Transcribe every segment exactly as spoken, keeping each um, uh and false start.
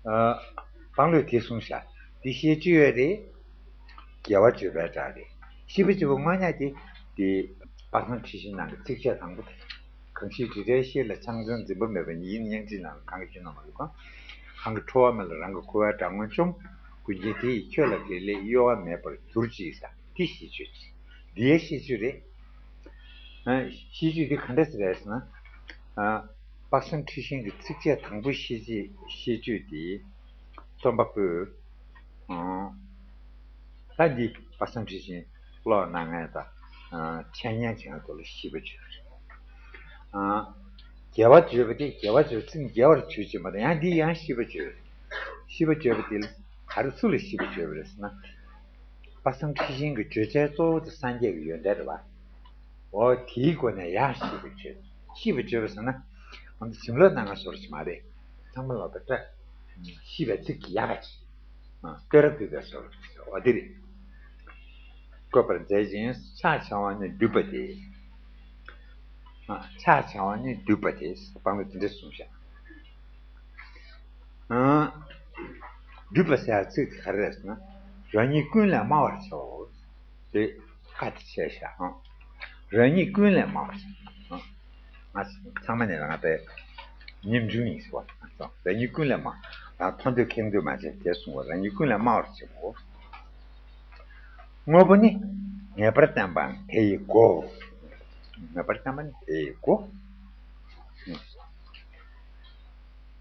ཨ། དཔང་ལོས་དེ་གསུངས་ཤག་དེ་ཤེས་བཅུག་ཡོད་རེད། དགེ་བ་བརྗོད་པའི་སྒྲ་རེད། ཤེས་པ་བརྗོད་པ་དངོས་གནས་དེ། དེ། དཔག་བསམ་འཁྲི་ཤིང་ནང་གི་ཚིགས་བཅད་དང་པོ་དེ། གང་ཞིག་དྲི་བྲལ་ཤེས་ལ་ཕྱག་འཚལ་འཛིན་པ་མེད་པ་ཉིད་ཡིན་སྙིང་རྗེའི་ནང་གང་གི་ནང་མ་ལུས་གང་། གང་གིས་ཁྲོ་བ་མེད་ལ་རང་གི་འཁོར་བའི་སྒྲ་ངོ་བཅོམ། ཀུན་མཁྱེན་དེ་ཡིས་ཁྱོད་ལ་དགེ་ལེགས་གཡོ་བ་མེད་པར་གྱུར་ཅིག་ཟེར་དེ་ཤེས་བཅུག་ཅིག་འདིའི་ཤེས་བཅུག་རེད། ཨ། ཤེས་བཅུག་འདི་ག་འདྲ་ཟེར་རེད་ཟེར་ན། ཨ། དཔག་བསམ་འཁྲི་ཤིང་གི་ཚིགས་བཅད་དང་པོའི་ཤེས་བཅུག་ཤེས་བཅུག་དེ། རྩོམ་པ་པོས། ཨ། ད་འདི་དཔག་བསམ་འཁྲི་ཤིང་ཀློག་གནང་མཁན་དང་། ཨ། འཆད་ཉན་བྱེད་མཁན་ཚོ་ལ་ཤེས་པ་བྱོས། ཨ། དགེ་བ་བརྗོད་པ་དེ་དགེ་བ་བརྗོད་ཚིག་དགེ་བར་བརྗོད་ཀྱི་མ་རེད། ཡང་འདི་ཡང་ཤེས་པ་བརྗོད། ཤེས་པ་བརྗོད་པ་དེ་ལ་ག་རེ་སུ་ལ་ཤེས་པ་བརྗོད་པ་རེད་ཟེར་ན། དཔག་བསམ་འཁྲི་ཤིང་གི་བརྗོད་བྱའི་གཙོ་བོ་དེ་སངས་རྒྱས་ཀྱི་ཡོན་ཏན་རེད་བ། འོ་དེའི་སྒོ་ནས་ཡང་ཤེས་པ་བརྗོད། ཤེས་པ་བརྗོད་པ་ཟེར་ན། ང་ཚོ་བྱིན་རླབས་གནང་བ་བཟོ་འདྲ་ཞིག་མ་རེད། ཚང་མ་ལ་བ་སྤྲད། ཤེས་པའི་ཚིག་གི་ཡག་ག་ཅིག་ཨ། བསྟོད་ར་ཕུལ་བའི་བཟོ་འདྲ་ཞིག་འོ་དེ་རེད། བཀོད་པར་མཛད་ཅིང་ཕྱག་བྱ་བ་ནི་འདུད་པ་སྟེ། ཨ། ཕྱག་བྱ་བ་ནི་འདུད་པ་སྟེ། དཔང་ལ་དེ་འདྲ་གསུངས་ཤག་ཨ། འདུད་པ་ཟེར་ཡག་ཚིག་དེ་ག་རེ་རེད་ཟེར་ན། རང་ཉིད་ཀུན་ལས་དམའ་བར་བྱའོ། དེ་བཀའ་དེ་བྱས་ཤག་ཨ། རང་ཉིད་ཀུན་ལས་དམའ་བར་བྱ། ཨ། ང་ཚང་མ་ནས་རང་དཔེ་ཉམ་ཆུང་ཡིན་ཟེར་བ། རང་ཉིད་ཀུན་ལས་དམའ། རང་མཐོ་འདོད་ཁེངས་འདོད་མ་བྱེད་དེ་གསུང་བ། རང་ཉིད་ཀུན་ལས་དམའ་བར་བྱའོ། དངོས་པོ་ནི་ངེས་པར་བསྟན་པའང་དེ་ཡི་སྒོ། ངེས་པར་བསྟན་པ་ནི་དེ་ཡི་སྒོ།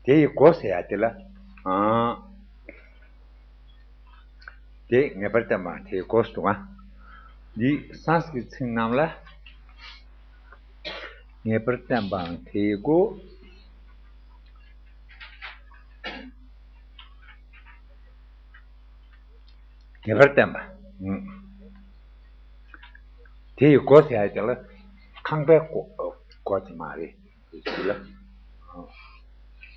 དེ་ཡི་སྒོ་ཟེར་ཡ་དེ་ལ། ཨ། དེ་ངེས་པར་བསྟན་པའང་དེའི་སྒོ་ཟེར་འདུག་ག་འདི་སཾ་སྐྲྀཏ་ཚིག་རྣམས་ལ། ངེས་པར་བསྟན་པའང་དེའི་སྒོ། ངེས་པར་བསྟན་པ། ཨང་། དེ་ཡི་སྒོ་ཟེར་ཡ་དེ་ལ་ཁང་པའི་སྒོ། སྒོ་དེ་མ་རེད། དེ་ལ། ཨ།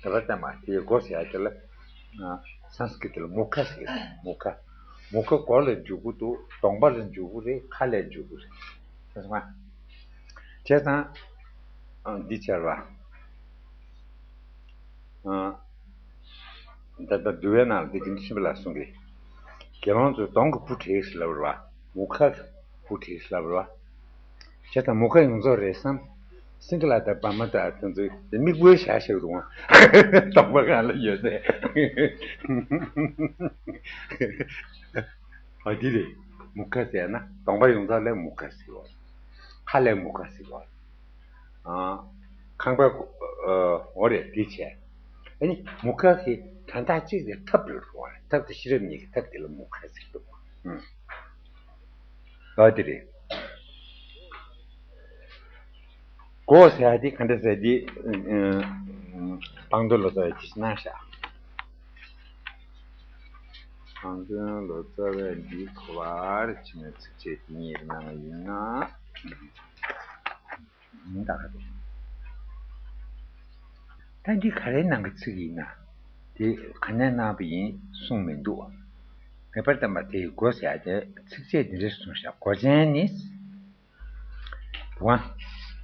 ངེས་པར་བསྟན་པ་དེ་ཡི་སྒོ་ཟེར་ཡ་དེ་ལ། ཨ། སཾ་སྐྲྀཏ་ལ་མུ་ཁ་ཟེར་གི་རེད། མུ་ཁ། མུ་ཁ་སྒོ་ལ་འཇུག་གི་འདུག་གདོང་པ་ལ་འཇུག་གི་རེད། ཁ་ལ་འཇུག་གི་རེད། ཤེས་སོང་ང་། བྱས་ཙང་། ཨ། འདི་བྱས་པ། ཨ། ད་ལྟ་འདུལ་བའི་ནང་ལ་འདི་གིན་ཤིན་པ་ལ་གསུང་གི། དགེ་སློང་ཚོས་གདོང་གི་བུ་བྲེགས་ལབ་རེད་བ། མུ་ཁ་གི་བུ་བྲེགས་ལབ་རེད་བ། བྱས་ཙང་མུ་ཁ་ཡོངས་རྫོགས་རེད་བསམ། སིང་ག་ལ་དང་བ་མ་དང་དེ་ཚོ་མིག་དཔེ་བཞག་བཞག་འདུག་ག་གདོང་པ་གང་ལ་ཡོད་ཟེར། ཨ། འདི་རེད། མུ་ཁ་ཟེར་ན་གདོང་པ་ཡོངས་རྫོགས་ལ་མུ་ཁ་ཟེར་བ། ཁ་ལ་མུ་ཁ་ཟེར་བ། ཨ། ཁང་པའི་སྒོ། ཨ། འོ་རེད། དེ་བྱས། ཨ་ནི་མུ་ཁ་གི་དོན་དག་གཅིག་དེ་ཐབས་རེད་རུང་བ། ཐབས་དེ་ཤེས་རབ་གཉིས་ཀྱི་ཐབས་དེ་ལ་མུ་ཁ་ཟེར་འདུག་ཨུམ། ཨ། དེ་རེད། སྒོ་ཟེར་ཡ་དེ་ག་འདྲ་ཟེར་དེ། ཨ། དཔང་དོན་ལོ་ཙཱ་བས་ཅི་ཞིག་གནང་ཤག་དཔང་དོན་ལོ་ཙཱ་བས་འདི་གོ་བ་རེ་བྱས་ནས་ཚིགས་བཅད་དེ་གཉིས་གནང་བ་ཡིན་ན། ཡིན་ད་ག་རེ། ད་འདི་ག་རེའི་ནང་གི་ཚིག་ཡིན་ན། དེ་ག་ནས་གནང་བ་ཡིན་གསུངས་མི་འདུག་ངེས་པར་བསྟན་པ་དེ་ཡི་སྒོ་ཟེར་ཡ་དེ་ཚིགས་བཅད་འདི་འདྲ་གསུངས་ཤག་སྒོ་ཅན་ནི། འོ།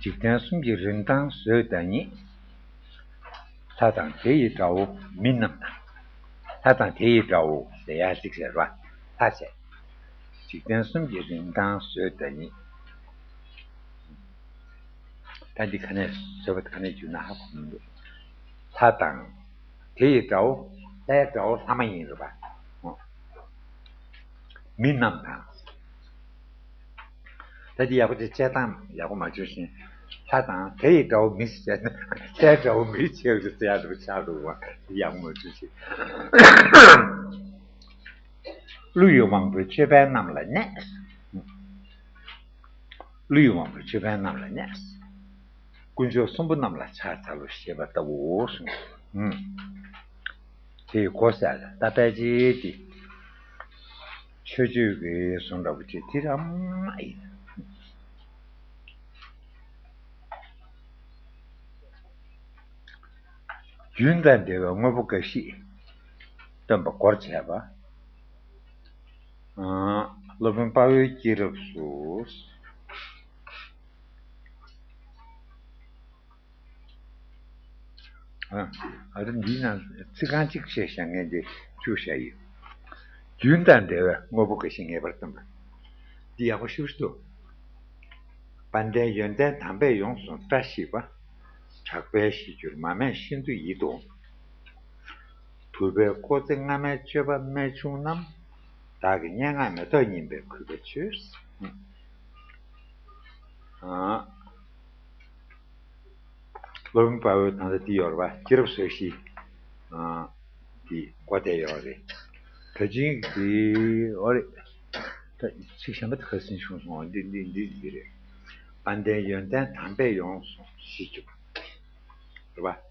འཇིག་རྟེན་གསུམ་གྱི་རིན་ཐང་བཟོད་བདག་ཉིད། ལྷ་དང་དེ་ཡི་དགྲ་བོ་མི་རྣམས་དང་། ལྷ་དང་དེ་ཡི་དགྲ་བོ་ཟེར་ཡ་ཚིག་ཟེར་བ། ལྷ་བྱས། འཇིག་རྟེན་གསུམ་གྱི་རིན་ཐང་བཟོད་བདག་ཉིད། ད་འདི་ག་ནས་བཟོད་པ་ག་ནས་བསྒྱུར་ན་ཧ་གོ་མི་འདུག་ལྷ་དང་། དེ་ཡི་དགྲ་བོ། ལྷའི་དགྲ་བོ་ལྷ་མ་ཡིན་རེད་པ། མི་རྣམས་དང་། ད་འདི་ཡག་པོ་ཅིག་དཔྱད་སྟངས་ཡག་པོ་མ་བྱུང་ཞིང་། ལྷ་དང་དེ་ཡི་དགྲ་བོ་མི་ཟེར་ན། ལྷའི་དགྲ་བོ་མི་བྱས་ཟེར་ཡག་པོ་ཆགས་འདུག་པ། འདི་ཡག་པོ་མ་བྱུང་ཞིང་། ཀླུ་ཡི་དབང་པོའི་ཅོད་པན་རྣམས་ལ་གནས། ཀླུ་ཡི་དབང་པོའི་ཅོད་པན་རྣམས་ལ་གནས། དཀོན་མཆོག་གསུམ་པོ་རྣམས་ལ་ཕྱག་འཚལ་ལོ་ཞེས་པ་ལྟ་བུའོ་གསུངས། ཨུམ། དེ་ཡི་སྒོ་ཟེར་ད་ཕལ་ཆེར་དེ། མཆོད་བརྗོད་ཀྱི་བཟོ་འདྲ་པོ་ཅིག་དེ་རང་མ་ཡིན། རྒྱུན་དང་འབྲེལ་བའི་དངོས་པོ་འགའ་ཞིག་སྟོན་པ་སྒོར་བྱས་པ། ཨ། སློབ་དཔོན་དཔའ་བོའི་སྐྱེས་རབས་སུ། ཨ་ཨ་རི་འདིའི་ནང་ཚིག་རྐང་གཅིག་བཤད་བཞག་མཁན་དེ་བཅུ་བཞག་ཡོད། རྒྱུན་དང་འབྲེལ་བའི་དངོས་པོ་འགའ་ཞིག་ངེས་པར་སྟོན་པ། འདི་ཡག་པོ་ཞེ་པོ་ཅིག་འདུག་དཔལ་ལྡན་ཡོན་ཏན་དམ་པས་ཡོངས་སུ་བཀྲ་ཤིས་པ། གྲགས་པས་གཞིར་གྱུར་མ་སྨད་ཤིན་ཏུ་ཡིད་དུ་འོང་། ཐུབ་པའི་བཀོད་རྫས་སྔ་མའི་སྤྱོད་པ་རྨད་བྱུང་རྣམས། བདག་གི་སྙན་ངག་མེ་ཏོག་སྙིམ་པས་གུས་པས་མཆོད། ཨ། སློབ་དཔོན་དཔའ་བོས་ད་ལྟ་འདི་ཡོད་རེད་པ། སྐྱེས་རབས་སོ་བཞི། ཨ། འདི་བཀོད་དེ་ཡོད་རེད། ད་ཅིང་འདི་ཨོ་རེད། ད་ཚིག་གཞན་པ་དེ་ཁ་སང་བྱུང་སོང་བ། འདི་འདི་འདི་འདི་རེད། དཔལ་ལྡན་ཡོན་ཏན་དམ་པས་ཡོངས་སུ་གཞིར་གྱུར། རེད་པ།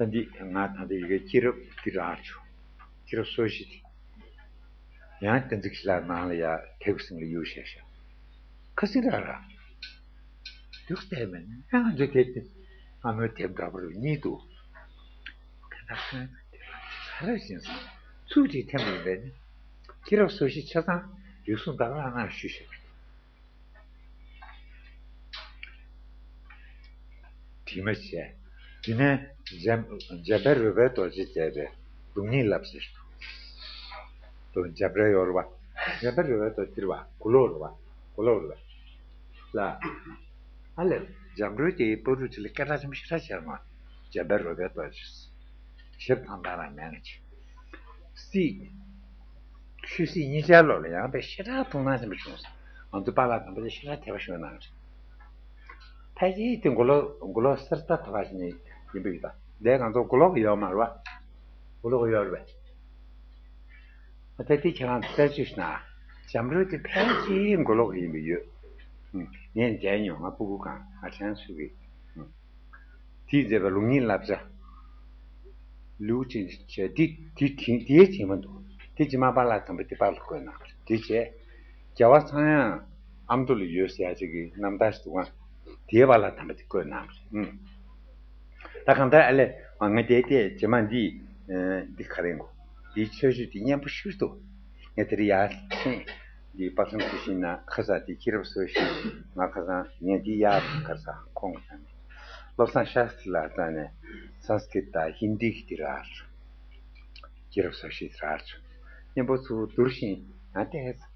ད་འདི་ང་ད་ལྟ་ཡི་གེ་སྐྱེས་རབས་འདི་རག་བྱུང་། སྐྱེས་རབས་སོ་བཞི་དེ། ཡང་བསྟན་འཛིན་ཞི་ལྷག་ནང་ལ་ཡ་ཐེག་པ་གསུམ་ལ་གཡུག་བཞག་ཤག་ཁ་སང་རག་ར། འདུག་བལྟས་མེད་ན་ང་ཚོས་དེབ་དེ་སྔ་མོའི་དེབ་འདྲ་པོ་རེད་གཉིས་འདུག་ཁ་ད་ཁ་ད་ར་བཞིན་སོང་། ཚུར་ཅིག་འཐེན་པ་ཡིན་པས་ནི། སྐྱེས་རབས་སོ་བཞི་ཆ་ཚང་རིགས་གསུམ་དང་བླ་ན་ཞུས་ཤིག་དྲི་མ་བྱས། དེ་ནས་འཇམ་འཇམ་དཔལ་རོལ་པའི་རྡོ་རྗེས་མཛད་པའི་ལུགས་གཉིས་བསླབ་ཟེར། དུ་འཇམ་དཔལ་ཡོད་རེད་པ། འཇམ་དཔལ་རོལ་པའི་རྡོ་རྗེ་རེད་པ། མགོ་ལོག་རེད་པ། མགོ་ལོག་རེད་པ། ལ། ཨ་ལས། འཇམ་རོལ་དེའི་བར་དུ་དེ་ལ་སྐད་གྲགས་ཆེན་པོ་ཞེ་དྲག་བྱས་མ། འཇམ་དཔལ་རོལ་པའི་རྡོ་རྗེ། ཞབས་དང་ལྟ་ར་མེད་ན་ཆེ། སྲིད། ཆོས་སྲིད་གཉིས་ཆར་ལོག་ལ་ཡང་དཔེ་ཞེ་དྲག་མཐོང་སྣང་ཆེན་པོ་བྱུང་སོང་། ང་ཚོ་པཱ་ལགས་དམ་པ་ལ་ཞེ་དྲག་དད་པ་ཞུ་གནང་རེད། ཕལ་ཆེར་དེ་མགོ་ལོག་མགོ་ལོག་གསེར་རྟ་དོ་བ་ཞིག་ནས་ཡིན་པ་ཡོད་ད། འདས་ང་ཚོ་མགོ་ལོག་གི་ཡོད་མ་རེད་བ། མགོ་ལོག་གི་ཡོད་རེད་པས། ད་དེ་ཁྱེད་རང་ཚོ་དཔེ་ཅིག་ན། འཇམ་རོལ་དེ་ཕལ་ཆེར་མགོ་ལོག་གི་ཡིན་པ་ཡོད། ངས་མཇལ་མྱོང་། ང་སྤུ་གུ་གང་ང་ཁྱེད་རང་ཚོ་གི་དེས་མཛད་པའི་ལུགས་གཉིས་བསླབ་བྱ། ལེའུ་གཅིག་བྱས་ཏེ་དེ་དེ་དེའི་རྗེས་མ་འདུག་དེ་རྗེས་མ་པཱ་ལགས་དམ་པ་དེ་པཱ་ལགས་བཀོད་གནང་བ་རེད། དེ་བྱས། རྒྱལ་བ་ཚངས་དབྱངས་ཨ་མདོ་ལ་ཡོད་ཟེར་ཡ་ཅིག་གི་རྣམ་ཐར་ཞིག་འདུག་ག་དེའི་པཱ་ལགས་དམ་པ་དེ་བཀོད་གནང་བ་རེད། ཨུམ། ད་གང་ལྟར་ཨ་ལས་ང་དེ་དེ་རྗེས་མ་འདི་འདི་ག་རེ་འགོ་འདིའི་ཆོས་ཞུ་དེ་སྙན་པོ་ཞུ་འདུག་ངས་དེ་རིང་ཡར་ཕྱིན། འདི་དཔག་བསམ་འཁྲི་ཤིང་ན་ཁ་ས་དེ་ཁྱི་རབས་སོ་ཞིག་ང་ཁ་སང་ངས་འདི་ཡར་གར་ས་ཁོང་གི་ས་ནས། བློ་བཟང་ཤཱསྟྲི་ལ་རྩ་ནས་སཾ་སྐྲྀཏ་དང་ཧིན་དི་གི་འདི་རག་སོང་། ཁྱི་རབས་སོ་ཞིག་རག་སོང་། སྙན་པོ་ཚུར་བསྡུར་ཞིང་ང་ཏོག་ཙམ་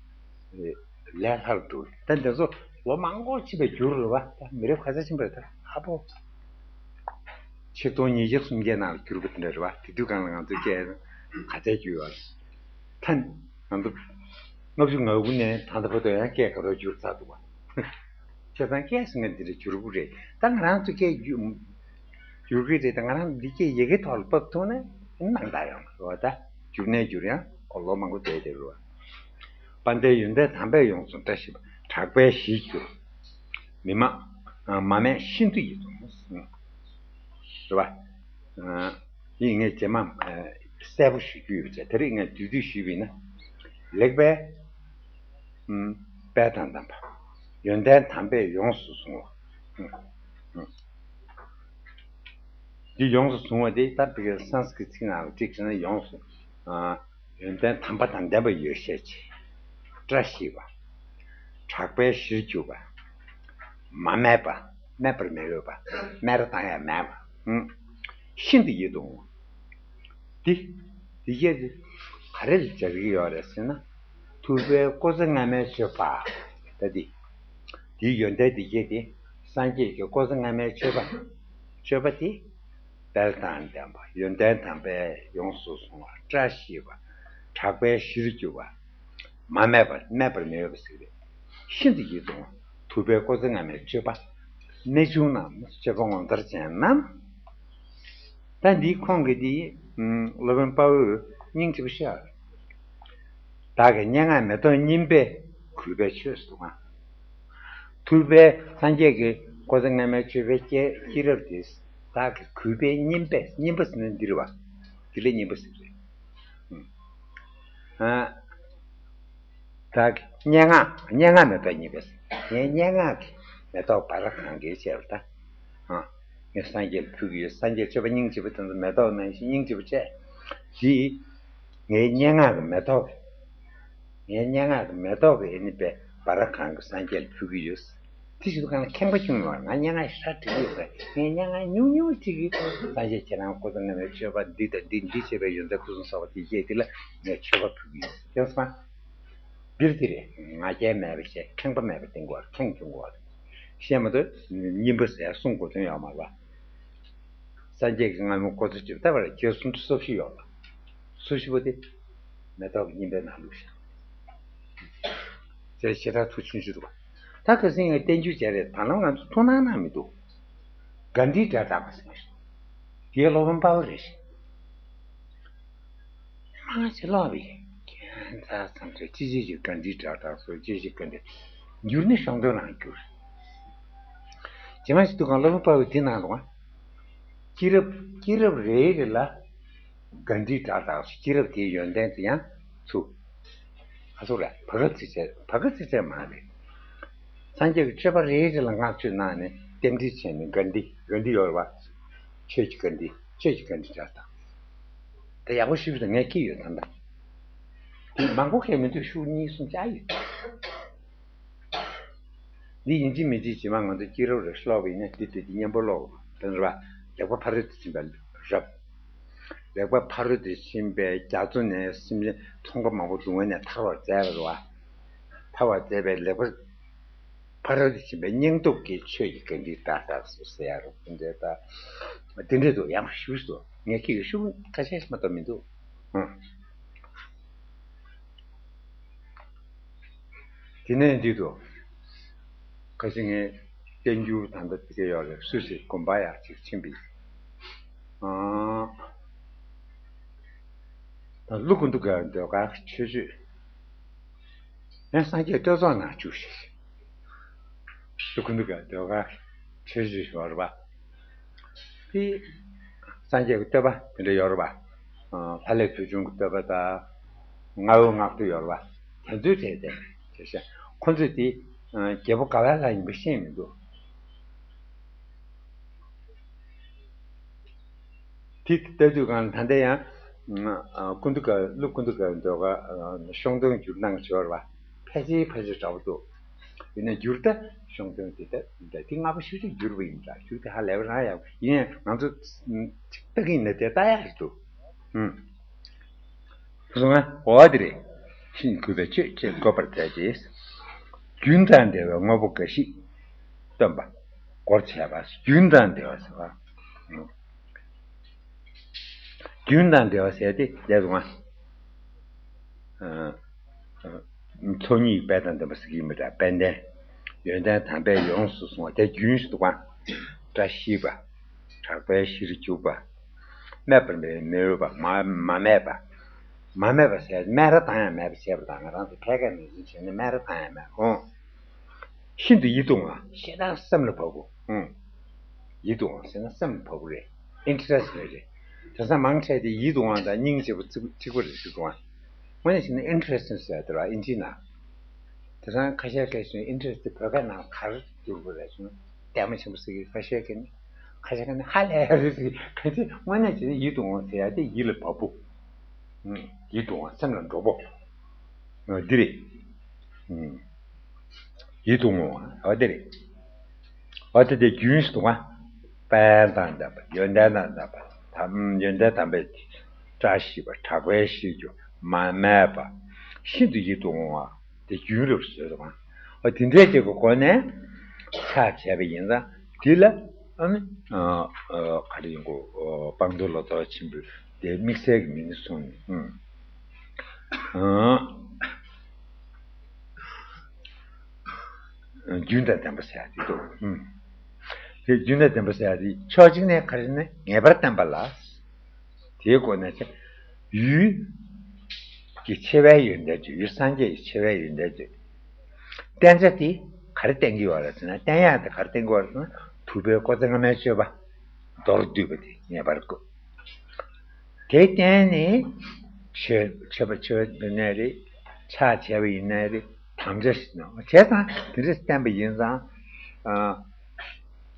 ལས་སླ་རུ་འགྲོ། ད་འདི་ཚོ་ལོ་མང་པོ་ཕྱིན་པའི་འགྱུར་རེད་བ། ད་མི་རབས་ག་ཚད་ཕྱིན་པ་རེད། ད་ཨ་ཕོ། ཆིག་སྟོང་ཉིས་བརྒྱ་སུམ་བརྒྱ་ནང་ལ་གྱུར་པ་དེ་འདྲ་རེད་བ། དེ་དུས་གང་ལ་ང་ཚོའི་སྐད་ག་ཚད་གྱུར་ཡོད་རེད། ད་ང་ཚོ་ལྔ་བཅུ་ང་དགུ་ནས་ད་ལྟ་བར་དུ་ཡང་སྐད་ག་རེ་འགྱུར་ཚར་འདུག་བ། བྱས་ཙང་སྐད་ཟེར་མཁན་འདི་འདྲ་འགྱུར་གྱི་རེད། ད་ང་རང་ཚོ་སྐད་འགྱུར་འགྱུར་གྱི་རེད། ད་ང་རང་འདི་སྐད་ཡི་གེ་ཐོག་ལ་ཕབ་ཐུབ་ན་ནང་ད་ཡོང་རེད་བ། ད་འགྱུར་ནས་འགྱུར་ཡང་ཁོ་ལོ་མང་པོ་བསྡད་དེ་རེད་བ། དཔལ་ལྡན་ཡོན་ཏན་དམ་པས་ཡོངས་སུ་བཀྲ་ཤིས་པ། གྲགས་པས་གཞིར་གྱུར་མི་མ་མ་སྨད་ཤིན་ཏུ་ཡིད་དུ་འོང་། རེད་བ། འདི་ངས་རྗེས་མ་གསལ་པོ་ཞུ་རྒྱུ་ཡོད་ཚེ། དེ་རིང་ངས་བསྡུས་བསྡུས་ཞུས་པ་ཡིན་ན། ལེགས་པས། དཔལ་དང་ལྡན་པ། ཡོན་ཏན་དམ་པས་ཡོངས་སུ་བཟུང་བ། འདི་ཡོངས་སུ་བཟུང་བ་དེ་ད་བི་ཀ་སཾ་སྐྲྀཏ་ཚིག་ནང་ལ་བྲིས་ན་ཡོངས་སུ། ཡོན་ཏན་དམ་པ་དང་ལྡན་པ་ཡོད་ཤེས་ཀྱི། བཀྲ་ཤིས་པ། གྲགས་པས་གཞིར་གྱུར་པ། མ་སྨད་པ། སྨད་པར་མི་འོས་པ། སྨད་ར་བཏང་ཡ་མེད་པ། ཤིན་ཏུ་ཡིད་དུ་འོང་། འདི། འདི་སྐད་དེ་ག་རེ་ལ་སྦྱར་གྱི་ཡོད་རེད་ཟེར་ན། ཐུབ་པའི་བཀོད་རྫས་སྔ་མའི་སྤྱོད་པ། ད་འདི། འདིའི་ཡོན་ཏན་འདི་སྐད་དེ་སངས་རྒྱས་ཀྱི་བཀོད་རྫས་སྔ་མའི་སྤྱོད་པ། སྤྱོད་པ་དེ། དཔལ་དང་ལྡན་པ། ཡོན་ཏན་དམ་པས་ཡོངས་སུ་བཟུང་བ། བཀྲ་ཤིས་པ། གྲགས་པས་གཞིར་གྱུར་པ། མ་སྨད་པ། སྨད་པར་མི་འོས་པ་ཟེར་བས། ཤིན་ཏུ་ཡིད་དུ་འོང་། ཐུབ་པའི་བཀོད་རྫས་སྔ་མའི་སྤྱོད་པ། རྨད་བྱུང་རྣམས། སྤྱོད་པ་ངོ་མཚར་ཅན་རྣམས། ད་འདིའི་ཁོང་གི་འདི། སློབ་དཔོན་དཔའ་བོས་སྙིང་རྗེ་པོ་བཤད། བདག་གི་སྙན་ངག་མེ་ཏོག་སྙིམ་པས་གུས་པས་མཆོད་ཟེར་འདུག་ག་ཐུབ་པའི་སངས་རྒྱས་ཀྱི་བཀོད་རྫས་སྔ་མའི་སྤྱོད་པའི་སྐྱེ་སྐྱེས་རབས་དེ་བདག་གིས་གུས་པས་སྙིམ་པས། སྙིམ་པ་ཟེར་ན་འདི་རེད་བ། འདི་ལ་སྙིམ་པ་ཟེར་རེད། ཨ། བདག་གི་སྙན་ངག་སྙན་ངག་མེ་ཏོག་སྙིམ་པས། ངའི་སྙན་ངག་གི་མེ་ཏོག་བ་ར་གང་གིས་བྱས་པ་ད། ཨ། ངས་སངས་རྒྱས་ལ་ཕུལ་གྱི་ཡོད། སངས་རྒྱས་སྤྱོད་པ་སྙིང་རྗེ་པོ་དེ་ཚོ་མེ་ཏོག་ནང་བཞིན་སྙིང་རྗེ་པོ་བྱས། འདི་ངའི་སྙན་ངག་གི་མེ་ཏོག་གི། ངའི་སྙན་ངག་གི་མེ་ཏོག་གི་ཨེ་ནི་པའི་བ་ར་གང་གིས་སངས་རྒྱས་ལ་ཕུལ་གྱི་ཡོད། དེ་བཞིན་དུ་གང་ལ་ཁེངས་པ་བྱུང་ཡོད། ང་སྙན་ངག་ཧྲ་བྲིས་ཡོད་པས། ངས་སྙན་ངག་ཉུང་ཉུང་བྲིས་ཀྱི། སངས་རྒྱས་ཁྱེད་རང་སྐུ་ཚེ་རིང་བའི་མཆོད་པ་འདི་དང་འདི་འདི་བྱས་པའི་ཡོན་ཏན་སྐུ་གསུང་ཚོགས་པ་དེ་བཞེས། དེ་ལ་ངས་མཆོད་པ་ཕུལ་གྱི་ཡིན། ཡོང་སོང་། འདིར་དེ་རེད། ང་རྒྱལ་མེད་པ་བྱས། ཁེངས་པ་མེད་པ་བསྟེན་དགོས། ཁེངས་སྐྱུང་དགོས། བཤད་མ་ཐུབ། སྙིམ་པ་ཟེར་གསུང་དགོས་དོན་ཡོད་མ་རེད་པ། སངས་རྒྱས་ཀྱི་རྔ་མོང་ཀོ་ཙ་ཅིག་ལྟ་བར་བརྒྱ་སུམ་ཅུ་སོ་བཞི་ཡོད་པ། སོ་བཞི་པོ་དེ་མེ་ཏོག་གི་སྙིམ་པའི་ནང་བླུགས་ཤིང་། དེ་ཞེ་དྲག་ཐུགས་ཆུང་ཆུང་འདུག་པ། ད་ཁ་སང་ངས་བསྟན་འགྱུར་བྱས་རེད། ད་ལམ་ང་ཚོ་ཐུགས་སྣང་གནང་མི་འདུག་གྷན་དྷིའི་སྒྲ་བསྒྲགས་པ་ཟེར་ནས། དེའི་སློབ་དཔོན་དཔའ་བོ་རེད་ཤག་མང་ཆེ་ཀློག་པ་ཡིན། ཁྱད་མཚར་ཙམ་རེད། ཅི་ཅི་ཞིག་གྷན་དྷིའི་སྒྲ་བསྒྲགས་སོ། ཅི་ཞིག་གྷན་དྷི། འགྱུར་ནི་ཤོང་དོན་རང་འགྱུར། རྗེས་མ་ཞིག་ཏུ་གང་སློབ་དཔོན་དཔའ་བོས་འདི་གནང་འདུག་ག་སྐྱེས་རབས་སྐྱེས་རབས་རེ་རེ་ལ་གྷན་དྷིའི་སྒྲ་བསྒྲགས་སོ། སྐྱེས་རབས་དེའི་ཡོན་ཏན་དེ་ཡང་ཚུར། ཨ་སོ་རེད། བར་སྐབས་ཚིགས་བཅད། བར་སྐབས་ཚིགས་བཅད་མ་རེད། སངས་རྒྱས་ཀྱི་སྤྱོད་པ་རེ་རེ་ལ་བསྔགས་བརྗོད་གནང་ནས་རྟེན་འབྲེལ་བྱས་ནས་གྷན་དྷི། གྷན་དྷི་ཡོད་རེད་པ། ཆོས་ཀྱི་གྷན་དྷི། ཆོས་ཀྱི་གྷན་དྷི་སྒྲ་བསྒྲགས། དེ་ཡག་པོ་ཞེ་པོ་ཅིག་ངས་ཀྱིས་ཡོད་ད་ལྟ། དེ་མང་པོ་ཁེལ་མི་འདུག་ཤོག་གཉིས་གསུམ་ཅིག་ཡོད། འདི་ཡིན་གཅིག་མིན་གཅིག་རྗེས་མ་ང་ཚོ་སྐྱེས་རབས་རེ་ཀློག་པ་ཡིན་ན། འདི་དེ་དེ་མཉམ་པོ་ཀློག་དགོས་པ་རེད་པ། ལེགས་པར་ཕ་རོལ་ཏུ་ཕྱིན་པའི་རབ། ལེགས་པར་ཕ་རོལ་ཏུ་ཕྱིན་པའི་རྒྱ་མཚོ་ནས་སེམས་ཅན་ཚོང་ཁ་མང་པོ་སྡུག་བསྔལ་ནས་ཐར་བར་མཛད་པ་རེད་པ། ཐར་བར་མཛད་པའི་ལེགས་པར་ཕ་རོལ་ཏུ་ཕྱིན་པའི་སྙིང་སྟོབས་ཀྱི་ཆོས་ཀྱི་གྷན་དྷི་སྒྲ་བསྒྲགས་སོ་ཟེར་ཡ་རུ་འདི་འདྲ་ད། འདི་འདྲ་འདུག་ཡང་ཞུས་སོ། ངས་ཀྱིས་ཤུགས་ཁ་ཤས་ཤིག་མ་གཏོགས་མི་འདུག་ཨང་། དེ་ནས་འདི་དུ། ཁ་ཤས་ངས་བསྟན་འགྱུར་ད་ལྟ་དེ་ག་ཡོད་རེད། སུ་ཞིག་དགོན་པ་ཡར་ཅིག་ཕྱིན་པའི། ཨང་། ད་ཀླུ་ཀུན་ཏུ་དགའ་བའི་ཟློས་གར་གྱི་མཆོད་བརྗོད། ཡང་སངས་རྒྱས་བསྟོད་ཚོགས་ནང་བཅུག་ཞིག་ཀླུ་ཀུན་ཏུ་དགའ་བའི་ཟློས་གར་གྱི་མཆོད་བརྗོད་ཞིག་ཡོད་རེད་པ། དེ་སངས་རྒྱས་ཀྱི་བསྟོད་པ་དེ་འདྲ་ཡོད་རེད་པ། ལྷ་ལས་བུ་ཆུང་གི་བསྟོད་པ་དང་། རྔ་བོའི་ངག་ཏུ་ཡོད་རེད་པ། དེ་ཚོའི་གྲས་དེ་དེ་བཞིན་ཁོ་ཚོས་དེ་རྒྱལ་པོ་ག་ལ་ལ་ཡིན་པ་ཤེས་མི་འདུག་དེ་ལྟ་དུས་གང་ད་ལྟ་ཡང་ཀུན་ཏུ་དགའ། ཀླུ་ཀུན་ཏུ་དགའ་བའི་ཟློས་གར་ཤོང་དོན་བསྒྱུར་གནང་བྱས་པ་ཕལ་ཆེར་ཕལ་ཆེར་འདྲ་པོ་འདུག་ཡིན་ན་བསྒྱུར་ད་ཤོང་དོན་དེ་ད་ད་དེ་སྔ་པོ་ཞེ་པོ་ཅིག་བསྒྱུར་བ་ཡིན་འདྲ། བསྒྱུར་དེ་ཧ་ལས་པ་རང་ཡག་ཡིན་ཡང་ང་ཚོ་ཅིག་ལྟ་གི་ཡིན་ན་དེ་ལྟ་ཡག་རེད་འདུག་ཧུམ། སོང་ང་འོ་དེ་རེད། ཤིང་གུས་པས་མཆོད་ཅེས་བཀོད་པར་མཛད་ཅེས། རྒྱུན་དང་འབྲེལ་བའི་དངོས་པོ་འགའ་ཞིག་སྟོན་པ། སྒོར་བྱས་པ། རྒྱུན་དང་འབྲེལ་བ་ཟེར་བ། རྒྱུན་དང་འབྲེལ་བ་ཟེར་ཏེ་ལས་དུ་མ། ཚོགས་གཉིས་དཔལ་དང་ལྡན་པ་ཟེར་གྱི་མི་འདྲ། དཔལ་ལྡན། ཡོན་ཏན་དམ་པས་ཡོངས་སུ་བཟུང་བ་དེ་རྒྱུན་ཞིག་འདུག་པ། བཀྲ་ཤིས་པ། གྲགས་པའི་གཞིར་གྱུར་པ། སྨད་པར་མི་འོས་པ། མ་མ་སྨད་པ། མ་སྨད་པ་ཟེར་སྨད་ར་བཏང་ཡང་མེད་པ་བྱས་པ་དང་། ང་རང་ཚོ་ཕལ་སྐད་ནང་བཞིན་བྱས་ན་སྨད་ར་བཏང་ཡང་མེད་འོང་། ཤིན་ཏུ་ཡིད་དུ་འོང་བ། ཞེ་དྲག་སེམས་ལ་བབ་པོ། ཨང་། ཡིད་དུ་འོང་ཟེར་ན་སེམས་ལ་བབ་པོ་རེད། ཨིན་ཊི་རེ་སི་ཊི་རེད། དེང་སང་མང་ཆེ་དེ་ཡིད་དུ་འོང་དང་སྙིང་རྗེ་པོ་གཅིག་པ་གཅིག་པ་རེད་ཟེར་འདུག་ཨང་། དངོས་གནས་བྱས་ན་ཨིན་ཊི་རེ་སི་ཊིང་ཟེར་དེ་ར་ཨིན་ཇིའི་ནང་། དེང་སང་ཁ་ཤས་སྐད་ཤོད་ཨིན་ཊི་རེ་སི་ཊིང་བོད་སྐད་ནང་ག་རེ་བསྒྱུར་དགོས་རེད་ཟེར་ན། ལྟད་མོ་ཆེན་པོ་ཟེར་གི། ཁ་ཤས་ཀྱིས་ནི། ཁ་ཤས་ཀྱིས་ནི་ཧ་ལས་རེད་ཟེར་གི། གལ་སྲིད་དངོས་གནས་བྱས་ན་ཡིད་དུ་འོང་ཟེར་ཡ་དེ་ཡིད་ལ་བབ་པོ། ཨང་། ཡིད་དུ་འོང་སེམས་ལ་འགྲོ་པོ། འོ་འདི་རེད། ཨང་། ཡིད་དུ་འོང་བ་འོ་འདི་རེད། འོ་དེ་དེ་རྒྱུན་ཞིག་འདུག་ག་དཔལ་དང་ལྡན་པ། ཡོན་ཏན་དང་ལྡན་པ། དམ། ཡོན་ཏན་དམ་པའི་བཀྲ་ཤིས་པ། གྲགས་པའི་གཞིར་གྱུར། མ་སྨད་པ། ཤིན་ཏུ་ཡིད་དུ་འོང་བ། དེ་རྒྱུན་རབ་བཟོས་འདུག་ག་འོ་དེ་འདྲའི་ཅིག་གི་སྒོ་ནས་ཕྱག་བྱས་པ་ཡིན་ཙང་། དེ་ལ་ཨ་ནི་ཨ་ཨ་ག་རེ་ཡིན་གོ་ཨ་སྤངས་རྟོགས་ལོ་ཏོག་ཆེན་པོའི་དེ་དམིགས་བསལ་གྱི་མིང་གསུངས་ནས། ཨང་། ཨང་། རྒྱུན་དང་ལྡན་པ་ཟེར་ཡ་དེ་འདུག་ཨང་། དེ་རྒྱུན་དང་ལྡན་པ་ཟེར་ཡ་དེ་ཕྱོགས་གཅིག་ནས་ག་རེ་ཟེར་ན་ངེས་པར་བསྟན་པ་ལ། དེའི་སྒོ་ནས་ཡུལ་གྱི་ཆེ་བའི་ཡོན་ཏན་བརྗོད། ཡུལ་སངས་རྒྱས་ཀྱི་ཆེ་བའི་ཡོན་ཏན་བརྗོད། བསྟན་བྱ་དེ་ག་རེ་བསྟན་གྱི་ཡོད་རེད་ཟེར་ན། བསྟན་ཡ་དེ་ག་རེ་བསྟན་གྱི་ཡོད་རེད་ཟེར་ན། ཐུབ་པའི་ཀོ་ཙ་སྔ་མའི་སྤྱོད་པ་མདོར་བསྡུས་པ་དེ་ངེས་པར་དགོས། དེ་བསྟན་ནས་མཆོད་མཆོད་པ་མཆོད་པ་འབུལ་ནའི་རེད། ཕྱག་བྱས་པ་ཡིན་ནའི་རེད། དམ་བཅའ་ཞིག་གནང་བ་བྱས་ཙང་དེ་འདྲ་བསྟན་པ་ཡིན་ཙང་། ཨ།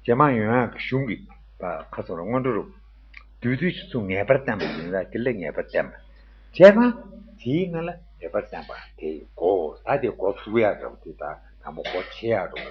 རྗེ་འབངས་ཡོངས་ཀྱི་གཞུང་གི་ཁ་སོ་ར་སྔོན་འགྲོ་རུ། བསྡུས་བསྡུས་ཀྱི་ཚུལ་ངེས་པར་བསྟན་པ་ཡིན་ལ། དེ་ལ་ངེས་པར་བསྟན་པ། བྱས་ཙང་དེའི་སྔ་ལ་ངེས་པར་བསྟན་པ་དེ་གོ་ད་དེ་གོ་ཚུགས་ཡག་འདྲ་བོ་དེ་དང་དང་པོ་གོ་ཆེ་ཡག་འདྲ་བོ།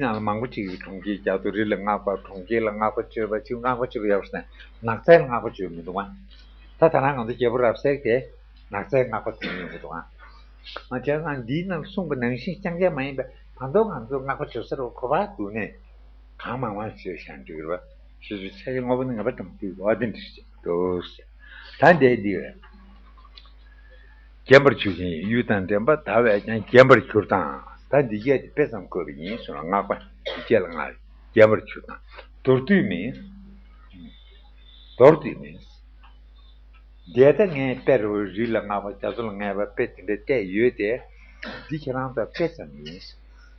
འདིའི་ནང་ལ་མང་པོ་ཅིག་གིས་གྲོང་ཁྱེར་རྒྱག་འདུག་རི་ལ་བསྔགས་པ། གྲོང་ཁྱེར་ལ་བསྔགས་པ་བརྗོད་པ། ཅིག་བསྔགས་པ་བརྗོད་པ་ཡོད་པ་ཟེར་ནས་ནགས་ཚལ་ལ་བསྔགས་པ་བརྗོད་མི་འདུག་ག་ད་ད་ནང་ང་ཚོ་རྒྱལ་པོ་རབ་གསལ་གྱིས་ནགས་ཚལ་བསྔགས་པ་བྱེད་མི་འདུག་ག་ང་བྱས་ཙང་འདིའི་ནང་གསུངས་པ་ནང་བཞིན་རྐྱང་རྐྱང་མ་ཡིན་པའི་ད་དུང་ང་ཚོ་བསྔགས་པ་བརྗོད་ས་རུ་གོ་བ་འདུག་ནས་གང་མང་མང་བརྗོད་བཞག་འགྲིག་རེད་པ། ཞེས་པའི་ཚད་ཀྱི་དངོས་པོ་ནི་ངེས་པ་འགྲུབ་འདུག་འོ་དེ་འདྲ་ཞིག་འདུག་ད་འདས་འདི་རེད། བརྒྱན་པར་གྱུར་ཅིང་ཡུལ་དང་འདྲེན་པར་དར་བས་ཀྱང་བརྒྱན་པར་གྱུར་དང་། ད་འདི་སྐད་དེ་དཔེ་ཙམ་བཀོད་པ་ཡིན་ཟེར་ན་བསྔགས་པ་འདི་སྐད་ལ་བསྔགས་བརྒྱན་པར་གྱུར་དང་། མདོར་བསྡུས་མིན། མདོར་བསྡུས་མིན། འདས་ད་ངས་དཔེ་རུ་རི་ལ་བསྔགས་པ། རྒྱ་མཚོ་ལ་བསྔགས་པ་དཔེ་དེ་འདྲ་བལྟས་ཡོད་དེ། འདི་ཁྱེད་རང་ཚོ་དཔེ་ཙམ་ཡིན།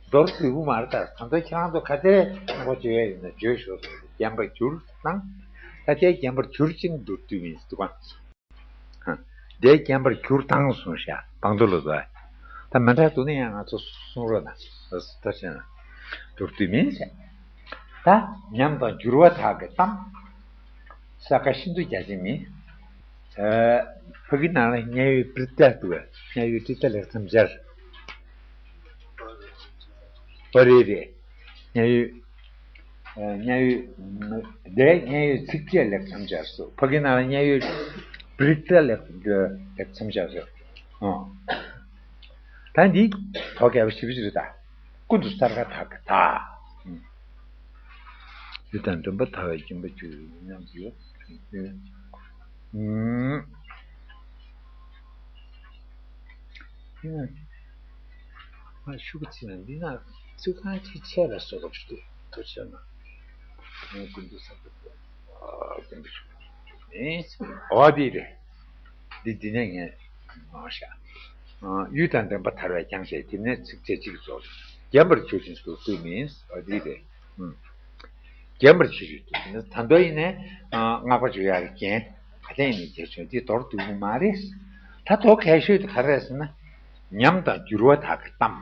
མདོར་བསྡུས་པོ་མ་རེད། ད་ད་ལྟ་ཁྱེད་རང་ཚོ་ག་ཚད་བསྔགས་པ་བརྗོད་ཡ་ཡོད་ན་བརྗོད་ཤོག་ཟེར་ཏེ་བརྒྱན་པར་གྱུར་དང་། ད་དེ་བརྒྱན་པར་གྱུར་ཅིང་མདོར་བསྡུས་མིན་ཟེར་འདུག་ག་དེ་བརྒྱན་པར་གྱུར་དང་གསུངས་ཤག་བང་མཛོད་ལ་འདུག་ད་མི་འདྲ་འདུག་ན་ཡང་ང་ཚོ་གསུང་རོགས་གནང་། ད་བྱས་ན་མདོར་བསྡུས་མིན་ཟེར། ད་ཉམས་དང་འགྱུར་བ་དག་གི་གཏམ། ས་ཀ་ཤིན་ཏུ་རྒྱ་ཆེན་མིན། ཨ། ཕ་གི་ནང་ལ་མཉན་ཡོད་པྲི་ཏ་འདུག་ག་མཉན་ཡོད་པྲི་ཏ་ལེགས་མཚམས་སྦྱར། ཨོ་རེད་རེད། མཉན་ཡོད། ཨ། མཉན་ཡོད། དེ་མཉན་ཡོད་ཚིགས་བཅད་ལེགས་མཚམས་སྦྱར་སོ། ཕ་གི་ནང་ལ་མཉན་ཡོད་པྲི་ཏ་ལེགས་ལེགས་མཚམས་སྦྱར་སོ། ཨོ། ད་འདི་ཐོག་ཁ་བ་ཞིབ་ཞིབ་རེད་ད། ཀུན་ཏུ་གསལ་ཁ་དག་གི་དག་ཡུལ་དང་འདྲེན་པར་དར་བས་བརྒྱན་པར་གྱུར་ཡུལ་ཉམས་ཀྱི། ཨུམ། ང་ཤུགས་ཆེ་ན་འདི་ན་ཚིག་རྐང་གཅིག་ཆད་ལ་བཟོ་རོགས་ཞུ། ཐུགས་རྗེ་གནང་། ཀུན་ཏུ་གསལ་ཁ་དག་བརྒྱན་པར་གྱུར། ཨོ་དེ་རེད། འདི་འདི་ནས་ངས་ངོ་ཤ། ཡུལ་དང་འདྲེན་པར་དར་བས་ཀྱང་ཞེས་དེ་ནས་ཚིགས་བཅད་གཅིག་རྫོགས། བརྒྱན་པར་གྱུར་ཅིང་མདོར་བསྡུས་མིན། འོ་འདི་རེད། ཨུམ། བརྒྱན་པར་གྱུར་ཅིང་མདོར་བསྡུས་མིན། ད་དུང་ཡིན་ནའི་བསྔགས་པ་བརྗོད་ཡག་གི་རྒྱན་ག་དེ་ཡིན་ནའི་རྒྱན་བྱུང་འདི་མདོར་བསྡུས་པོ་མ་རེད། ད་དོ་གལ་ཤོས་དེ་ག་རེ་རེད་ཟེར་ན། ཉམས་དང་འགྱུར་བ་དག་གི་གཏམ།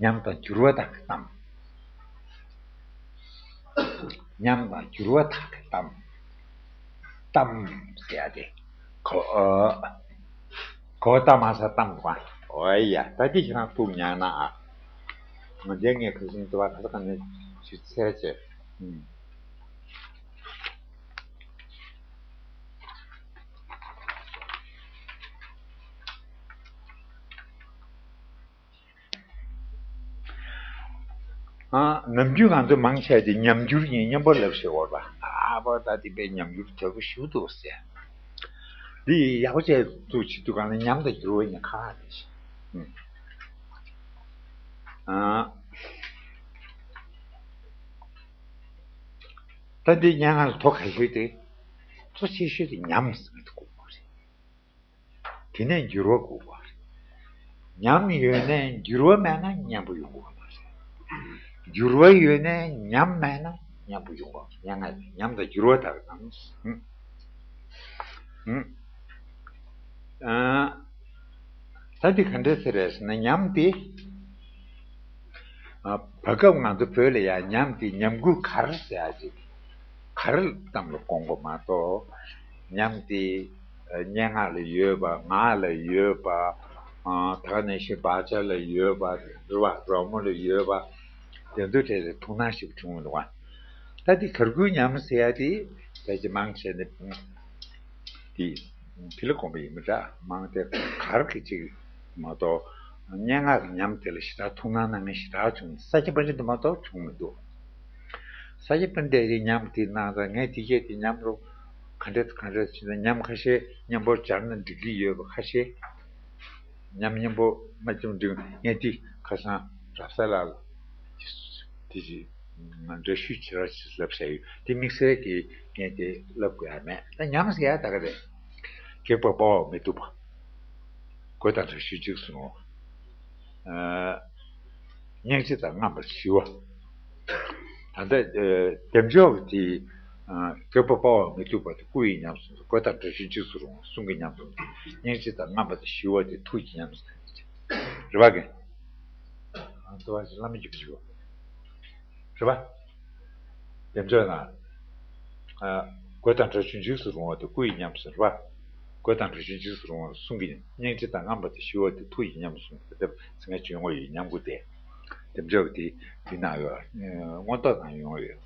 ཉམས་དང་འགྱུར་བ་དག་གི་གཏམ། ཉམས་དང་འགྱུར་བ་དག་གི་གཏམ། གཏམ་ཟེར་ཡ་དེ། གོ། ཨ། གོ་ད་མ་ས་གཏམ་བ། ཨོ་ཡ། ད་དེ་ཁྱེད་རང་ཐུགས་ཉར་ན་ཨ། ང་རྒྱལ་ངས་ཁ་སང་དུ་བ་ཁ་ས་ག་ནས་ཞིག་འཚལ་བྱས། ཨུམ། ཨ། ནམ་རྒྱུན་ང་ཚོ་མང་ཆེ་དེ་ཉམས་འགྱུར་ཡིན་སྙམ་པ་ལབ་ཤེས་འོར་བ། ཨ་བ་ད་དེ་པའི་ཉམས་འགྱུར་དོད་པོ་ཞུ་འདུག་ཟེར། འདི་ཡག་པོ་བྱས་འདུག་བྱེད་དུས་གང་ལ་ཉམས་དང་འགྱུར་བ་ཡིན་ཁ་ཁ་རེད་ཤག་ཨ། ད་འདི་སྙན་ངག་ལ་དོ་ག་ཤོད་དེ། གཙོ་ཆེ་ཤོས་དེ་ཉམས་ཟེར་གི་འདུག་གོ་རེད། དེ་ནས་འགྱུར་བ་དགོས་པ་རེད། ཉམས་ཡོད་ནས་འགྱུར་བ་མེད་ན་སྙན་པོ་ཡོང་གི་མ་རེད། འགྱུར་བ་ཡོད་ནས་ཉམས་མེད་ན་སྙན་པོ་ཡོང་གི་མ་རེད། ཉམས་དང་འགྱུར་བ་དག་གམ། ཨ། ད་འདི་ག་འདྲ་ཟེར་རེད་ཟེར་ན་ཉམས་དེ། ཨ། བར་སྐབས་ང་ཚོ་བོད་ལ་ཡང་ཉམས་དེ་ཉམས་རྒུད་གར་ཟེར་ཡ་ཅིག་གར་ཙམ་ལ་དགོངས་པ་མ་གཏོགས། ཉམས་དེ་སྙན་ངག་ལ་ཡོད་པ། ངག་ལ་ཡོད་པ། ཨ། ད་ག་ནང་བཞིན་བག་ཆགས་ལ་ཡོད་པ། རེད་བ། རོལ་མོ་ལ་ཡོད་པ། དེ་ཚོའི་གྲས་ལ་ཐུགས་སྣང་ཞིག་བྱུང་མི་འདུག་བ། ད་དེ་གར་རྒུད་ཉམས་ཟེར་ཡ་དེ་ཕལ་ཆེར་མང་ཆེ་ནི་དེ་དེ་ལ་དགོངས་པ་ཡིན་མི་འདྲ། མང་སྟེ་གར་གྱི་ཅིག་མ་གཏོགས། སྙན་ངག་གི་ཉམས་དེ་ལ་ཞེ་དྲག་ཐུགས་སྣང་གནང་མཁན་ཞེ་དྲག་བྱུང་། ས་སྐྱ་པཎྜི་ཏ་མ་གཏོགས་བྱུང་མི་འདུག་ས་སྐྱ་པཎྜི་ཏས་དེ་ཉམས་དེ་གནང་ཙང་ངས་དེ་སྐད་དེ་ཉམས་རོགས་ག་འདྲ་ག་འདྲ་བྱས་ན། ཉམས་ཁ་ཤས་སྙན་པོ་སྦྱར་ན་འགྲིག་གི་ཡོད་པ་ཁ་ཤས། ཉམས་སྙན་པོ་མ་བྱུང་འགྲིག་ངས་དེ་ཁ་སང་རབ་གསལ་ལགས་ལ་དེ་ཅིག་འདྲ་བཤུས་བྱེད་རོགས་ཞེས་ལབ་བྱས་ཡོད། དེ་དམིགས་བསལ་གྱི་ངས་དེ་ལབ་དགོས་ཡ་མེད། ད་ཉམས་ཟེར་ཡ་ད་ག་རེད། སྒེག་པ་སྤོབས་པ་མི་སྡུག་པ། རྒོད་དང་འདྲ་བཤུས་འཇིགས་སུ་རུང་བ། སྙིང་རྗེ་དང་རྔམ་པ་ཞི་བ། ད་ལྟ་བདེ་མཆོག་གི་དེ་སྒེག་པ་སྤོབས་པ་མི་སྡུག་པ་དེ་སྐུ་ཡི་ཉམས་སུ། རྒོད་དང་འདྲ་བཤུས་འཇིགས་སུ་རུང་བ་གསུང་གི་ཉམས་སུ། སྙིང་རྗེ་དང་རྔམ་པ་དང་ཞི་བ་དེ་ཐུགས་ཀྱི་ཉམས་སུ། རེད་པ། གན་ཨ་ཏོ་བ་ཞིག་བླ་མ་རྒྱུད་པ་ཞིག་རེད་པ། བདེ་མཆོག་ན། རྒོད་དང་འདྲ་བཤུས་འཇིགས་སུ་རུང་བ་དེ་སྐུ་ཡི་ཉམས་སུ་རེད་པ། རྒོད་དང་འདྲ་བཤུས་འཇིགས་སུ་རུང་བ་གསུང་གི་ཉམས། སྙིང་རྗེ་དང་རྔམ་པ་དང་ཞི་བ་དེ་ཐུགས་ཀྱི་ཉམས་སུ་དེ་ཚེ་ངས་བྱུང་བ་ཡོད། ཉམས་དགུ་དེ། བདེ་མཆོག་དེ་དེ་ན་ཡོད། མངོན་རྟོགས་དང་ཡོང་བ་ཡོད།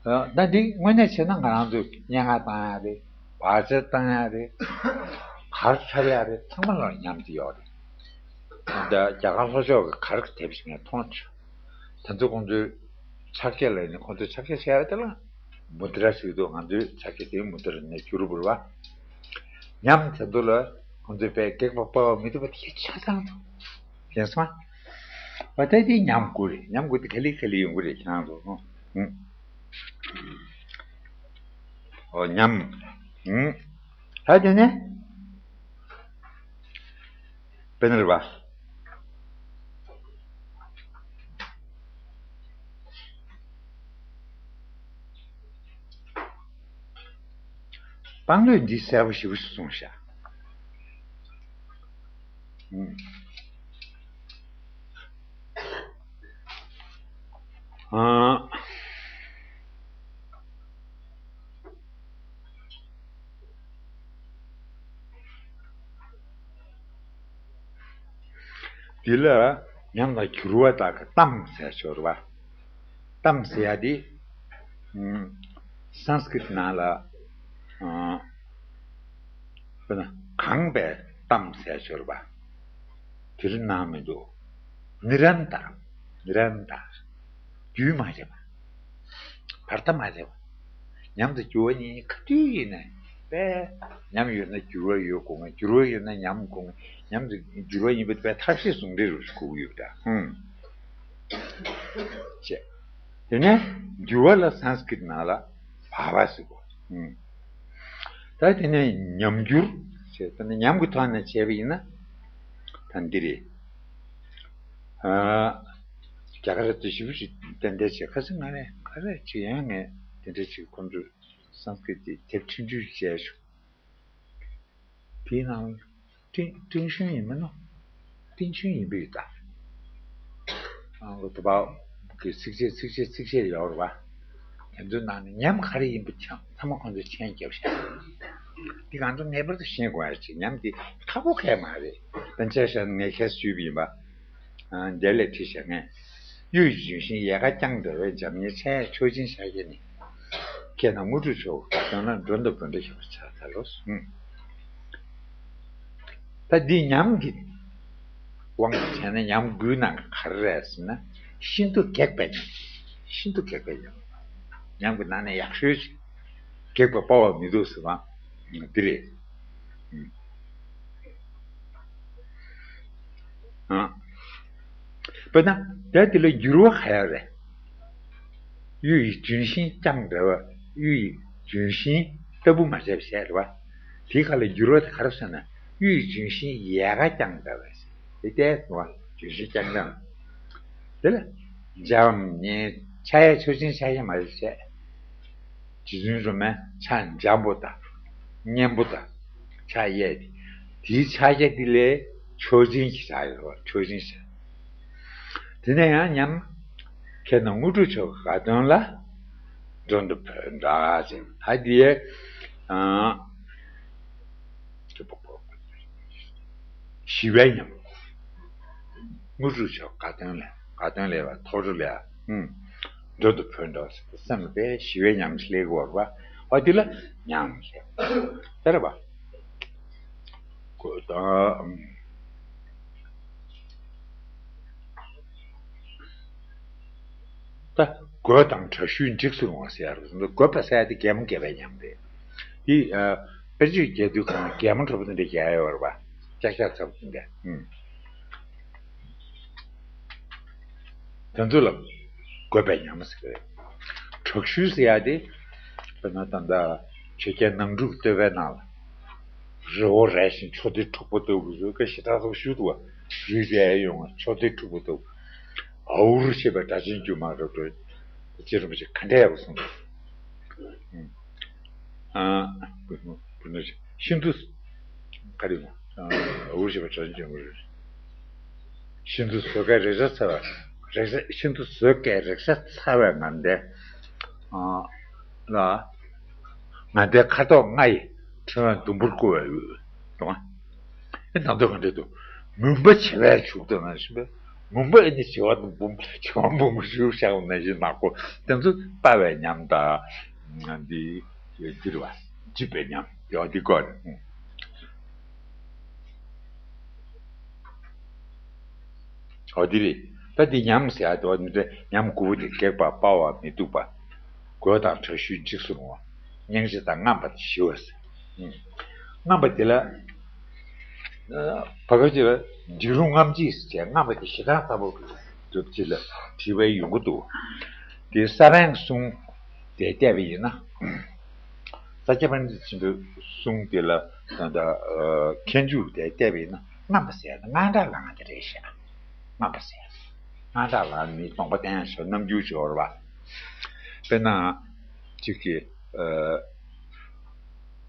ད་འདི་དངོས་གནས་བྱས་ན་ང་རང་ཚོས་སྙན་ངག་བཏང་ཡ་རེད། བར་ཆད་བཏང་ཡ་རེད། གར་འཁྲབ་ཡ་རེད། ཚང་མ་ལ་ཉམས་དེ་ཡོད་རེད། ད་རྒྱ་གར་ལྷོ་ཕྱོགས་ཀྱི་གར་གྱི་དེབ་ཞིག་ངས་མཐོང་བྱུང་། དེ་ཚོ་ཁོང་ཚོའི་ཕྱག་རྒྱ་ལ་ནི་ཁོང་ཚོའི་ཕྱག་རྒྱ་བྱས་པ་དེ་ལ་མུ་དྲ་ཞིག་འདུག་ང་ཚོའི་ཕྱག་རྒྱ་དེ་མུ་དྲ་ནས་བསྒྱུར་བ་རེད་པ། ཉམས་དེ་ཚོ་ལ་ཁོང་ཚོས་དཔེ་སྒེག་པ་སྤོབས་པ་མི་སྡུག་པ་དེ་ཆ་ཚང་འདུག་ཡིན་སོང་། འོ་ད་དེ་ཉམས་དགུ་རེད། ཉམས་དགུ་དེ་ག་ལེ་ག་ལེ་ཡོང་གི་རེད། ཁྱེད་རང་ཚོ། ཨོ་ཉམས། ད་དེ་ནས་དཔེར་ན་རེད་པ། སྤང་ལོས་འདི་གསལ་པོ་ཞེ་པོ་ཞིག་གསུངས་ཤག་ཨ། འདི་ལ་ཉམས་དང་འགྱུར་བ་དག་གི་གཏམ་ཟེར་ཆོག་རེད་པ། གཏམ་ཟེར་ཡ་དེ། ཨ། སཾ་སྐྲྀཏ་ནང་ལ། ཨ། དཔེར་ན་གང་པའི་གཏམ་ཟེར་ཆོག་རེད་པ། དེ་རིང་ནང་མི་འདུག་ནི་རན་ཏར། ནི་རན་ཏར། རྒྱུན་མ་ཆད་པ། བར་མཐའ་མ་ཆད་པ། ཉམས་དང་འགྱུར་བ་གཉིས་ག་དུས་ཡིན་ནའི་དཔེ། ཉམས་ཡོད་ན་འགྱུར་བ་ཡོད་དགོས་ངེས། འགྱུར་བ་ཡོད་ན་ཉམས་དགོས་ངེས། ཉམས་དང་འགྱུར་བ་གཉིས་པོ་དཔེ་ཐབས་ཤེས་ཟུང་འབྲེལ་རུ་དགོས་ཀྱི་ཡོད་ད། ཧུམ། བྱས། དེ་ནས་འགྱུར་བ་ལ་སཾ་སྐྲྀཏ་ནང་ལ་བྷ་བ་ཟེར་གོ། ཧུམ། ད་དེ་ནས་ཉམས་འགྱུར་བྱས། ད་ནི་ཉམས་ཀྱི་ཐོག་ནས་བྱས་པ་ཡིན་ན། ད་འདི་རེད། ཨ། རྒྱ་གར་དུ་ཞིབ་ཞིབ་ཏན་ཏན་བྱས། ཁ་སང་ང་ནས་ག་རེ་བྱེད་ཡང་ངས་དེ་འདྲ་ཞིག་ཁོང་ཚོས་སཾ་སྐྲྀཏ་དེ་དེབ་ཕྲིན་བཅོལ་བྱས་བྱུང་། དེའི་ནང་ཀྲིན་ཀྲིན་ཤུན་ཡིན་མིན་ནོ། ཀྲིན་ཤུན་ཡིན་པའི་ད། ཨང་གོ་དུ་བའོ་གི་ཚིགས་བཅད་ཚིགས་བཅད་ཚིགས་བཅད་ཡོད་རེད་པ། དེ་ཚོའི་ནང་ནས་ཉམས་ག་རེ་ཡིན་པ་ཆ་ཚང་མ་ཁོང་ཚོས་མཆན་བརྒྱབ་བཞག་འདི་ང་ཚོ་ངེས་པར་དུ་ཤེས་དགོས་ཡ་ཅིག་ཉམས་འདི་ཁག་པོ་གང་ཡང་མ་རེད། དཔེ་ཆ་བཞག་ནས་ངས་ཁྱེད་ཞུས་པ་ཡིན་པ། ཨ། དེ་ལས་བྲིས་བཞག་ངས། གཡུ་ཡི་ལྗོན་ཤིང་ཡལ་ག་བརྐྱངས་འདྲ་བའི། འཇམ་མཉེན་འཆར་ཡན་མཆོག་སྦྱིན་ཕྱག་རྒྱ་ནི། ཁྱེད་རྣམས་དངོས་གྲུབ་མཆོག་གི་དགའ་སྟོན་ལ། མགྲོན་དུ་བོས་འགྲོ་ཞེས་པར་བྱ་འཚལ་ལོ། ད་འདི་ཉམས་ཀྱི་དབང་དུ་བྱས་ན་ཉམས་དགུའི་ནང་གི་ག་རེ་རེད་ཟེར་ན། ཤིན་ཏུ་སྒེག་པའི་ཉམས། ཤིན་ཏུ་སྒེག་པའི་ཉམས། ཉམས་ཀྱི་ནང་ནས་ཡག་ཤོས་ཤིག་སྒེག་པ་སྤོབས་པ་མི་སྡུག་ཟེར་བ་འདི་རེད། ཨ། དཔེར་ན་དེ་དེ་ལ་འགྱུར་བ་ག་ཡོད་རེད། གཡུ་ཡི་ལྗོན་ཤིང་རྐྱང་འདྲ་བ། གཡུ་ཡི་ལྗོན་ཤིང་ལྟ་བུ་མ་བྱས་པ་བྱས་རེད་པ། དེའི་ཁ་ལ་འགྱུར་བ་དེ་ག་རེ་ཟེར་ན། གཡུ་ཡི་ལྗོན་ཤིང་ཡལ་ག་རྐྱང་འདྲ་བ་ཟེར། དེ་ལྟས་སོང་བ་ལྗོན་ཤིང་རྐྱང་འདྲ་བ། དེ་ལ་འཇམ་མཉེན་འཆར་ཡན་མཆོག་སྦྱིན་ཕྱག་རྒྱ་མ་རེད་བྱས། རྗེ་བཙུན་སྒྲོལ་མའི་ཕྱག་འཇམ་པོ་དང་། མཉེན་པོ་དང་། ཕྱག་གཡས་དེ། དེའི་ཕྱག་རྒྱ་དེ་ལས་མཆོག་སྦྱིན་གྱི་ཕྱག་ཡོད་པ། མཆོག་སྦྱིན་ཕྱག་དེ་ནས་ཡང་ཉམས། ཁྱེད་རྣམས་དངོས་གྲུབ་མཆོག་གི་དགའ་སྟོན་ལ། མགྲོན་དུ་བོས་འགྲོ་ཞེས། ད་དེ། ཨ། ཞི་བའི་ཉམས། དངོས་གྲུབ་མཆོག་དགའ་སྟོན་ལ། དགའ་སྟོན་ལ་བ་ཐོབ་འགྲོ་ལ། ཨུམ། མགྲོན་དུ་བོས་འགྲོ་ཟེར་ཏེ་སེམས་ལ་དཔེ་ཞི་བའི་ཉམས་སླེབས་ཀྱི་ཡོད་རེད་པ། འོ་དེ་ལ་ཉམས་ཟེར། དེ་རེད་པ། གོ་ད། ཨུམ། ད་རྒོད་དང་དྲག་ཤུལ་འཇིགས་སུ་རུང་བ་ཟེར་ཡ་རེད། རྒོད་པ་ཟེར་ཡ་དེ་གད་མོ་བགད་པའི་ཉམས་རེད། དེ་ཨ། དཔེར་བརྗོད་རྒྱག་དུས་གང་གད་མོ་འདྲ་པོ་དེ་འདྲ་རྒྱག་ཡ་ཡོད་རེད་པ། ཀྱག་ཀྱག་ཚ་པོ་དེ་འདྲ། ཨུམ། དེ་ཚོ་ལ། དགོས་པའི་ཉམས་ཟེར་རེད། དྲག་ཤུལ་ཟེར་ཡ་དེ། དཔེར་ན་ད་ལྟ་ཆོས་རྒྱལ་ནང་འཁྲུག་བསྟོད་པའི་ནང་ལ། རི་བོ་རལ་ཞིང་ཕྱོགས་མཐའི་འཁྲུག་པ་ལྟ་བུ་བཟོ་ཀ་ཞེ་དྲག་ཐོག་ཞུ་འདུག་བ། རི་རལ་ཡོང་བ་ཕྱོགས་མཐའི་འཁྲུག་པ་ལྟ་བུ། ཨའུར་ཞེས་པའི་སྒྲ་ཅན་སྒྱུ་མ་རབ་འགྲོ། རྗེ་རིན་པོ་ཆེ་ག་འདྲ་ཡག་པོ་གསུངས་འདུག་ཨ། བུ་ནུ་ཤིན་ཏུ། ག་རེ་ཡིན། ཨ། འུར་ཞེས་པ་དྲན་བྱུང་བ་རེད། ཤིན་ཏུ་བཟོད་དཀའི་རེག་བྱ་ཚ་བ། རེག་བྱ་ཤིན་ཏུ་བཟོད་དཀའི་རེག་བྱ་ཚ་བའི་ངན་ལྡན། ཨ། ལ། ངན་ལྡན་ཁ་དོག་ལྔ་ཡི་ཕྲེང་བས་ཟླུམ་པོར་བསྐོར་བའི་འོད། དང་། ཨེ་ནང་དོན་ག་འདྲ་འདུག་མུན་པ་བྱེ་བས་བྱུགས་པ་ནང་བཞིན་པས། མུན་པ་ཨེ་ནི་བྱེ་བ་དང་འབུམ་བྱེ་བ་འབུམ་བཞུ་བཞག་པ་ནང་བཞིན་ནག་པོ་དེ་ཚོ་སྤར་བའི་ཉམས་དང་། འདི་འདིར་བ་འཇིབ་པའི་ཉམས་ཡོད་འདི་སྐོར་རེད། འོ་འདི་རེད། ད་འདི་ཉམས་ཟེར་ཡ་དེ་འོ་འདི་ཉམས་དགུ་པོ་དེ་སྒེག་པ་སྤར་བ་མི་སྡུག་པ། དགོད་དང་དྲག་ཤུལ་འཇིགས་སུ་རུང་བ། སྙིང་རྗེ་དང་རྔམ་པ་དང་ཞི་བ་ཟེར། རྔམ་པ་དེ་ལ། བར་སྐབས་ཅིག་ལ་འཇིགས་རུང་རྔམ་བརྗིད་ཟེར་བྱས་རྔམ་པ་དེ་ཞེ་སྡང་ཚ་པོ་གྲུབ་ཅིག་ལ་བྲིས་པའི་ཡོང་གི་འདུག་དེ་ས་བོན་གསུམ་དེ་བལྟས་པ་ཡིན་ན། ས་སྐྱ་པཎྜི་ཏ་ཆེན་པོའི་གསུང་དེ་ལ་ད་ལྟ་མཁས་འཇུག་དེ་བལྟས་པ་ཡིན་ན་རྔམ་པ་ཟེར་ཡ་དེ་དངངས་སྐྲག་ལངས་དེ་རེད་ཤག་རྔམ་པ་ཟེར་ཡ་དེ་དངངས་སྐྲག་ལངས་ནས་གདོང་པ་བསྟན་ཡ་ཞོར་རྣམ་འགྱུར་སྦྱོར་བ། དཔེར་ན། གཅིག་གིས། ཨ།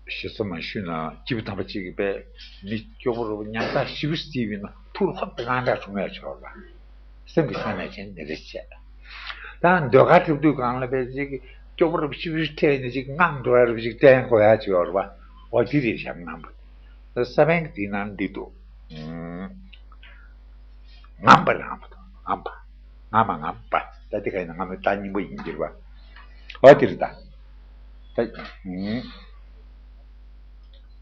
ཞེ་ས་མ་ཞུས་ན་སྐྱེས་བུ་དམ་པ་གཅིག་གིས་པས་མི་སྐྱོ་པོ་རུ་ཉམ་ཐག་ཞེ་པོ་བརྩིས་པ་ཡིན་ན་ཐུགས་ལ་ཧོབ་ཏེ་དངངས་སྐྲག་བྱུང་ཡ་ཆོག་ལ། སེམས་ཀྱི་ས་ནས་ཅན་འདི་རེད་བྱས། ད་ཟློས་གར་འཁྲབ་དུས་སྒང་ལ་པས་ཅིག་སྐྱོ་པོ་རུ་ཞེ་པོ་འཕྲད་ནས་ཅིག་དངངས་འགྲོ་ཡ་རུ་ཅིག་བསྟན་དགོས་ཡ་ཆོག་ར་བ། འོ་དེ་རེད་བཞག་རྔམ་པ། ས་བོན་གྱི་དེའི་ནང་འདི་འདུག་རྔམ་པ་རང་མ་གཏོགས་རྔམ་པ། རྔམ་མ་རྔམ་པ། ད་དེ་ག་ཡིན་ན་རྔམ་པའི་རྟགས་སྙིང་པོ་ཡིན་གྱི་རེད་པ། འོ་དེ་རེད་ད། ད།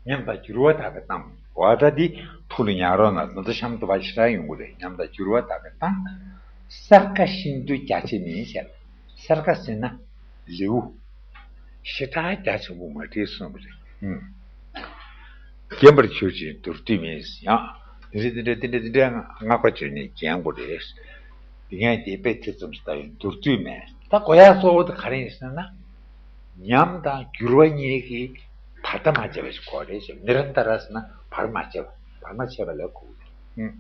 ཉམས་དང་འགྱུར་བ་དག་པའི་གཏམ། འོ་ད་འདི་ཐུགས་ལ་ཉར་རོགས་གནང་། ད་ལྟ་གཤམ་དུ་བ་ཞེ་དྲག་ཡོང་གི་རེད། ཉམས་དང་འགྱུར་བ་དག་པའི་གཏམ། སརྒ་ཤིན་ཏུ་རྒྱ་ཆེ་མིན་ཟེར། སརྒ་ཟེར་ན་ལེའུ། ཞེ་དྲག་རྒྱ་ཆེན་པོ་མ་བྲིས་གསུངས་པ་རེད། ཨུམ། རྒན་པར་གྱུར་ཅིང་མདོར་བསྡུས་མིན། ཡང་། འདི་འདྲ་འདི་འདྲ་འདི་འདྲ་འདི་འདྲ་སྔགས་པ་བྱོན་ནས་རྒྱན་དགོས་རེད། འདི་ངས་འདི་དཔེ་དེ་ཙམ་ཞིག་ལྟ་ཡིན། མདོར་བསྡུས་མེད། ད་གོ་ཡག་གཙོ་བོ་དེ་ག་རེ་ཡིན་ཟེར་ན། ཉམས་དང་འགྱུར་བ་གཉིས་ཀྱི་ད་ལྟ་མ་བྱས་པ་ཞིག་དགོས་རེད་ཟེར། ནི་རན་ཏ་ར་ཟེར་ན་བར་མ་ཆད་པ། བར་མ་ཆད་པ་ལ་གོ་གི་རེད། ཨུམ།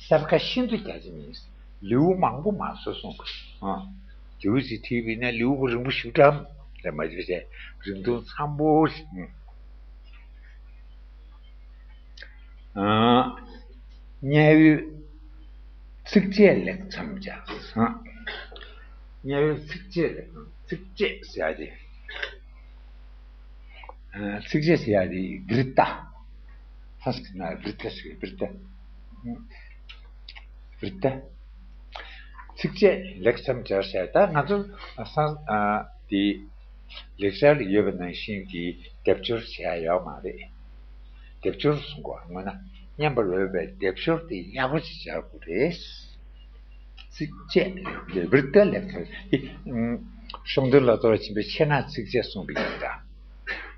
སརྒ་ཤིན་ཏུ་རྒྱ་ཆེ་མིན། ལེའུ་མང་པོ་མ་བཟོ་གསུངས་པ། ཨ། ལེའུ་ཞིག་བྲིས་པ་ཡིན་ན་ལེའུ་རིང་པོ་ཞེ་དྲག་རེད་མ་བྱས་བྱས་རིང་ཐུང་འཚམ་པོ་ཞིག་ཨ། དམྱལ་བའི་ཚིགས་བཅད་ལེགས་འཆམ་བྱ། ཨ། དམྱལ་བའི་ཚིགས་བཅད་ལེགས་འཆམ། ཚིགས་བཅད་ཟེར་ཡ་དེ། ཨ། ཚིགས་བཅད་ཟེར་ཡ་དེ་བིར་ཏ། སཾ་སྐྲྀཏ་ན་བིར་ཏ་ཟེར། བིར་ཏ། བིར་ཏ། ཚིགས་བཅད་ལེགས་འཆམ་སྦྱར་བྱས། ད་ང་ཚོ་སང་ཨ་དེ་ལེགས་སྦྱར་ལ་ཡོད་པ་ནང་བཞིན་གྱི་སྡེབ་སྦྱོར་བྱེད་ཡ་ཡོད་མ་རེད། སྡེབ་སྦྱོར་གསུང་གོ། སྔོན་ན་སྙན་པར་འོས་པའི་སྡེབ་སྦྱོར་དེ་ཡག་པོ་ཞིག་སྦྱར་དགོས་རེད། ཚིགས་བཅད་ལེགས་འཆམ། བིར་ཏ་ལེགས་འཆམ་དེ། ཤོང་སྟོན་ལ་གཏོར་བ་ཆེན་པོའི་ཆེ་ན་ཚིགས་བཅད་གསུངས་པ་ཡིན་ད།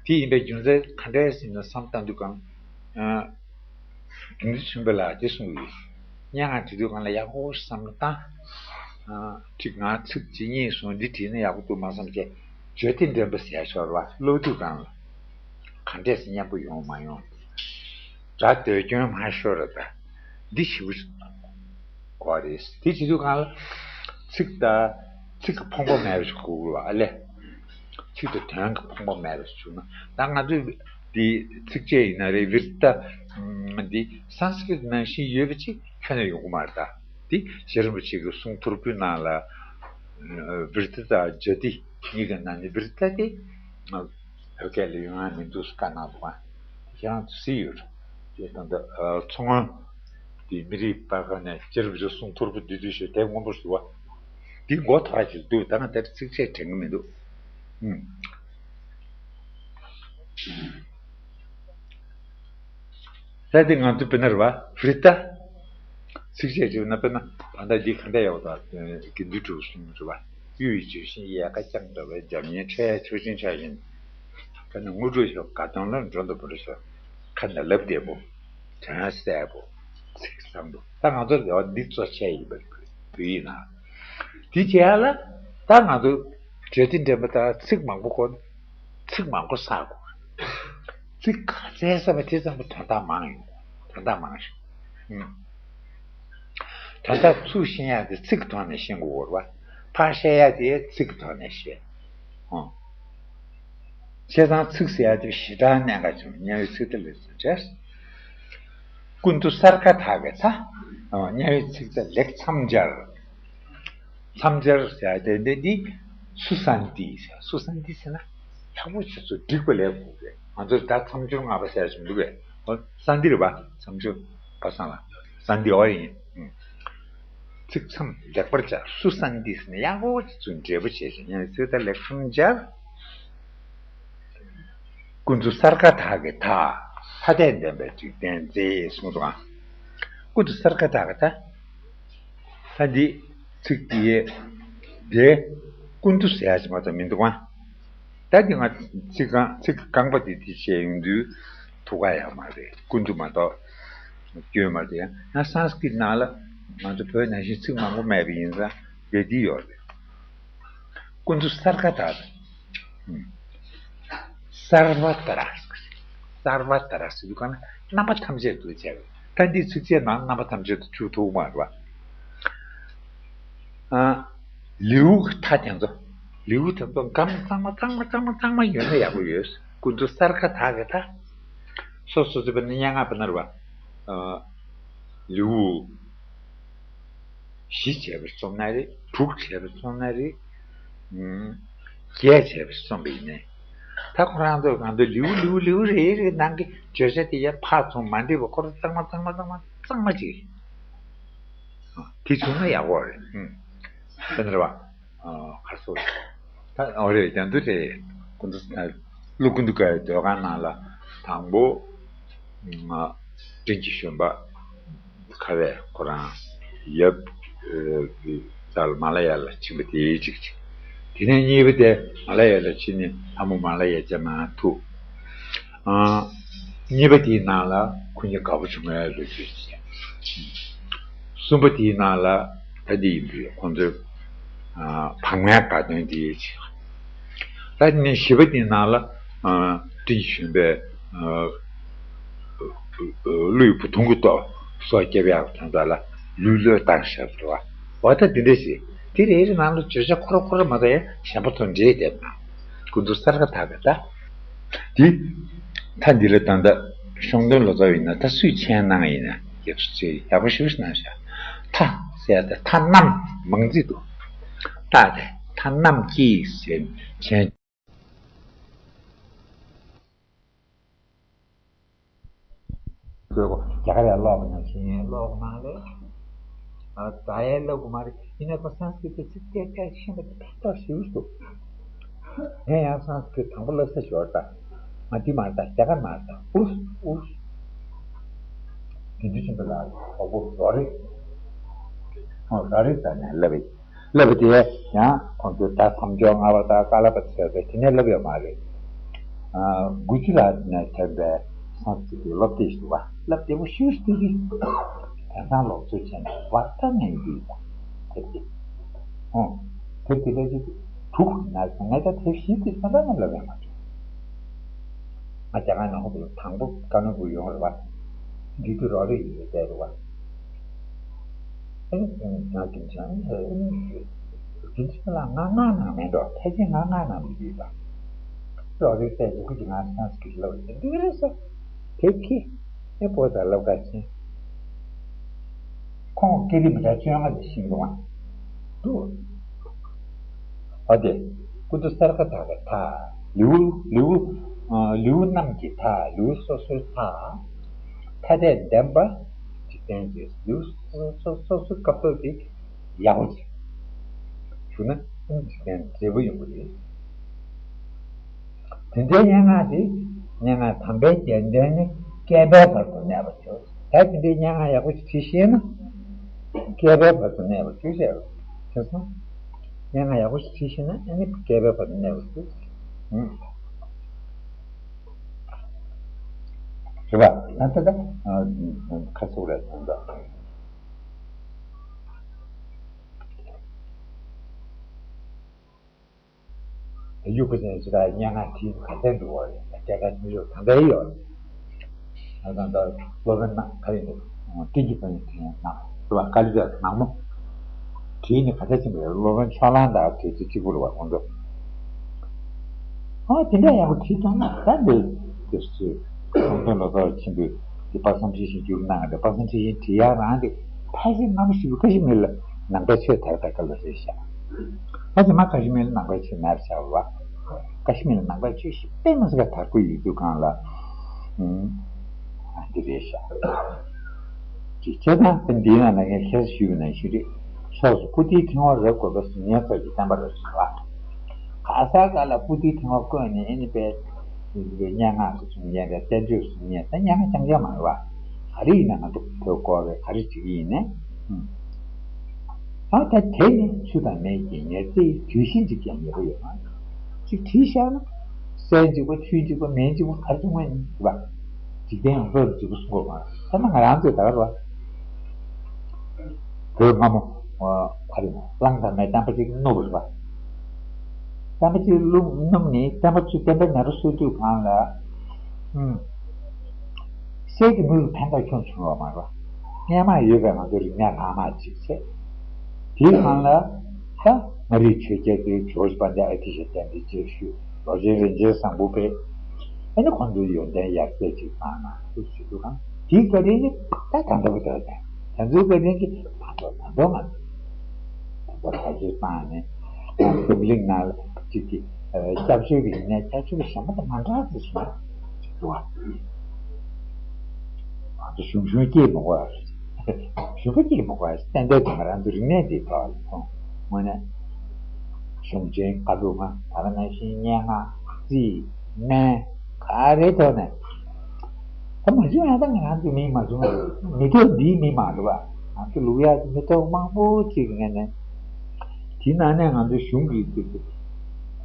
དེ་ཡིན་པའི་རྒྱུ་མཚན་ག་འདྲ་ཡིན་ན་བསམ་བཏང་དུས་གང་། ཨ། དགེ་འདུན་ཆོས་འཕེལ་ལགས་དེ་གསུངས་ཡོད། སྙན་ངག་བྲིས་དུས་གང་ལ་ཡག་པོ་བསམ་བློ་བཏང་། ཨ། ཅིག་ང་ཚིགས་གཅིག་གཉིས་སོང་འདི་བྲིས་ན་ཡག་པོ་འདུག་མ་བསམ་བྱས། བརྗོད་བདེ་འགྲན་པ་ཟེར་ཡ་ཤོར་བ་ཀློག་དུས་གང་ལ། ག་འདྲས་སེ་སྙན་པོ་ཡོང་མ་ཡོང་། སྒྲ་ཟློས་སྐྱོན་མ་ཤོར་བ་དང་། འདི་ཞིབ་པོ་གོ་རེད། དེ་བྱེད་དུས་གང་ལ། ཚིག་དང་ཚིག་གི་ཕོངས་པ་མེད་པ་ཞིག་དགོས་ཀྱི་རེད་བ་ཨ་ལས། ཚིག་དང་དོན་གྱི་ཕོངས་པ་མེད་པ་ཞིག་བྱུང་ན། ད་ང་ཚོས་འདི་ཚིགས་བཅད་ཡིན་ན་རེད། བིར་ཏ་འདི་སཾ་སྐྲྀཏ་ནང་བཞིན་ཡོད་པ་ཅིག་ཁྱོན་ནས་ཡོང་གི་མ་རེད་ད། འདི་རྗེ་རིན་པོ་ཆེ་གི་གསུང་ཐོར་བུའི་ནང་ལ། བིར་ཏ་དང་ཛ་ཏི་གཉིས་ཀྱི་ནང་ནས་བིར་ཏ་དེ། བོད་སྐད་ལ་ཡོང་ཡ་མི་འདུག་བཀའ་གནང་འདུག་ཨ། ཁྱེད་རང་ཚོ་གཟིགས་ཡོད་རེད། དེ་ད་ལྟ་མཚོ་སྔོན་དེ་མི་རིགས་སྤར་ཁ་ནས་རྗེ་རིན་པོ་ཆེ་གསུང་ཐོར་བུ་བསྡུས་བསྡུས་ཤིག་དེབ་སྔོན་པོ་ཞིག་འདུག་བ། དེ་མགོ་ཐོག་ཅིག་འདུག་ད་ང་དེར་ཚིགས་བཅད་དྲན་གི་མི་འདུག་ཨུམ། ད་དེ་ང་ཚོ་དཔེར་ན་རེད་བ་བིར་ཏ། ཚིགས་བཅད་བྲིས་ན་དཔེར་ན་ད་ལྟ་འདི་ག་འདྲ་ཡག་པོ་དང་དགེ་འདུན་གྲུབ་གསུང་རེད་བ། གཡུ་ཡི་ལྗོན་ཤིང་ཡལ་ག་བརྐྱངས་འདྲ་བའི་འཇམ་མཉེན་འཕྲོ་ཡ་ཆུ་ཆེན་འཕྲོ་བཞིན། ཁ་ནས་དངོས་གྲུབ་ཤོག་དགའ་སྟོན་ལ་འགྲོ་འདུག་པར་ཤོག་ཁ་ནས་ལབ་བདེ་པོ། དོན་གསལ་པོ། ཚིག་བཟང་པོ། ད་ང་ཚོ་ལ་འདི་གཙོ་ཆེ་ཡིན་པ་བོད་ཡིག་ནང་། དེ་བྱེད་ཡ་ལ་ད་ང་ཚོ་འབྲེལ་ཏེ་འདྲེན་པ་དང་ཚིག་མང་པོ་གོ། ཚིག་མང་པོ་བསགས་དགོས། ཚིག་ག་ཚད་བསགས་པ་དེ་ཙམ་གྱིས་དོན་དག་མང་ཡོང་། དོན་དག་མང་ཞིག་ཨུམ། དོན་དག་ཚུར་ཤེས་ཡ་དེ་ཚིག་གི་ཐོག་ནས་ཤེས་དགོས་རེད་བ། ཕར་བཤད་ཡ་དེ་ཚིག་གི་ཐོག་ནས་བཤད། ཨོ། བྱས་ཙང་ཚིག་ཟེར་ཡ་དེ་ཞེ་དྲག་གནད་འགག་ཆེན་པོ། དམྱལ་བའི་ཚིག་དེ་ལེགས་སུ་འཇལ། ཀུན་ཏུ་གསར་ཁ་དག་གི་མཐའ། དམྱལ་བའི་ཚིག་དེ་ལེགས་མཚམས་སྦྱར། མཚམས་སྦྱར་ཟེར་ཡ་དེ་འདི་འདི་སུ་ས་འདི་ཟེར། སུ་ས་འདི་ཟེར་ན་ལྷག་པོ་ཆེ་ཚུལ་འགྲིག་པ་ལས་དགོས་རེད། ང་ཚོ་ད་མཚམས་སྦྱོར་ལྔ་པ་ཟེར་བཞིན་འདུག་གས། ཨོ། ས་འདི་རེད་པ། མཚམས་སྦྱོར་པ་སང་ལ་ས་འདི་ཨོ་ཡིན། ཚིག་མཚམས་ལེགས་པར་སྦྱར། སུ་ས་འདི་ཟེར་ན་ཡག་པོ་ཆེ་ཚུལ་འབྲས་བུ་བྱེད་ཅིང་ཡང་ཚིག་དེ་ལེགས་མཚམས་སྦྱར། ཀུན་ཏུ་གསར་ཁ་དག་གི་མཐའ། ཐ་དད་བདེན་པའི་འཇིག་རྟེན་མཛེས་གསུངས་སོང་ང་། ཀུན་ཏུ་གསར་ཁ་དག་གི་མཐའ། ད་འདི་ཚིག་འདི་ཡས་དེ་ཀུན་ཏུ་ཟེར་ཡ་ཞིག་མ་གཏོགས་མི་འདུག་ཨང་། ད་འདི་ང་ཚིག་རྐང་ཚིག་རྐང་པ་འདི་འདི་བཤད་ཡོང་དུས་ཐུགས་ཁག་ཡོད་མ་རེད། ཀུན་ཏུ་མ་གཏོགས་སྐྱོན་མ་རེད། ཡང་ན་སཾ་སྐྲྀཏ་ནང་ལ་ང་ཚོ་བོད་ནང་བཞིན་ཚིག་མང་པོ་མེད་པ་ཡིན་ཙང་དེ་འདི་ཡོད་རེད། ཀུན་ཏུ་གསར་ཁ་དག། སརྦ་ཏྲ། སརྦ་ཏྲ་ཟེར་དུས་གང་ན་རྣམ་པ་ཐམས་ཅད་དུ་བྱས་པས། ད་འདི་ཚིགས་བཅད་ནང་རྣམ་པ་ཐམས་ཅད་དུ་འཇུག་ཐུབ་མ་རེད་པ། ཨ། ལེའུ་གི་མཐའ་དེ་ཚོ། ལེའུ་དེ་ཚོ་སྒམ་གཙང་མ་གཙང་མ་གཙང་མ་གཙང་མ་ཡོད་ན་ཡག་པོ་ཡོད། ཀུན་ཏུ་གསར་ཁ་དག་གི་མཐའ། སོ་སོ་ཚོ་བ་ནི་སྙན་ངག་པ་ན་རེད་པ། ཨ། ལེའུ་བཞི་བྱས་པ་རྩོམ་ན་རེད། དྲུག་བྱས་པ་རྩོམ་ན་རེད། ཨུམ། བརྒྱད་བྱས་པ་རྩོམ་པ་ཡིན་ནའི། ད་ཁོ་རང་ཚོ་ང་ཚོ་ལེའུ་ལེའུ་ལེའུ་རེ་རེ་ནང་གི་བརྗོད་བྱ་དེ་ཡར་ཕར་ཚུར་མ་འདྲེས་པ་ཁོ་རང་གཙང་མ་གཙང་མ་གཙང་མ་གཙང་མ་ཅིག་རེད། དེ་བྱུང་ན་ཡག་པོ་རེད། ཨུམ། དེ་འདྲ་བ། ཨ། ག་རེ་ཟེར། ད་ཨོ་རེད། དེ་འདུག་རེད། ཀུན་ཏུ་ཀླུ་ཀུན་ཏུ་ཀའི་ཟློས་གར་ནང་ལ་དང་པོ། ཨ། སྤྲིན་གྱི་བཞོན་པ། ཁ་བས་ཁོ་རང་ཡབ། ཨ། ཙལ་མ་ལ་ཡ་ལ་ཕྱིན་པ་དེའི་གཅིག་གཅིག་དེ་ནས་གཉིས་པ་དེ་མ་ལ་ཡ་ལ་ཕྱིན་ནས་ལྷ་མོ་མ་ལ་ཡ་ཅན་མ་ཐུག་ཨ། གཉིས་པ་དེའི་ནང་ལ་ཁོ་གཉིས་དགའ་པོ་བྱུང་བའི་ལོ་རྒྱུས་བཤད། གསུམ་པ་དེའི་ནང་ལ་ད་འདི་ཡིན་དུས་ཁོང་ཚོས། ཨ། བག་མའི་དགའ་སྟོན་དེའི་ཆེད། ད་ནི་བཞི་པ་དེའི་ནང་ལ། ཨ། སྤྲིན་གྱི་བཞོན་པའི། ཨ། ཀླུ་ཡི་བུ་དུང་གི་ཏོག་སོ་སྐྱེ་བའི་དོན་དག་ལ་ལུས་བློས་བཏང་བཞག་པ་རེད་པ། འོ་ད་འདི་འདྲ་ཞིག་དེ་རེ་རེ་ནང་ལ་བརྗོད་བྱ་ཁོ་ར་ཁོ་ར་མ་གཏོགས་ཡང་གཞན་པ་དང་འདྲེས་བསྡད་པ་ན། ཀུན་ཏུ་གསར་ཁ་དག་གི་ད། དེ། མཐའ་འདི་ལ་ད་ལྟ་ཤོང་སྟོན་ལོ་ཙཱ་བ་ཡིན་ན་ད་སུས་མཆན་གནང་ཡིན་ན་ཡག་ཤོས་ཆེ་ཡག་པོ་ཞེ་པོ་ཞིག་གནང་ཤག་མཐའ་ཟེར་ཡ་ད་མཐའ་རྣམས་མང་ཙིག་འདུག་མཐའ་དེ་མཐའ་རྣམས་ཀྱིས་ཟེར་མཆན། རྒྱ་གར་ཡར་ཀློག་པ་ནང་བཞིན་ཀློག་གི་མ་རེད། ཨ། ད་ཡར་ཀློག་གི་མ་རེད། ཡིན་ནའི་ཁོ་སཾ་སྐྲྀཏ་ཚིག་སྐད་ཆ་ཤེས་པ་ཏག་ཏག་ཞེ་པོ་འདུག་ངས་ཡང་སཾ་སྐྲྀཏ་དང་པོ་བསླབ་ས་ཞོར་ད། ང་འདི་མ་རེད་ད། རྒྱ་གར་མ་རེད་ད། ཨུ་རུ་སུ། ཨུ་རུ་སུ། དགེ་འདུན་ཆེན་པོ་ལགས་གྲོགས་པོ་རོ་རི། ཨོ། རོ་རི་ཟེར་ནས་བསླབས་པ་ཡིན། བསླབས་པ་དེ་ཡང་ཁོང་ཚོས་ད་མཚམས་སྦྱོར་ལྔ་པ་དང་ཀ་ལ་པ་ཟེར་བའི་དེ་ནས་བསླབས་ཡོད་མ་རེད། ཨ། གུ་ཇི་རཱཏ་ནས་ཐོན་པའི་སཾ་སྐྲྀཏ་སློབ་དེབ་ཞིག་འདུག་པ། སློབ་དེབ་པོ་ཞེ་པོ་ཞིག་འདུག་དེང་སང་ལོག་འཚོལ་བྱས་ནས་བར་ཐག་ངན་གྱི་དེབ་དེ། ཨོ། དེབ་དེ་ལས་ཀྱི་དྲུག་ན་ང་ད་དེབ་བཞི་དེ་ད་ལྟ་ང་ལབ་ཡང་མ་བྱུང་། ང་རྒྱ་གར་ནང་ཁོ་དང་པོ་ཀ་ནོར་བུ་ཡོང་རེད་པ། འདི་དུས་རོ་རི་ཡིན་པའི་རེད་པ། ཨེ་ནི་ང་རྒྱུན་ཆང་ཨེ་ནི་རྒྱུན་ཆང་ལ་ང་ང་ནང་མེད་འགྲོ། ཕལ་ཆེར་ང་ང་ནང་མི་འདུག་པ། རོ་རི་པས་ལུག་གི་ང་སཾ་སྐྲྀཏ་ལབ་ཡོད་འདུག་རེད་ཟེར། དེབ་ཁྱི་ཨེ་པོ་ད་ལབ་ག་ཕྱིན། ཁོང་སྐད་རིགས་མི་འདྲ་བཅོ་ལྔ་ལ་ཤེས་འདུག་ཨ། འདུག་འོ་དེ། ཀུན་ཏུ་གསར་ཁ་དག་གི་མཐའ། ལེའུ་ལེའུ། ཨ། ལེའུ་རྣམས་ཀྱི་མཐའ། ལེའུ་སོ་སོའི་མཐའ། ཐ་དད་བདེན་པ། འཇིག་རྟེན་གྱི་ལེའུ་སོ་སོ་སོ་སོའི་སྐབས་ཐོག་དེ་ཡག་པོ་ཅིག་བྱུང་ན་འཇིག་རྟེན་མཛེས་པོ་ཡོང་གི་རེད། དེ་འདྲའི་སྙན་ངག་དེ། སྙན་ངག་དམ་པའི་རྒྱན་ལྡན་ནི་བསྐལ་པའི་བར་དུ་གནས་པར་གྱུར། ད་དེ་འདྲའི་སྙན་ངག་ཡག་པོ་ཞིག་བྲིས་ཤེས་ན། བསྐལ་པའི་བར་དུ་གནས་པར་གྱུར་ཟེར། དེང་སང་། སྙན་ངག་ཡག་པོ་ཞིག་བྲིས་ཤེས་ན་ཨ་ནི་བསྐལ་པའི་བར་དུ་གནས་པར་གྱུར། ཨང་། རེད་པ། ད་ད་ད། ཁ་སོག་རེད་ད་ད། དེ་གཡུག་པ་ཅན་ཅི་ལྟར་སྙན་ངག་བྲིས་ནས་ག་ཚད་འདུག་བ་རེད། སྐད་ཆ་ཆུང་ཆུང་གང་འདྲ་ཡོད་རེད། ད་ལྟ་སློབ་དཔོན་ནང་ག་རེ་འདུག་ཀྲིན་ཅི་པན་ཡི་དེ་ནང་རེད་བ། ཀ་ལི་ཙཱ་ནག་མོ་བྲིས་ནས་ག་ཚད་ཕྱིན་པ་རེད། སློབ་དཔོན་ཕྱོགས་གླང་དང་དུས་ཚོད་གཅིག་པུ་རེད་བ་ཁོང་ཚོ། ཨ་དེ་འདྲ་ཡག་པོ་བྲིས་བཏང་ན་ད་འདི་དེ་ཚོས་ཁོང་ཚོ་ལོ་ཏོག་ཆེན་པོས་དེ་དཔག་བསམ་འཁྲི་ཤིང་བསྒྱུར་གནང་གི་འདུག་དཔག་བསམ་འཁྲི་ཤིང་བྲིས་ཡག་རང་དེ་ཕལ་ཆེར་སྔ་མོ་ཞིག་པོ་ཀ་ཤི་མིར་ལ་ནང་པའི་ཆོས་དར་དར་སྐབས་ལ་རེད་ཤག་ད་དེ་མ་ཀ་ཤི་མིར་ལ་ནང་པའི་ཆོས་མེད་པ་ཆགས་པ། ཀ་ཤི་མིར་ལ་ནང་པའི་ཆོས་ཞིག་དཔེ་མི་སྲིད་པ་དར་པོ་ཡོད་དུས་གང་ལ། ཨུམ། ཨ་འདི་རེད་ཤག་ཅིག་བྱས་ཙང་དེ་འདིའི་ནང་ལ་ངས་ཁྱེད་ཞུས་པ་ནང་བཞིན་རེད། ཕྱོགས་སུ་པོ་ཏིའི་ཕྲེང་བ་རབ་བཀོད་པ་གཟུགས་བརྙན་ཚོགས་ཀྱི་བསྟན་པ་རེད་ཟེར་བ། ག་ས་ག་ལ་པོ་ཏིའི་ཕྲེང་བ་བཀོད་ནས་ཨེ་ནི་པའི་སྙན་ངག་གི་གཟུགས་བརྙན་རེད། བསྟན་བཅོས་གཟུགས་བརྙན་ད་སྙན་ངག་རྐྱང་རྐྱང་མ་རེད་བ། ག་རེ་ཡིན་ན་ང་ཚོ་བོད་སྐོར་རེད། ག་རེ་བྱེད་ཀྱི་ཡིན་ནའི། ཨ་ད་དེ་ནི་ཆུ་དང་མེ་ཡི་ཉེར་འཚེའི་དུས་ཆེན་ཅིག་ཀྱང་ཡོད་པ་ཡོད་ན། ཅིག་བྲིས་བཞག་ན། སྲན་གཅིག་པ་ཆུ་གཅིག་པ་མེ་གཅིག་པ་ག་རེ་བྱུང་བ་ཡིན་པ། འཇིག་རྟེན་ཡོངས་རྫོགས་ལ་འཇིགས་པ་གསུང་དགོས་མ་རེད། ད་ང་རང་ཚོས་ད་ག་རེད་བ། བོད་སྔ་མོ་ག་རེ་གླང་དང་མེ་བསྟན་པ་ཅིག་བསྣུབས་པ་རེད་བ། བསྟན་པ་ཅིག་བསྣུབས་ནས་བསྟན་པ་ཚོས་བསྟན་པའི་མེ་རོ་གསོད་དུས་གང་ལ། ཨུམ། གསེར་གྱི་དངུལ་གྱི་ཕན་ཐོགས་ཁྱོན་ཆུང་བ་མ་རེད། སྔས་མ་ཡོད་པའི་ང་ཚོའི་རིག་གནས་ལྷག་མ་གཅིག་བྱས། དེའི་སྒང་ལ་ད་མངའ་རིས་ཆོས་རྒྱལ་དེ་ཇོརྗ་དཔལ་ལྡན་ཨ་ཏི་ཤ་བསྟན་པའི་རྗེས་ཤུལ་ལོ་ཆེན་རིན་ཆེན་བཟང་པོ་དཔེ། ཨ་ནི་ཁོང་ཚོའི་ཡོན་ཏན་ཡར་ཟད་ཅིག་བཏང་ན་ཟེར་ཞུ་རྒྱུ་གང་། དེའི་བཀའ་དྲིན་ནི་ད་ད་ལྟ་བུ་ལྟར་ད་ང་ཚོའི་བཀའ་དྲིན་གྱི་ད་ལྟ་ད་ལྟ་ང་ཚོ་ད་ལྟ་ད་ཅིག་བཏང་ནས་འཛམ་གླིང་ནང་ལ་ཅིག་གི་སྐྱབས་བཅོལ་གྱི་ཡིན་ནའི་སྐྱབས་བཅོལ་གྱི་གཞན་པ་དང་མ་འདྲ་ཟེར་ཞུ་ན། འདུག་བ། ང་ཚོ་གཞུང་གཞུང་སྐྱེས་མི་དགོས་རེད། གཞུང་པ་སྐྱེས་མི་དགོས་རེད། ཏན་ཏན་དེ་ང་རང་ཚོ་རིག་གནས་འདིའི་ཐོག་ལ་མཐོང་། དངོས་གནས་གཞུང་ཆེན་བཀའ་སློབ་ཁང་ད་ག་ནང་བཞིན་སྙན་ངག་རྩིས་སྨན་ག་རེ་ཐོག་ནས་ད་མ་བྱུང་ཡང་ད་ང་རང་ཚོ་མི་མ་བྱུང་རེད། མི་ཐོག་འདིའི་མི་མ་རེད་བ། ང་ཚོ་ལུག་ཡག་གི་མི་ཐོག་མང་པོ་ཅིག་ངས་ནས་དེའི་ནང་ནས་ང་ཚོའི་གཞུང་གི་དེ་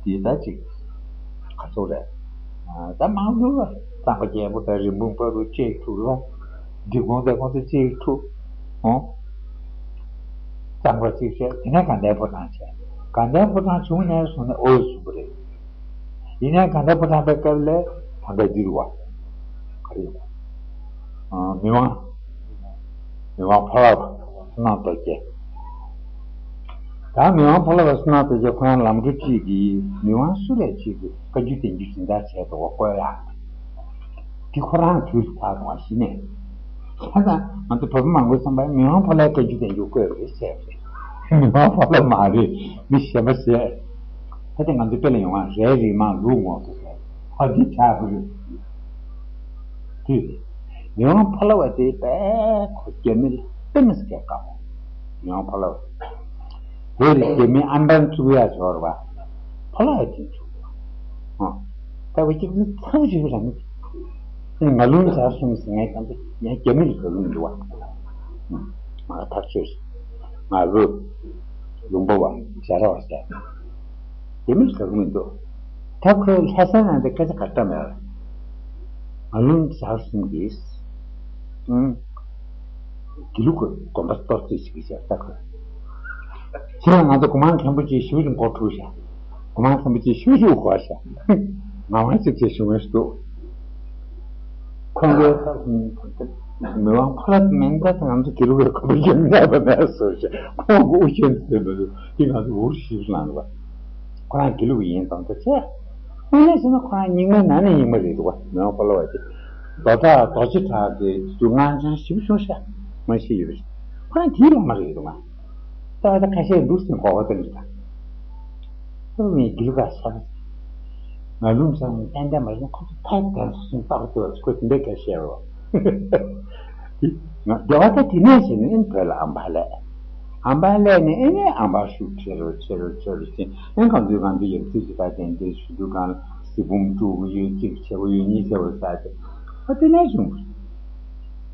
དེ་ད་ཅིག་ག་ཚོད་རེད། ད་མང་ཚོགས་ལ་གཙང་པ་རྒྱལ་པོ་དང་རིན་སྤུངས་དཔའ་རུ་གཅིག་ཐུག་རོ། འབྲི་གུང་དང་ཁོང་ཚོ་གཅིག་ཐུག་ཨོ། གཙང་པ་གཅིག་བྱས་དེ་ནས་དགའ་ལྡན་ཕོ་བྲང་བྱས། དགའ་ལྡན་ཕོ་བྲང་བྱུང་ནས་བཟུང་ནས་ཨོ་ཡོད་བྱུང་བ་རེད། ཡིན་ནའི་དགའ་ལྡན་ཕོ་བྲང་པའི་སྐབས་ལས་ད་ལྟ་འདི་རུ་བ། ག་རེ་ཡོད། མི་དབང་། མི་དབང་ཕོ་བྲང་བསོད་ནམས་རྡོ་རྗེ། ད་མི་དབང་ཕོ་བྲང་བསོད་ནམས་རྡོ་རྗེ་ཁོ་རང་ལམ་འགྲོ་གཅིག་གིས་མི་དབང་སུ་ལས་གཅིག་གིས་བཀའ་བརྒྱུད་བསྟན་བརྒྱུད་འཛིན་བདག་བྱས་འདུག་བ་བཀོད་ཡག་འདི་ཁོ་རང་དུས་སུ་ཚར་འདུག་བ་གཞི་ནས། ད་ང་ཚོ་བོད་པ་མང་པོས་བསམ་པ་མི་དབང་ཕོ་བྲང་བཀའ་བརྒྱུད་བསྟན་བརྒྱུད་བཀོད་རེད་བཤད་རེད། མི་དབང་ཕོ་བྲང་མ་རེད། མི་གཞན་པ་བཤད། ད་དེ་ང་ཚོ་དཔེ་ལ་ཡོང་བ་རས་རིགས་མང་ལུགས་ངོ་སོ་སོ་ཨ་འདི་ཆགས་པ་རེད། དེ་རེད། མི་དབང་ཕོ་བྲང་བ་དེ་དཔེ་ཁོ་རྒྱ་མི་ལ་དཔེ་མི་སྲིད་པའི་དགའ་པོ། མི་དབང་ཕོ་བྲང་བ། བོད་ལ་རྒྱ་མི་ཨམ་བན་བཙུགས་ཡག་ཞོར་བ། ཕོ་བྲང་བ་དེ་བཙུགས། ཨ། ད་བ་གཅིག་ནི་ཚ་བོ་ཞིག་རང་ནི། ང་ལུང་བྱར་གསུམ་ཟེར་ངས་ཀྱང་དེ་ཡང་རྒྱ་མི་ལ་དགའ་གི་མི་འདུག་བ། ང་ཐག་ཆོད་ཟེར། ང་བོད། ལུང་པ་བ་བྱ་ར་བ་ཟེར། རྒྱ་མི་ལ་དགའ་གི་མི་འདུག་ད་ཁོས་ལྷ་སའི་ནང་དེ་སྐད་ཆ་ག་འདྲ་མེད་པ། ང་ལུང་བྱར་གསུམ་གྱིས། ཨང་། དགེ་ལུགས་ཀྱི་དགོན་པ་གཏོར་རྩིས་ཤིག་བྱས་ད་ཁོས། ཁྱེད་རང་ང་ཚོ་གོང་མ་མཁན་པོ་ཅིག་ཞུ་རིང་མགོ་འཁྲུག་བཞག་གོང་མ་མཁན་པོ་ཅིག་ཞུ་རིང་མགོ་བཞག་ང་མ་ཅིག་ཅེས་ཞུ་ངེས་སུ་འདུག་ཁོང་གིས་ད་མི་དབང་ཕོ་བྲང་མེད་ད་ང་ཚོ་དགེ་ལུགས་ཀྱི་དགོན་པ་ཡོད་མེད་པ་མེད་ཟེར་བཞག་ཁོང་གི་དབུ་ཅན་དུ་ཟེར་མི་འདུག་དེ་ང་ཚོ་འུར་ཞིག་ལངས་པ། ཁོ་རང་དགེ་ལུགས་ཡིན་ཙང་ད་ཆེ། དངོས་གནས་བྱས་ན་ཁོ་རང་རྙིང་མའི་ནང་ནས་རྙིང་མ་རེད་འདུག་བ། མི་དབང་ཕོ་བྲང་བ་དེ། རྡོ་བྲག་རྡོ་རྗེ་བྲག་གི་དུས་སྔ་འགྱུར་ཞིབ་ཆུང་ཤ་མ་ཤེས་ཡོད་པ་རེད། ཁོ་རང་དེའི་བླ་མ་རེད་འདུག་བ། ད་ད་ཁ་ཤས་འདུག་ཟིན་གོ་བ་དེ་འདྲ་ད། ཁོ་མི་དགེ་ལུགས་ཀ་ཤ་ང་ལུང་ཤ་ཏན་ཏན་མ་རེད་ན་ཁོ་ཚོ་ཕལ་དན་སུ་སུན་ཏག་ཏུ་ཁོ་དེ་འདྲ་སྐད་བཤད་རོགས། ང་སྡེ་བ་ད་དེ་ནས་བྱས་ནས་ཨེ་བོད་ལ་ཨམ་བ་ལས། ཨམ་བ་ལས་ནས་ཨེ་ནས་ཨམ་བ་ཤུགས་ཆེ་རུ་ཆེ་རུ་ཆེ་རུ་ཕྱིན་ཨེ་གང་དུས་གང་དུས་ཡང་ཚིག་ཅིག་ད་དེ་འདྲའི་ཞུ་དུས་གང་ལ་གཟི་འབུམ་དྲུག་ཡོད་གཅིག་ཆེ་བོ་ཡོད་གཉིས་ཆེ་བོ་ས་ཆེ་ཨ་དེ་ནས་བྱུང་བ་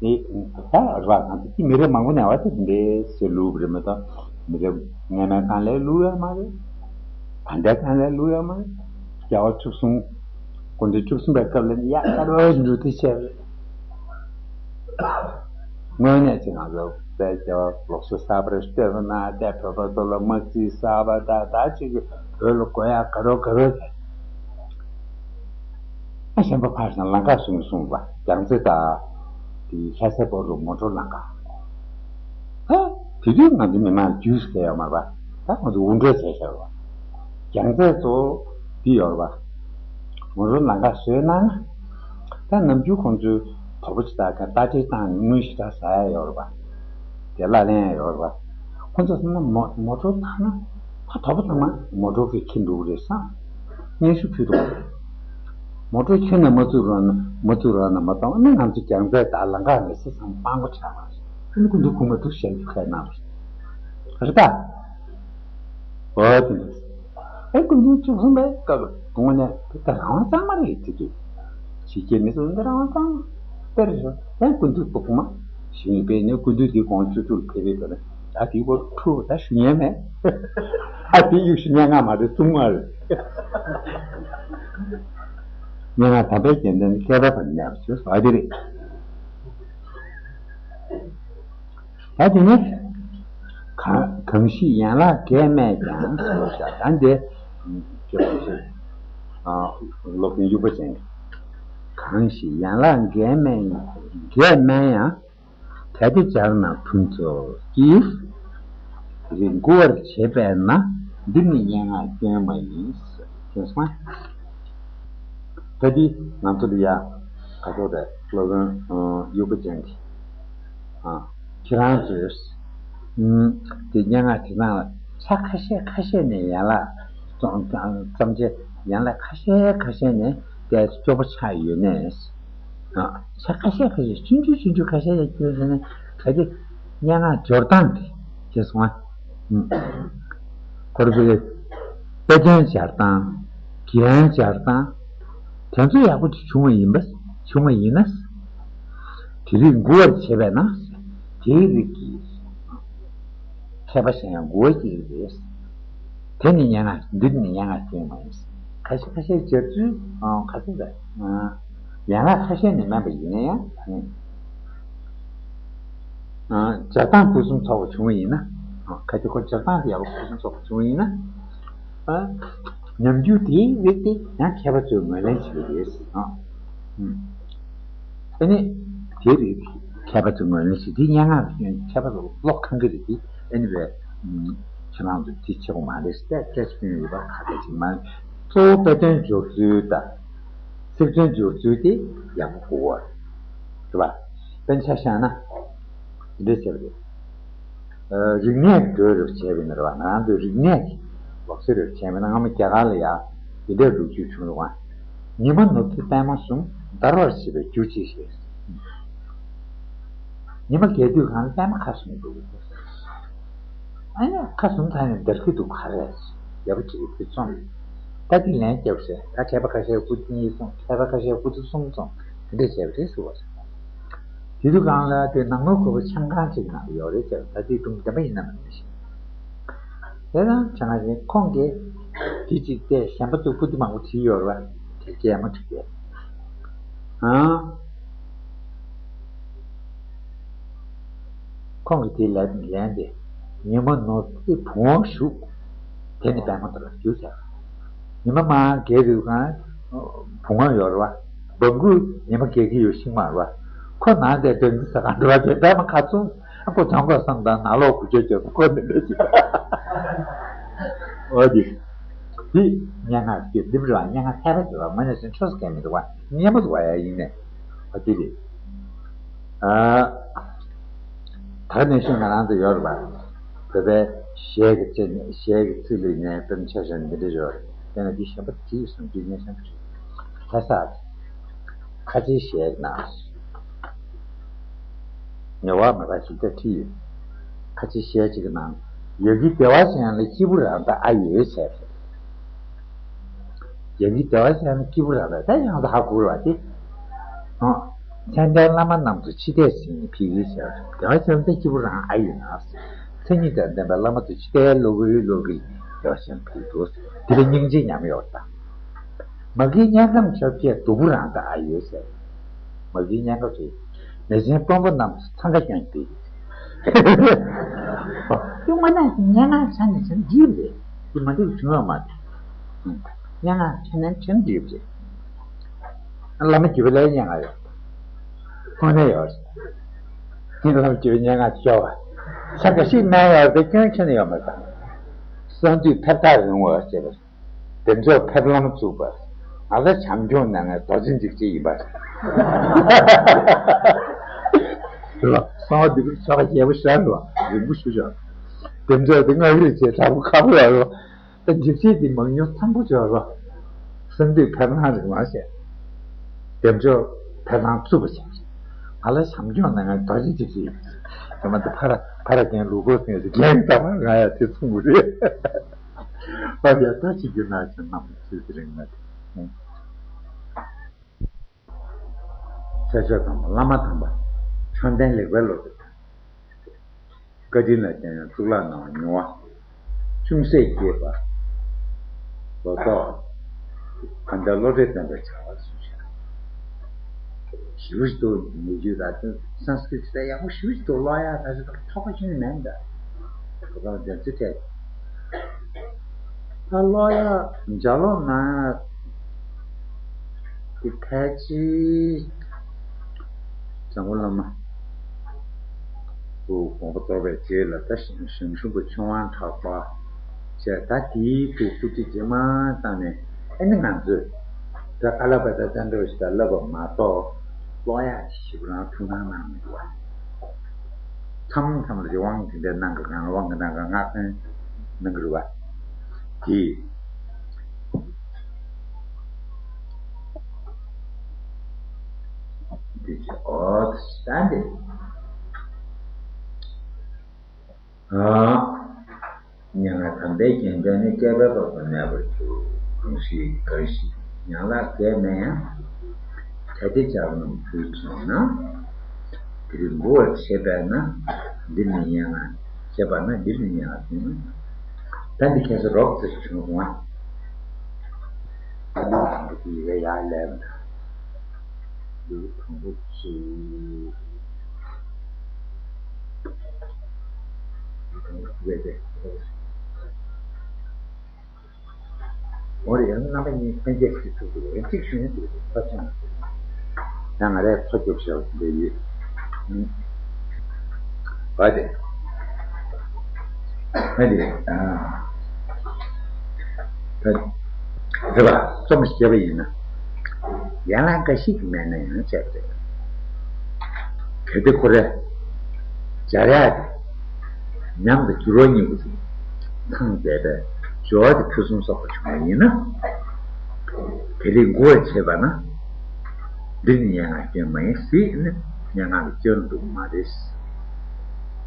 རེད། ད་ར་བ་གང་དུ་ཅི་མི་རེ་མང་པོ་ནས་བ་དེ་འདྲའི་ཟེར་ལུགས་པ་རེད་མ་གཏོགས་མི་རེ་སྔས་མའི་གང་ལས་ལུགས་ཡོད་མ་རེད། ད་ལྟའི་གང་ལས་ལུགས་ཡོད་མ་རེད། རྒྱལ་བ་བཅུ་གསུམ་སྐུ་ཕྲེང་བཅུ་གསུམ་པའི་སྐབས་ལ་ནི་ཡག་དཀར་བའི་འབྲུ་དེ་ཆེ་བ་རེད། དངོས་གནས་ཅིག་ང་ཚོ་དཔལ་རྒྱལ་བ་ལོག་སུ་གསར་པར་སྟོན་པ་ན་དེ་བོད་པ་ཚོ་ལ་དམག་རྩིས་གསར་པ་དང་ད་ཅིག་གི་བོད་ལ་དགོས་ཡག་ག་རོ་ག་རོ་དེ་ གཞན་པ་ཕར་ཞིང་ལམ་ཁ་བཟུང་སོང་བ། རྒྱལ་རྩེ་དང་དེ་ལྷ་སའི་བར་དུ་མོ་ཊ་ལམ་ཁ། ད་དེ་དུས་ང་ཚོ་མི་མང་རྒྱུས་སུ་གས་ཡོད་མ་རེད་པ། ད་ང་ཚོ་དབུ་འགྲོ་བྱས་བཞག་པ། རྒྱལ་རྩེ་གཙོ་བོ་འདི་ཡོད་རེད་པ། མོ་ཊ་ལམ་ཁ་བཟོས་གནང་ན། ད་ནམ་རྒྱུན་ཁོང་ཚོས་དོ་པོ་ཅིག་ད་ག་རྟ་དྲེལ་བཏང་ནས་དངུལ་ཞེ་དྲག་ཟ་ཡ་ཡོད་རེད་པ། དེ་ལ་ལེན་ཡ་ཡོད་རེད་པ། ཁོང་ཚོ་སོང་ན་མོ་མོ་ཊ་བཏང་ན་ད་དོ་པོ་ཚང་མ་མོ་ཊ་གིས་འཁྱེར་འགྲོ་གི་རེད་བསམ། སྙན་ཞུ་ཕུལ་འགྲོ་གི་རེད། མོ་ཊ་ཁྱོན་ནས་མ་བཙུགས་རོགས་གནང་། མ་བཙུགས་རོགས་གནང་། མ་གཏོང་ན་ང་ཚོ་རྒྱལ་རྩེ་དང་ལམ་ཁ་ངེས་སེ་ཚང་མ་སྤང་པོ་ཆགས་པ་རེད། ཨ་ནི་སྐུ་མདུན་ཁུག་མ་ཐུག་བཤད་རྒྱུ་ག་རེ་གནང་རེད། རེད་ད། འོ་དེ་འདྲ། ཨེ་སྐུ་མདུན་བཅུ་གསུམ་པའི་སྐབས་དུས་ནས་དེ་ལྟར་རང་དབང་གཙང་མ་རེད་དེ་དུས། ཕྱི་རྒྱལ་མི་ཚོ་འདི་རང་དབང་གཙང་མ་དེ་རེད། ཨེ་སྐུ་མདུན་ཐུག་མ་ཞིག་པས་ནི་སྐུ་མདུན་དེ་དགོངས་བཅུ་དྲུག་ལ་ཕེབས་པའི་སྐབས་ནས་ད་དེའི་སྐོར་ཐུག་ད་ཞུ་ཉན་མེད། ཨ་དེ་གཡུག་ཞུ་ཉན་ང་མ་རེད། གསུང་མ་རེད། སྙན་ངག་དམ་པའི་རྒྱན་ལྡན་སྐལ་པ་བར་གནས་པ་ཞེས་པ་དེ་རེད། ད་དེ་ནས་གང་གང་ཞིག་ཡན་ལག་འགས་སྨྲས་ཀྱང་ཟེར་བ་ཞིག་ད་འདི་སློབ་དཔོན་དབྱུག་པ་ཅན་གྱིས། གང་ཞིག་ཡན་ལག་འགས་སྨྲས་འགས་སྨྲས་ཡང་། གལ་ཏེ་སྦྱར་ན་ཕུན་ཚོགས་ཀྱིས། རིགས་མགུ་བར་བྱེད་པས་ན། འདིར་ནི་སྙན་ངག་སྐྱོན་མ་ཡིན། ཞེས་གསུངས། ད་འདི་ང་ཚོ་ལ་ཡ་ག་ཚོད་རེད། སློབ་དཔོན་དབྱུག་པ་ཅན་གྱིས། ཨ། ཁྱེད་རང་ཚོས། ཨུམ། དེ་སྙན་ངག་དེ་ནང་ལ་ཆ་ཁ་ཤས་ཁ་ཤས་ནས་ཡན་ལག་བརྩམས་བྱས། ཡན་ལག་ཁ་ཤས་ཁ་ཤས་ནས་དེ་སྐྱོ་པོ་ཆགས་ཡོད་ནས། ཨ། ཆ་ཁ་ཤས་ཁ་ཤས། ཆུང་ཆུང་ཆུང་ཆུང་ཁ་ཤས་ནས་སྐྱོ་ཟེར་ནས་གལ་ཏེ་སྙན་ངག་སྦྱོར་སྟངས་དེ་ཅེས་སོང་ང་། ཨུམ། ཁོ་རང་ཚོ་གི་དཔེ་དོན་སྦྱར་སྟངས། རྒྱན་སྦྱར་སྟངས། དེ་ཚོ་ཡག་པོ་ཅིག་བྱུང་བ་ཡིན་པ། བྱུང་བ་ཡིན་ན། དེ་རིགས་མགུ་བར་བྱེད་པས་ན། དེའི་རིགས་ཀྱི་མཁས་པ་གཞན་ཡང་མགུ་བ་སྐྱེ་གི་རེད། དེ་ནི་སྙན་ངག་འདིར་ནི་སྙན་ངག་སྐྱོན་མ་ཡིན། ཁ་ཤས་ཁ་ཤས་སྦྱར་ཚུལ་ག་ཚོད་རེད། ཡན་ལག་ཁ་ཤས་ནས་མིན་པ་ཡིན་ན་ཡང་། སྦྱར་སྟངས་ཕུན་སུམ་ཚོགས་པ་བྱུང་བ་ཡིན་ན། གལ་ཏེ་ཁོ་སྦྱར་སྟངས་དེ་ཡག་པོ་ཕུན་སུམ་ཚོགས་པ་བྱུང་བ་ཡིན་ན། ཨ། ཉམས་འགྱུར་དེའི་རིགས་དེ་ཡང་མཁས་པ་ཚོས་ངོས་ལེན་བྱེད་ཀྱི་རེད། ཨ། ཨ་ནི་དེའི་རིགས་མཁས་པ་ཚོས་ངོས་ལེན་བྱེད་དེ། སྙན་ངག་མཁས་པ་ཚོ་ཀློག་ཁག་གི་རེད་དེ། ཨ་ནི་བས། ཁྱེད་རང་ཚོས་དེ་བྱེད་དགོས་མ་རེད་ཟེར་ཏེ་སྐད་ཆ་བཏོན་ཡོད་པ་ཁ་ཁ་ཅིག་མ་རེད། གཙོ་བོ་དཔེ་དོན་སྦྱོར་ཚུལ་དང་། ཚིག་དོན་སྦྱོར་ཚུལ་དེ་ཡག་པོ་དགོས་པ་རེད་པ། དཔེར་ན་ཆ་བཞག་ན། འདི་འདྲ་བྱས་པ་རེད། ཨ། རིག་གནས་ཀྱི་འགྲོས་རེ་བྱས་པ་ཡིན་ན་རེད་པ། ང་རང་ཚོའི་རིག་གནས་ཀྱི་ལོ་ཚོད་རེ་བྱས་པ་ཡིན་ན། སྔ་མོ་རྒྱ་གར་ལ་ཡ་འདི་འདྲའི་ལོ་རྒྱུས་བྱུང་འདུག་ག་ཉི་མ་ནུབ་དུས་པད་མ་ཟུམ། འདར་བར་བྱེད་པའི་རྒྱུ་ཅི་ཞེས། ཉི་མ་རྒས་དུས་གང་ལ་པད་མ་ཁ་ཟུམ་འདུག་ཨ་ནི་ཁ་ཟུམ་ཚར་ནས་འདར་གྱི་འདུག་ག་རེ་རེད། ཡག་པོ་ཅིག་དེ་རྩོམ། ད་དེ་ལན་བརྒྱབ་ཟེར། ད་མཁས་པ་ཁ་ཤས་སྐུ་ཚེ་གཉིས་གསུངས། མཁས་པ་ཁ་ཤས་སྐུ་ཚེ་གསུམ་གསུངས། དེ་འདྲ་བྱས་པ་རེད་ཟེར་བ་རེད། དེ་དུས་གང་ལ་དེ་ནང་མི་ཁོ་པ་ཆང་ཁང་ཅིག་ནང་ལ་ཡོད་རེད་ཟེར། ད་དེ་སྒྲུང་བདེན་པ་ཡིན་ན་མིན་ན་ཤེས། དེ་དང་ཆ་ང་ཞིག་ཁོང་གིས་དེ་གཅིག་བལྟས། གཞན་པ་ཚོས་པོ་ཏི་མང་པོ་བྲིས་ཡོད་རེད་པ། དེ་གས་མ་བྲིས་པས། ཨང་། ཁོང་གིས་དེ་ལན་ལན་དེ། ཉི་མ་ནུབ་དུས་བུང་བ་ཞུགས། དེ་ནི་པད་མ་འདར་བར་འགྱུར་ཟེར། ཉི་མ་མར་རྒས་དུས་གང་བུང་བ་ཡོད་རེད་པ། སྦྲང་ཁུ་ཉི་མ་རྒས་ཀྱི་ཡོད་ཤིང་མ་རེད་པ། ཁོ་ནང་དེ་སྦྲང་རྩི་ཟ་ག་འགྲོ་བ་དེ་པད་མ་ཁ་ཚུམ། ཨ། ཁོ་གྱོང་ག་བསམ་དང་ནང་ལོག་འགུལ་སྐྱོད་རྒྱབ། ཁོ་ནི་འདྲ་ཞིག་འོ་དེ། དེ་སྙན་ངག་གི་རྡིབ་རེད་པ། སྙན་ངག་མཁས་པ་ཞིག་རེད་པ། ངོས་ནས་བྱས་ན་ཆོས་སུ་གལ་མི་འདུག་པ། སྙན་པོ་འདུག་པ་ཡ། ཡིན་ནས། འོ་དེ་རེད། ཨ། ད་ག་ནང་བཞིན་ང་རང་ཚོ་ཡོད་རེད་པ། བོད་པའི་གཞས་ཀྱི་ཚིག་གཞས་ཀྱི་ཚིག་ལ་ནས་དཔེར་ན་ཆ་བཞག་ན་འདི་འདྲ་ཡོད་རེད། དེ་ན་འདི་གཞན་པ་བྲིས་སོང་། བྲིས་ནས་གཞན་པ་བྲིས། ལྷ་ས་ཁ་ཆེའི་གཞས་ནང་། ངེས་པ་མེད་པ་ཞིག་ད་བྲིས་ཡོད། ཁ་ཆེའི་གཞས་གཅིག་གི་ནང་། ཡ་གི་བདེ་བ་ཅན་ལ་སྐྱིད་པོ་རང་ད་ཨ་ཡོད་ཟེར། ཡ་གི་བདེ་བ་ཅན་ལ་སྐྱིད་པོ་རང་ད། ད་ཡང་ད་ཧ་གོ་རེད་པ་དེ། ཨ། མཚན་ལྡན་བླ་མ་རྣམས་སུ་ཕྱི་བལྟས་ཟིན་ནས་ཕི་གི་ཟེར། བདེ་བ་ཅན་ད་སྐྱིད་པོ་རང་ཨ་ཡོད་ན་ཟེར། མཚན་ཉིད་དང་ལྡན་པའི་བླ་མ་ཚོ་ཕྱི་བལྟས་བློ་གི་བློ་གི་བདེ་བ་ཅན་ཕི་གི་འདུག་ཟེར། དེ་ལ་སྙིང་རྗེ་ཉམས་ཡོད་ད། མ་གིའི་དམྱལ་ཁམས་ཆོས་བརྒྱད་སྡུག་པོ་རང་ད་ཨ་ཡོད་ཟེར། མ་གིའི་དམྱལ་ཁམས་ཆོས། མེ་ཆེན་དཔོན་པོ་རྣམས་འཚང་ཁ་བསྐྱངས་ཏེ། དེ་དངོས་གནས་སྙན་ངག་ཆ་ནས་ཆ་འགྲིག་རེད། དེ་མ་འགྲིག་བྱུང་ཡོད་མ་རེད། སྙན་ངག་ཆ་ནས་ཆ་འགྲིག་རེད། བླ་མ་བརྒྱུད་པ་ལ་སྙན་ངག་ཡོད། དངོས་གནས་ཡོད་རེད། བླ་མ་བརྒྱུད་པའི་སྙན་ངག་ཤོར་བ། ས་ག་ཤིག་ནས་ཡོད་རེད། དེ་སྐྱོན་ཁྱོན་ནས་ཡོད་མ་རེད། གསང་འདུས་ཕེབས་ཐག་རིང་བ་ཞེས་པ། བདེ་མཆོག་ཕེབས་ལམ་བཙུགས་པ། ང་ལ་བྱམས་སྐྱོང་གནང་མཁན་རྡོ་རྗེ་འཇིགས་བྱེད་ཡིན་པ་རེད། རེད་བ། གསང་བ་འདུས་པའི་ཆོ་ག་རྒྱས་པོ་ཞེ་དྲག་རེད་བ། རིང་པོ་ཞེ་དྲག་བདེ་མཆོག་དེ་སྔགས་རིག་བྱས་དྲག་པོ་ཁག་པོ་ཡོད་རེད་བ། ད་འཇིགས་བྱེད་དེ་མང་ཉུང་ཚང་པོ་ཅིག་ཡོད་རེད་བ། གསང་འདུས་ཕེབས་ལམ་རིང་བ་ཞེས། བདེ་མཆོག་ཕེབས་ལམ་བཙུགས་པ་ཞེས། ང་ལ་བྱམས་སྐྱོང་གནང་མཁན་རྡོ་རྗེ་འཇིགས་བྱེད་ཡིན་པ་རེད། དེ་མ་ད་ཕ་ར་ཕ་ར་རྒན་ལུག་གོ་ཟེར་ཡོད་དེ་རྒན་ད་བར་ང་ཡང་དེ་མཚུངས་པོ་རེད། པ་ཡ་ད་ཅིག་རྒྱུ་ན་ཅིག་རྣམ་པ་ཚོས་དེ་རིང་ང་དེ། ས་ཕྱོགས་དང་པོ་བླ་མ་དམ་པ། འཕྲོད་བསྟེན་ལེགས་པའི་བློ་གྲོས་དང་། བཀའ་དྲིན་ལ་བརྟེན་ནས་གཙུག་ལག་ནང་མྱུར་བ། ཅུང་ཟད་སྐྱེས་པ། ལོ་ཏོག་གང་ལྟར་བློ་གྲོས་ལྡན་པའི་བྱ་བ་སུ་བྱ། ཞིབ་ཏུ་ཉེ་རྒྱུད་ལ་བརྟེན་སཾ་སྐྲྀ་ཏ་ཡག་པོ་ཞིབ་ཏུ་ཀློག་ཡག་ད་ཆ་ཐོགས་པ་ཤིན་མེད་འདྲ། ཁོ་རང་འདོན་ཚུལ་ཐད། ད་ཀློག་ཡག་ལྗགས་ཀློག་གནང་ཡག་དེ་ཕལ་ཆེར་འཇམ་མགོན་བླ་མ། དགོངས་པ་རྫོགས་པའི་རྗེས་ལ་ད་ཞང་ཞུང་པོ་ཆོས་དབང་གྲགས་པ་བྱས། ད་དེའི་ཐུགས་སྐུ་ཚེ་རྗེས་མ་བཏང་ནས་ཨ་ནི་ང་ཚོས་ད་ཀ་ལ་པ་ད་ཙན་དྲ་ཞིག་ད་ལབ་པ་མ་གཏོགས་ཀློག་ཡག་ཞིག་རང་ཐུགས་སྣང་གནང་མི་འདུག་བ། མཚམས་མཚམས་ལ་དབང་དེ་འདྲའི་གནང་གི་གང་དབང་གི་གནང་གི་སྔགས་འདོན་གནང་གི་རེད་བ། དེ་འདི་ཅི་ཨོ་ད་འདི། ཨ། མྱ་ངན་དམ་པའི་རྒྱལ་མཚན་ནི། བསྐལ་པའི་བར་དུ་གནས་པར་འགྱུར། གང་ཞིག་གང་ཞིག་ཡན་ལག་བརྒྱད་མེད་ཡང་། གལ་ཏེ་ལྕགས་རྣམས་ཕུལ་བྱུང་ན། དེ་རིང་མགུ་བར་བྱེད་པས་ན། འདིར་ནི་སྙན་ངག་བྱེད་པ་ན། འདིར་ནི་སྙན་ངག་ཟིན། ད་འདི་ཁྱེད་ཚོ་རོབ་ཙམ་བྱུང་སོང་ང་། ད་ནི་དང་པོ་དེ་ཡི་གེ་ཡར་ལེན། འདི་དང་པོ་ཅིག་འདི་དང་པོ་དེ་རེད་དེ། འོ་རེད། ཡང་རྣམ་པ་གཉིས་ལྷན་སྐྱེས་ཀྱི་ཚུལ་དུ་རེད། གཅིག་ཞུ་ཡིན་དུས་ས་ཆ་ན། ཡང་ང་རས་ཐོ་རྒྱོབ་བྱས་པ་འདི་ཡིན། བ་དེ། བ་དེ། ཨ། ད་རེད་པ། རྩོམ་ཞིག་བྱས་པ་ཡིན་ན། ཡན་ལག་འགའ་ཞིག་མེད་ན་ཡང་བྱས་པ་རེད། གལ་ཏེ་ཁོ་རེ་སྦྱར་ཡག་དེ། ཉམས་དང་འགྱུར་བ་གཉིས་པོ་དེ་ཚང་བསྡད་པའི་སྦྱོར་བ་དེ་ཕུན་སུམ་ཚོགས་པ་བྱུང་བ་ཡིན་ན། དེ་རིགས་མགུ་བར་བྱེད་པ་ན། འདི་ནི་སྙན་ངག་སྐྱོན་མ་ཡིན་ཟེར་ནས་སྙན་ངག་ལ་སྐྱོན་འདུག་མ་རེད།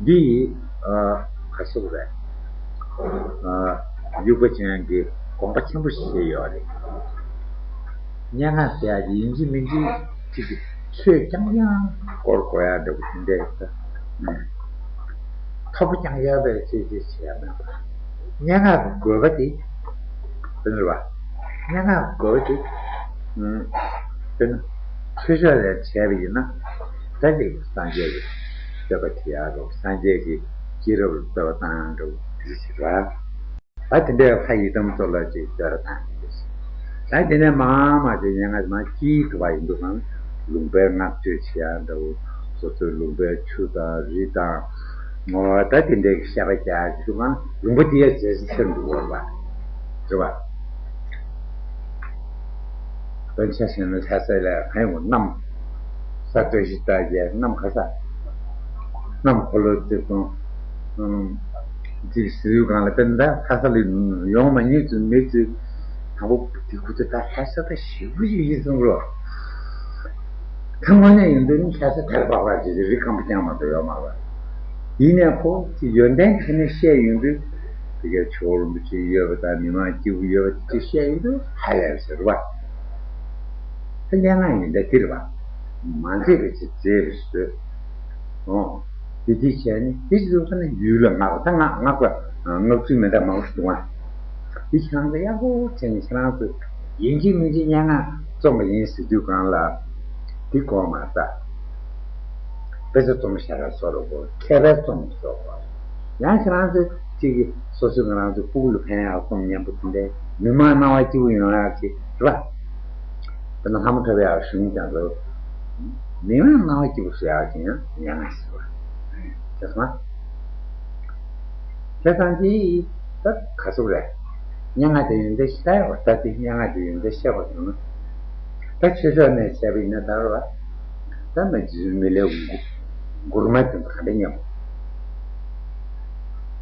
འདི་ཡིས་ཨ་ག་སོགས་རེད། ཨ་དབྱུག་པ་ཅན་གྱི་དགོངས་པ་ཆེན་པོ་ཞིག་བཞེས་ཡོད་རེད། སྙན་ངག་ཟེར་ཡག་དེ་ཡིན་གཅིག་མིན་གཅིག་ཅིག་གི་ཆོས་རྐྱང་རྐྱང་སྐོར་གོ་ཡག་འདྲ་པོ་དེ་འདྲ་ཡོད་ས། ཐོབ་པ་རྐྱང་ཡོད་པའི་ཆོས་ཅིག་བྱེད་ཡག་མེད་པ། སྙན་ངག་གི་དགོས་པ་དེ། དེ་ནི་རེད་བ། སྙན་ངག་གི་དགོས་པ་དེ། དེ་ནི་ཆོས་ཕྱོགས་ལ་བྱས་པ་ཡིན་ན། ད་ཅིག་སངས་རྒྱས་ཀྱི་བསྟོད་པ་དེ་ཡག་འགྲོ། སངས་རྒྱས་ཀྱི་སྐྱེས་རབས་ལ་བསྟོད་པ་བཏང་འགྲོ་དེ་ཞིག་རེད། ད་དེ་འདྲའི་ལྷ་ཡི་དམ་ཚོ་ལ་ཅིག་བསྟོད་ར་བཏང་གི་ཡོད། ད་དེ་ནས་མར་མར་ཅིག་སྙན་ངག་མར་དཀྱིལ་དུ་བ་ཡིན་འདུག་གམ། ལུང་པའི་བསྔགས་བརྗོད་བྱེད་ཡག་འདྲ་བོ། སོ་སོའི་ལུང་པའི་ཆུ་དང་རི་དང་། ངོ་ད་དེ་འདྲའི་བཤད་པ་རྒྱག་གི་འདུག་གམ། ལུང་པ་དེ་ཡང་རྗེས་སུ་ཆེར་འདུག་བར་བ། རེད་བ། དཔེར་ན་ཆ་བཞག་ན་ལྷ་ས་ལ་གང་ཡོང་གནམ། ས་བཀྲ་ཤིས་རྟགས་བརྒྱད་གནམ་ག་ས། གནམ་འཁོར་ལོ་རྩིབས་སྟོང་། ཨང་། རྩིབས་བཞི་གང་ལ་དཔེར་ན་ད་ལྷ་ས་ལ་ཡོང་མ་མྱོང་ཚོ་མི་ཚོས་དང་པོ་དེ་ཁུ་ཚོ་ད་ལྷ་ས་ད་ཞེ་པོ་ཞིག་ཡིན་གསུང་རོགས། ད་དངོས་གནས་ཡིན་དུས་ནི་ལྷ་ས་དར་བག་བག་ཅིག་རེད། རི་སྐམ་པོ་རྐྱང་མ་གཏོགས་ཡོད་མ་རེད། ཡིན་ནའི་ཁོ་ཅིག་ཡོན་ཏན་དེ་ནས་བཤད་ཡོང་དུས། དེ་གའི་ཇོ་བོ་རིན་པོ་ཆེ་ཡོད་པ་དང་མི་མང་སྐྱིད་པོ་ཡོད་པ་དེ་བཤད་ཡོང་དུས་ཧ་ལས་ཟེར་བ། ད་སྙན་ངག་ཡིན་ད་འདིར་བ། མ་མཛེས་པའི་ཚེ་མཛེས་པའི་བཟོས། ཨོ། དེ་དེ་བྱས་ནས་དེ་ཅི་ཚོ་ཁ་ནས་ཡུལ་ལ་བསྔགས་པ་ད་བསྔགས་བསྔགས་པ་བསྔགས་ཚུལ་མི་འདྲ་མང་པོ་ཞིག་འདུག་ཨ། དེ་ཁྱེད་རང་ཚོ་ཡག་པོ་བྱས་ནས་ཁྱེད་རང་ཚོ་ཡིན་གཅིག་མིན་གཅིག་སྙན་ངག་རྩོམ་པ་ཡིན་ཟེར་དུས་གང་ལ། འདི་གོང་མ་ལྟ། དཔེ་ཆ་རྩོམ་བྱ་དགའ་བཟོ་རོགས་གོ། མཁས་པའི་རྩོམ་བཟོ་གོ། ཡང་ཁྱེད་རང་ཚོ་གཅིག་གིས་སོ་སོའི་ང་རང་ཚོའི་སྤུ་གུ་ལ་ཕན་ཡག་རྩོམ་སྙན་པོ་དེ་འདྲའི་མི་མང་སྣང་བ་སྐྱིད་པོ་ཡོང་ཡག་ཅིག་རེད་པ། ད་ ལྷ་མོ་གྲགས་པའི་ཨ་གཞུང་ཀྱང་ལོ། མི་མང་སྣང་བ་སྐྱིད་པོ་བཟོ་ཡག་ཅིག་ཡང་ཡང་ང་ཞིག་བ། དེ་སོང་། དེ་དང་དེ་ད་ག་ཟུག་རེད། སྙན་ངག་དེ་ཡོན་ཏན་ཤེས་ད་ཡོད་ད་དེ་སྙན་ངག་དེ་ཡོན་ཏན་ཤེས་པ་སོང་ན། ད་ཆོས་ཕྱོགས་ནས་བཤད་པ་ཡིན་ན་ད་ར་བ། ད་མི་རྗེ་བཙུན་མི་ལའི་མགུ་མགུར་མ་དེ་ཚོ་ག་འདྲ་སྙན་པོ།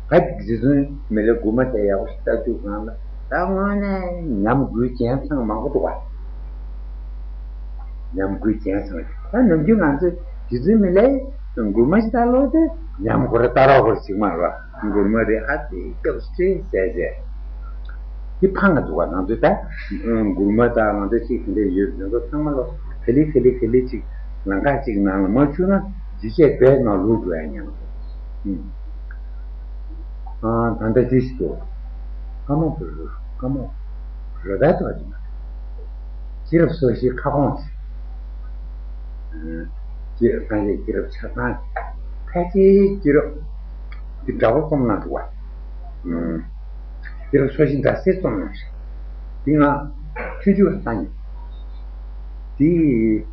ད་རྗེ་བཙུན་མི་ལའི་མགུར་མ་དེ་ཡག་པོ་ཞིག་ལྟ་དུས་སྒང་ལ་ད་དངོས་གནས་ཉམས་དགུའི་རྒྱན་ཚང་མང་པོ་འདུག་བ། ཉམས་དགུའི་རྒྱན་ཚང་ད་ནམ་རྒྱུན་ང་ཚོས་རྗེ་བཙུན་མི་ལའི་མགུར་མ་ཞིག་ལྟ་ལོ་དེ་ཉམས་མགུར་ལྟ་རོགས་པར་ཞིག་མ་ར་མགུར་མ་རེ་ཨ་ཙི་སྐྱོབ་སྤྲེལ་ཟེར་ཟེར། དེ་ཕངས་ཀ་འདུག་བ། ང་ཚོས་ད་མགུར་མ་དང་ང་ཚོ་གཅིག་དེ་འདྲ་ཡོད་དེ་ཚོ་ཚང་མ་ལོ་ག་ལེ་ག་ལེ་ག་ལེ་གཅིག་ལམ་ཁ་གཅིག་ནང་ལ་མ་བཅུག་ན་ཇི་བྱས་བས་ནང་ལུག་འགྲོ་ཡ་ཉམས་སོང་། ཨ་ད་ལྟ་ཅི་ཞིག་འདུག་ཀརྨ་པ་རོལ་ཀརྨ་པ་རོལ་པའི་ཐོག་ཅིག་ན་སྐྱེས་རབས་སོ་བཞིའི་ཁ་སྐོང་ཞིག་སངས་རྒྱས་སྐྱེས་རབས་ཆ་ཚང་ཕལ་ཆེར་སྐྱེས་རབས་ཀྱི་འདྲ་པོ་རྩོམ་གནང་འདུག་བ། སྐྱེས་རབས་སོ་བཞི་འདྲ་སེ་རྩོམ་གནང་ཞིག་འདི་ང་ཆུང་ཆུང་ལ་ལྟ་མྱོང་། དེའི་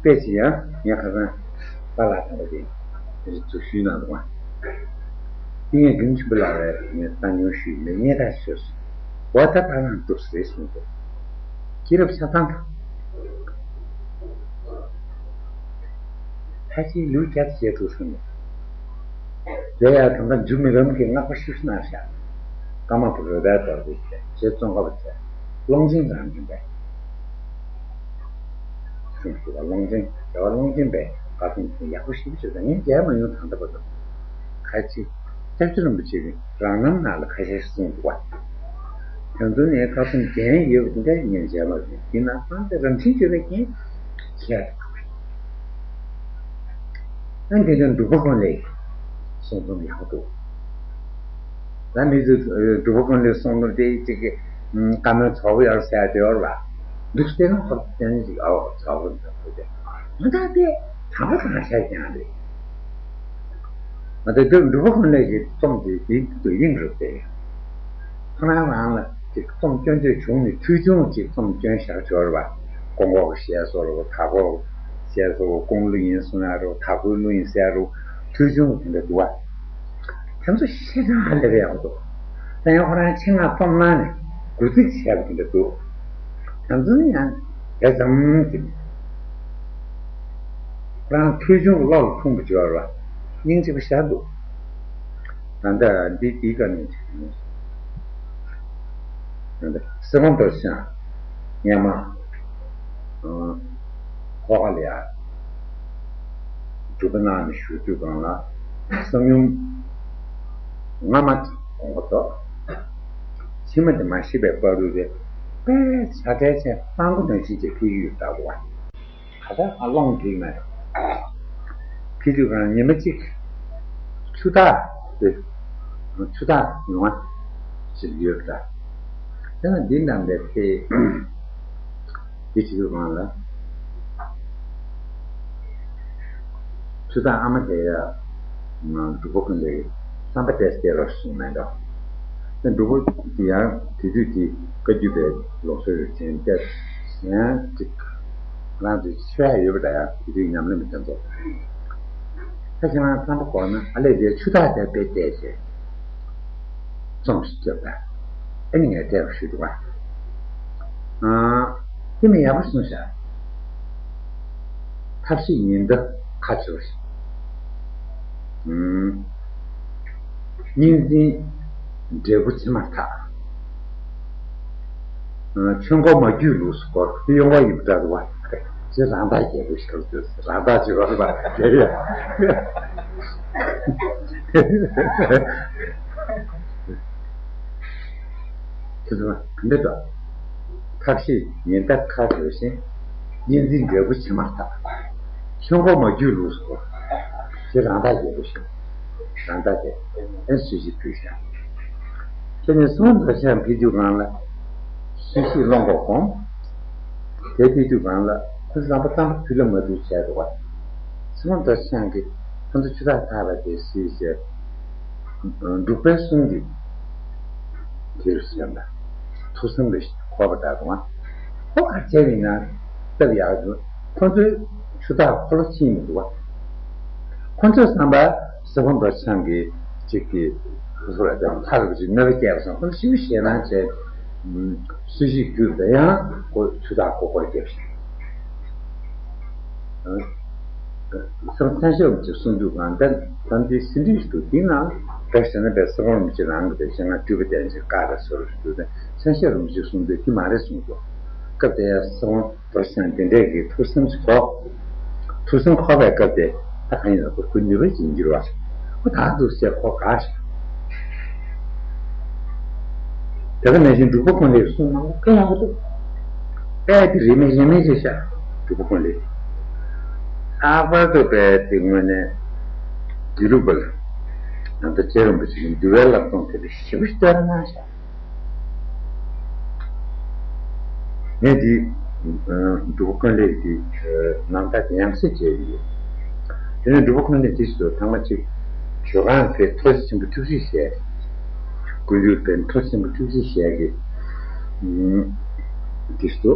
དཔེ་ཆ་ཡང་ངས་ཁ་སང་པཱ་ལགས་དམ་པ་དེ་འཛུགས་ཞུས་གནང་འདུག་བ། དེ་ངས་རྒན་ཆེན་པོ་ལགས་ལ་ངས་གསང་མྱོང་ཞུས་མེད་ངས་ད་ཤོད་སོང་། འོ་ད་ད་ལང་འདུག་ཟེར་གསུངས་འདུག་སྐྱེས་རབས་ཆ་ཚང་ཕལ་ཆེར་ལུས་བརྒྱ་དང་ཞེ་དྲུག་སོང་ནས། དེ་ཡང་ད་ལྟ་འཇུ་མི་རམ་གྱི་བསྔགས་པ་ཤུགས་གནང་བཞག་ཀརྨ་པ་རོལ་པའི་རྡོ་རྗེ་བྱས་རྗེ་ཙོང་ཁ་པ་བྱས་ཀློང་ཆེན་རང་བྱུང་པས། གསུངས་སོ། ཀློང་ཆེན་རྒྱལ་བ་ཀློང་ཆེན་པས་བཀའ་གསུང་ཡག་པོ་ཞིག་བྱས་ཙང་ངས་མཇལ་མ་མྱོང་ད་ལྟ་བར་དུ། ཁ་ཅིག་སྐྱབས་རྗེ་རིན་པོ་ཆེ་གིས་རང་རྣམ་ནང་ལ་ཁ་ཤས་གསུངས་འདུག་བ། དེ་ཚོ་ནས་བཀའ་གསུང་རྒྱན་ཡོད་པ་དེ་འདྲ་ངས་མཇལ་མ་མྱོང་། དེ་ན་སང་དེ་རང་བཞིན་བརྗོད་པའི་རྒྱན་ཁྱད་དུ་འཕགས་པས། ཨ་འདི་ནི་འབྲུག་པ་ཀུན་ལེགས་གསུང་རྩོམ་ཡག་པོ་འདུག་ད་མི་ཚོས་འབྲུག་པ་ཀུན་ལེགས་གསུང་རྩོམ་དེ་གཅིག་གི་བཀའ་མོལ་ཚོགས་པ་ཡར་ཟེར་དེ་ཡོད་ར། འདུག་སྟེ་ན་ཧོབ་ཙེ་ནི་ཅིག་ཨའོ་ཚོགས་པ་འདུག་དེ་མ་ཐག་དེ་དྲང་པོ་དྲང་བཞག་ཀྱང་རེད། ང་ཚོའི་འདིར་འབྲུག་པ་ཀུན་ལེགས་ཀྱི་རྩོམ་དེ་དེའི་དུས་དབྱིངས་རུ་བལྟས། ཁོ་རང་རང་ལ་ཅིག་རྩོམ་སྐྱོན་བརྗོད་བྱུང་ནས་ཐོས་ཆུང་ཅིག་རྩོམ་སྐྱོན་བཞག་འབྱོར་བ། ཀོང་གོག་གི་ཞལ་སོ་རུ་ད་གོག་ཞལ་སོ་ཀོང་གླུ་ཡིན་གསུང་ཡ་རུ་ད་གོའི་གླུ་ཡིན་ཟེར་ཡ་རུ་ཐོས་ཆུང་དེ་འདྲ་འདུག་བ། དེ་ཚོ་ཤེས་ཙང་ཧ་ལས་པའི་ཡག་པོ་འདུག་ད་ཡང་ཁོ་རང་ཆེད་མངགས་རྩོམ་གནང་ནས་དགུ་ཚིགས་བྱས་པ་དེ་འདྲ་འདུག་དེ་ཚོ་ནི་ཡང་དེ་ཙམ་གྱིས་ཁོ་རང་ཐོས་ཆུང་གི་བློ་ལ་ཐུག་པ་འབྱོར་བ་སྙིང་རྗེ་པོ་ཞེ་དྲག་འདུག་ད་ལྟ་འདི་འདིའི་བཀའ་ནས་ད་ལྟ་སེ་རོང་རྡོ་རྗེ་འཆང་སྔོན་མ་ཨ་ཁོ་ག་ལ་ཡ་སྒྲུབ་པ་གནང་ནས་བཞུགས་དུས་སྒང་ལ་བསམ་ཡུམ་སྔ་མ་དགོངས་པ་རྫོགས། ཕྱི་མ་དེ་མ་ཤི་བའི་བར་དུ་དེ་དཔེ་བྱ་བྲལ་ཅན་གཙང་པོ་ནང་བཞིན་གྱི་ཕི་ཡུལ་ལྟ་བུ་བ། ད་ལྟ་ཨ་ལོང་དེ་མེད། ཕི་དུས་གང་ཉི་མ་གཅིག་ཆུ་རྟ་དེ་ཆུ་རྟ་ཡོང་བ་ཞིག་ཡོད་པ་འདྲ། དེ་ན་འདི་འདྲ་འདྲ་དེ་དེ་བྱེད་དུས་གང་ལ་ཆུ་རྟ་ཨ་མ་དེ་ཡ་འབྲུག་པ་ཀུན་ལེགས་བསམ་པ་དེ་སྐྱེ་རོགས་གསུངས་མེད་འགྲོ། དེ་འབྲུག་པ་དེ་ཡང་དེ་དུས་དེ་བཀའ་བརྒྱུད་པའི་ལུགས་སྲོལ་རེད་ཅན་དེ་ཡང་ཅིག་རང་ཚོའི་ཆོས་ཡ་ཡོད་པ་འདྲ་ཡང་དེ་དུས་ཉམས་ལེན་མི་དེ་ཚོ། ད་ཁྱེད་རང་བསམ་པ་གོ་ན་ཨ་ལས་དེ་ཆུ་རྟ་དེ་དཔེ་བལྟས་ཏེ་རྩོམ་ཞིག་བརྒྱབ་ད་ཨ་ནི་ངས་བལྟས་པ་ཞུ་འདུག་ཨ། དེ་མི་ཡག་པོ་གསུངས་ཤག་ཐབས་ཤེས་ཉི་ཟླ་ཁ་སྦྱོར་ཞིང་། གཉིས་འཛིན་འབྲས་བུ་ཕྱི་མར་ཐག་ཆོས་འཁོར་མ་རྒྱུད་ལུགས་སུ་བསྐོར། དེ་ཡོང་བ་ཡིན་པ་འདྲ་བ། ཅེས་རང་བདག་རྒྱལ་པོ་ཞིག་ལ་ལྟོས། རང་བདག་ཅེས་པ་ལ་དེ་ཡང་། དེ་ཚོ་ག་འདྲ་འདྲ། ཐབས་ཤེས་ཉི་ཟླ་ཁ་སྦྱོར་ཞིང་། གཉིས་འཛིན་འབྲས་བུ་ཕྱི་མར་ཐག་ཆོས་འཁོར་མ་རྒྱུད་ལུགས་སུ་བསྐོར། དེ་རང་བདག་རྒྱལ་པོ་ཞིག་རང་བདག་དེ་ཨེ་སུ་ཞིག་ཕུལ་བཞག་དེ་ནས་སེ་རོང་རྡོ་རྗེ་འཆང་ཕེབས་དུས་སྒང་ལ་སུ་ཞིག་བློ་འགོག་གོང་། དེ་ཕེབས་དུས་སྒང་ལ་ཁོ་རང་པ་ཙམ་པ་ཕུལ་ལ་མ་ཐུག་བྱས་འདུག་པ། སེ་རོང་རྡོ་རྗེ་འཆང་གིས་ཁོ་ཚོ་ཆུ་རྟ་ཐར་པ་དེ་སུས་བྱས། འབྲུག་པའི་གསུང་གིས་དེ་རུ་སེམས་ལ་ཐུགས་བསམ་ལ་འཁོར་བ་འདྲ་འདུག་ཨ། ཁོ་ག་བྱས་པ་ཡིན་ན། སྟབས་ཡག་འདུག་ཁོ་ཚོའི་ཆུ་ཐག་འཁོར་ལོ་ཕྱིན་མི་འདུག་བ། ཁོ་ཚོའི་བསམ་པ་སི་ཁོན་རྡོ་རྗེ་འཆང་གི་གཅིག་གི་ཧུ་ར་དང་ཐག་གི་གཅིག་གནོད་པ་སྐྱེལ་བ་སོང་། ཁོ་ཚོ་ཞེ་པོ་ཞེད་སྣང་བྱས། སུ་ཞིག་རྒྱུད་པ་ཡང་ཁོ་ཆུ་ཐག་ཁོ་ཁོར་བརྒྱབ་ཤིང་། སང་ཐན་ཤོ་མི་གཅིག་གསུང་དུས་གང་ལྟར་ལམ་འདི་སེ་འབྲས་ཞིག་ཏུ་འདི་ན་བེར་ཟེར་ན་བེར་སི་ཁོན་རྡོ་རྗེ་འཆང་རང་གི་བེར་ཞེ་ང་སྤྲུལ་པ་བསྟན་ཅིག་བཀའ་ར་སོར་ཞུ་དུས་ཐན་ཤོ་རྡོ་རྗེ་འཆང་གསུང་དུས་འདི་མ་རེད་གསུང་དུས། སྐབས་དེ་ཡང་སི་ཁོན་རྡོ་རྗེ་འཆང་འདི་འདྲས་ཀྱི་ཐུགས་བསམ་ཞིག་འཁོར། ཐུགས་བསམ་འཁོར་བའི་སྐབས་དེ་ད་གང་ཡིན་ལ་ཁོ་ཁོའི་ནུས་པ་ཅིག་འགྱུར་བ། ཁོ་ད་འདུག་ཟེར་ཁོ་དགའ་ཞིང་། དེ་ག་ནང་བཞིན་འབྲུག་པ་ཀུན་ལེགས་གསུང་གནང་ལུགས་དཔེ་ཡག་པོ་འདུག་དཔེ་དེ་རིན་མེད་གཞན་མེད་ཅིག་ཤར། འབྲུག་པ་ཀུན་ལེགས། ལྷག་པར་དུ་དཔེ་དེ་དངོས་གནས་དགེ་ལུགས་པ་ལ་ནང་ད་རྗེ་རིན་པོ་ཆེ་གི་འདུལ་བའི་བསླབ་སྡོམ་དེ་ལ་ཞེ་པོ་ཞིག་བསྟོད་ར་གནང་ཤག་ངས་འདི་འབྲུག་པ་ཀུན་ལེགས་འདི་ནང་ལྟར་ཡང་སེ་མཇལ་ཡོད། དེ་ནས་འབྲུག་པ་ཀུན་ལེགས་འདི་ཚོ་ཚང་མ་གཅིག་ཇོ་ཁང་དེ་ཐུགས་རྗེ་ཆེན་པོ་ཐུགས་རྗེ་ཞེས། ཀུན་འདུས་པའི་ཐུགས་རྗེ་ཆེན་པོ་ཐུགས་རྗེ་ཞེས་ཀྱི་འདི་ཚོ་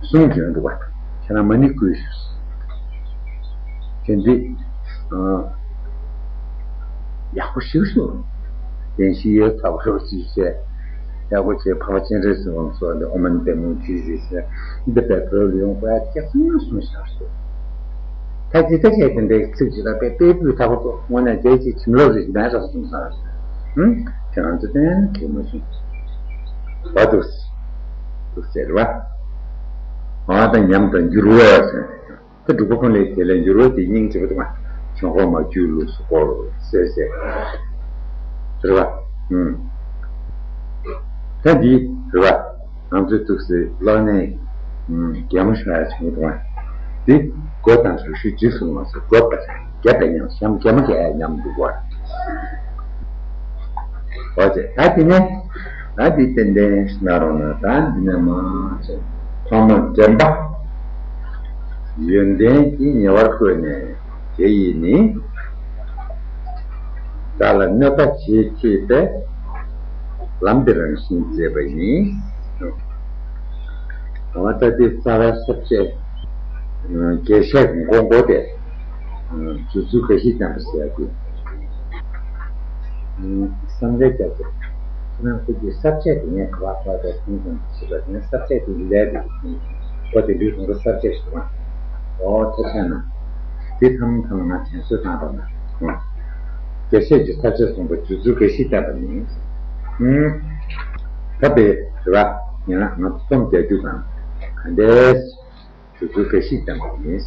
གསུང་གི་ཡོད་འདུག་བ། ཁྱེད་རང་མ་ཎི་བསྐུལ་ཞུ། དེ་འདི་ཡག་པོ་ཞིག་གསུངས། བདེན་བཞི་ཡོད་ཚ་བོ་ཞིག་བྱས། ཡག་པོ་བྱས་འཕགས་པ་སྤྱན་རས་གཟིགས་དབང་སོགས་ལ་ཨོཾ་མ་ཎི་པདྨེ་ཧཱུྃ་ཞེས་བྱས། འདི་པའི་བོད་ལ་ཡོང་དགོས་ཡ་སྐྱག་ཚང་མ་གསུངས་བཞག་ཟེར། ད་ཇི་ལྟ་བྱས་དེ་འདྲའི་ཚིག་ཇི་ལྟ་བས་དཔེ་སྤུས་དག་པོ་ཏོ་དངོས་གནས་རྒྱལ་གྱི་བྱིན་རླབས་རེ་ཞིག་ལྡན་རག་གསུངས་ས་རེད། ཧུམ། དེ་ང་ཚོ་གཏན་ནས་མ་བྱུང་། བ་འདུག་འདུག་ཟེར་བ། ཨ་ད་ཉམས་དང་འགྱུར་བ་ཟེར། ད་འབྲུག་པ་ཀུན་ལེགས་དེ་ལས་འགྱུར་བ་དེ་སྙིང་རྗེ་པོ་དང་བྱུང་ཁོག་མ་རྒྱུད་ལུགས་སུ་སྐོར་ཟེར་ཟེར། རེད་བ། ཨུམ། ད་འདི་རེད་བ། ང་ཚོའི་ཐུགས་སྲས་གློག་བརྙན་རྒྱལ་མོ་ཤོག་ཡ་བྱུང་འདུག་བ། འདི་སྒོ་དང་རིག་ཤུལ་རྗེས་སུ་ངོ་སོ་སྒོ་པ་རྒྱབ་པའི་ཉམས་ཤམ་རྒྱ་མ་རྒྱ་ཡ་ཉམས་འདུག་བ། འོ་ཙེ་ད་དེ་ནས་ད་དེ་ཏན་ཏན་ཞིག་ན་རོགས་ན་ད་འདི་ནས་མ་ཚེ་ཐོག་མར་དྲན་པ་ཡོན་ཏན་གྱི་ཉེ་བར་བཀོད་ནས་དེ་ཡིས་ནི་བདག་ལ་གནོད་པ་བྱེད་ཅེས་པའི་ལམ་འདི་རང་བཞིན་མཛད་པ་ཡིན། འོ་ད་དེ་རྩ་བའི་ས་བཅད་རྒྱས་བཤད་མགོ་མགོ་དེ། རྫུ་འཕྲུལ་དགའ་བཞི་བསྟན་པ་ཟེར་དགོས། སངས་རྒྱས་བསྐྱབ་སྟེ། ཁྱེད་རང་ཚོ་གི་ས་བཅད་དེ་ངས་ག་བ་ག་བ་ཁྱེད་ཚོ་ཞིག་ལ་ངས་ས་བཅད་དེ་ལས་དེ་ཁྱེད་ཚོ་དེ་ལུས་ཟུང་གི་ས་བཅད་ཞིག་མ། ཨོ་ཐ་ཆད་ན། དེ་ཐམ་ཐམ་ང་དྲན་གསོ་བཏང་རོགས་གནང་། རྒྱས་བཤད་ཀྱི་ས་བཅད་གསུངས་པ་རྫུ་འཕྲུལ་དགའ་བཞི་བསྟན་པ་ཡིན། ད་དཔེ་རེད་བ། ཡིན་ན་ང་ཚོ་རྩོམ་རྒྱག་རྒྱུ་དང་ག་འདྲས། སྦྱོར་ཚུལ་འགའ་ཞིག་བསྟན་པ་ཡིན།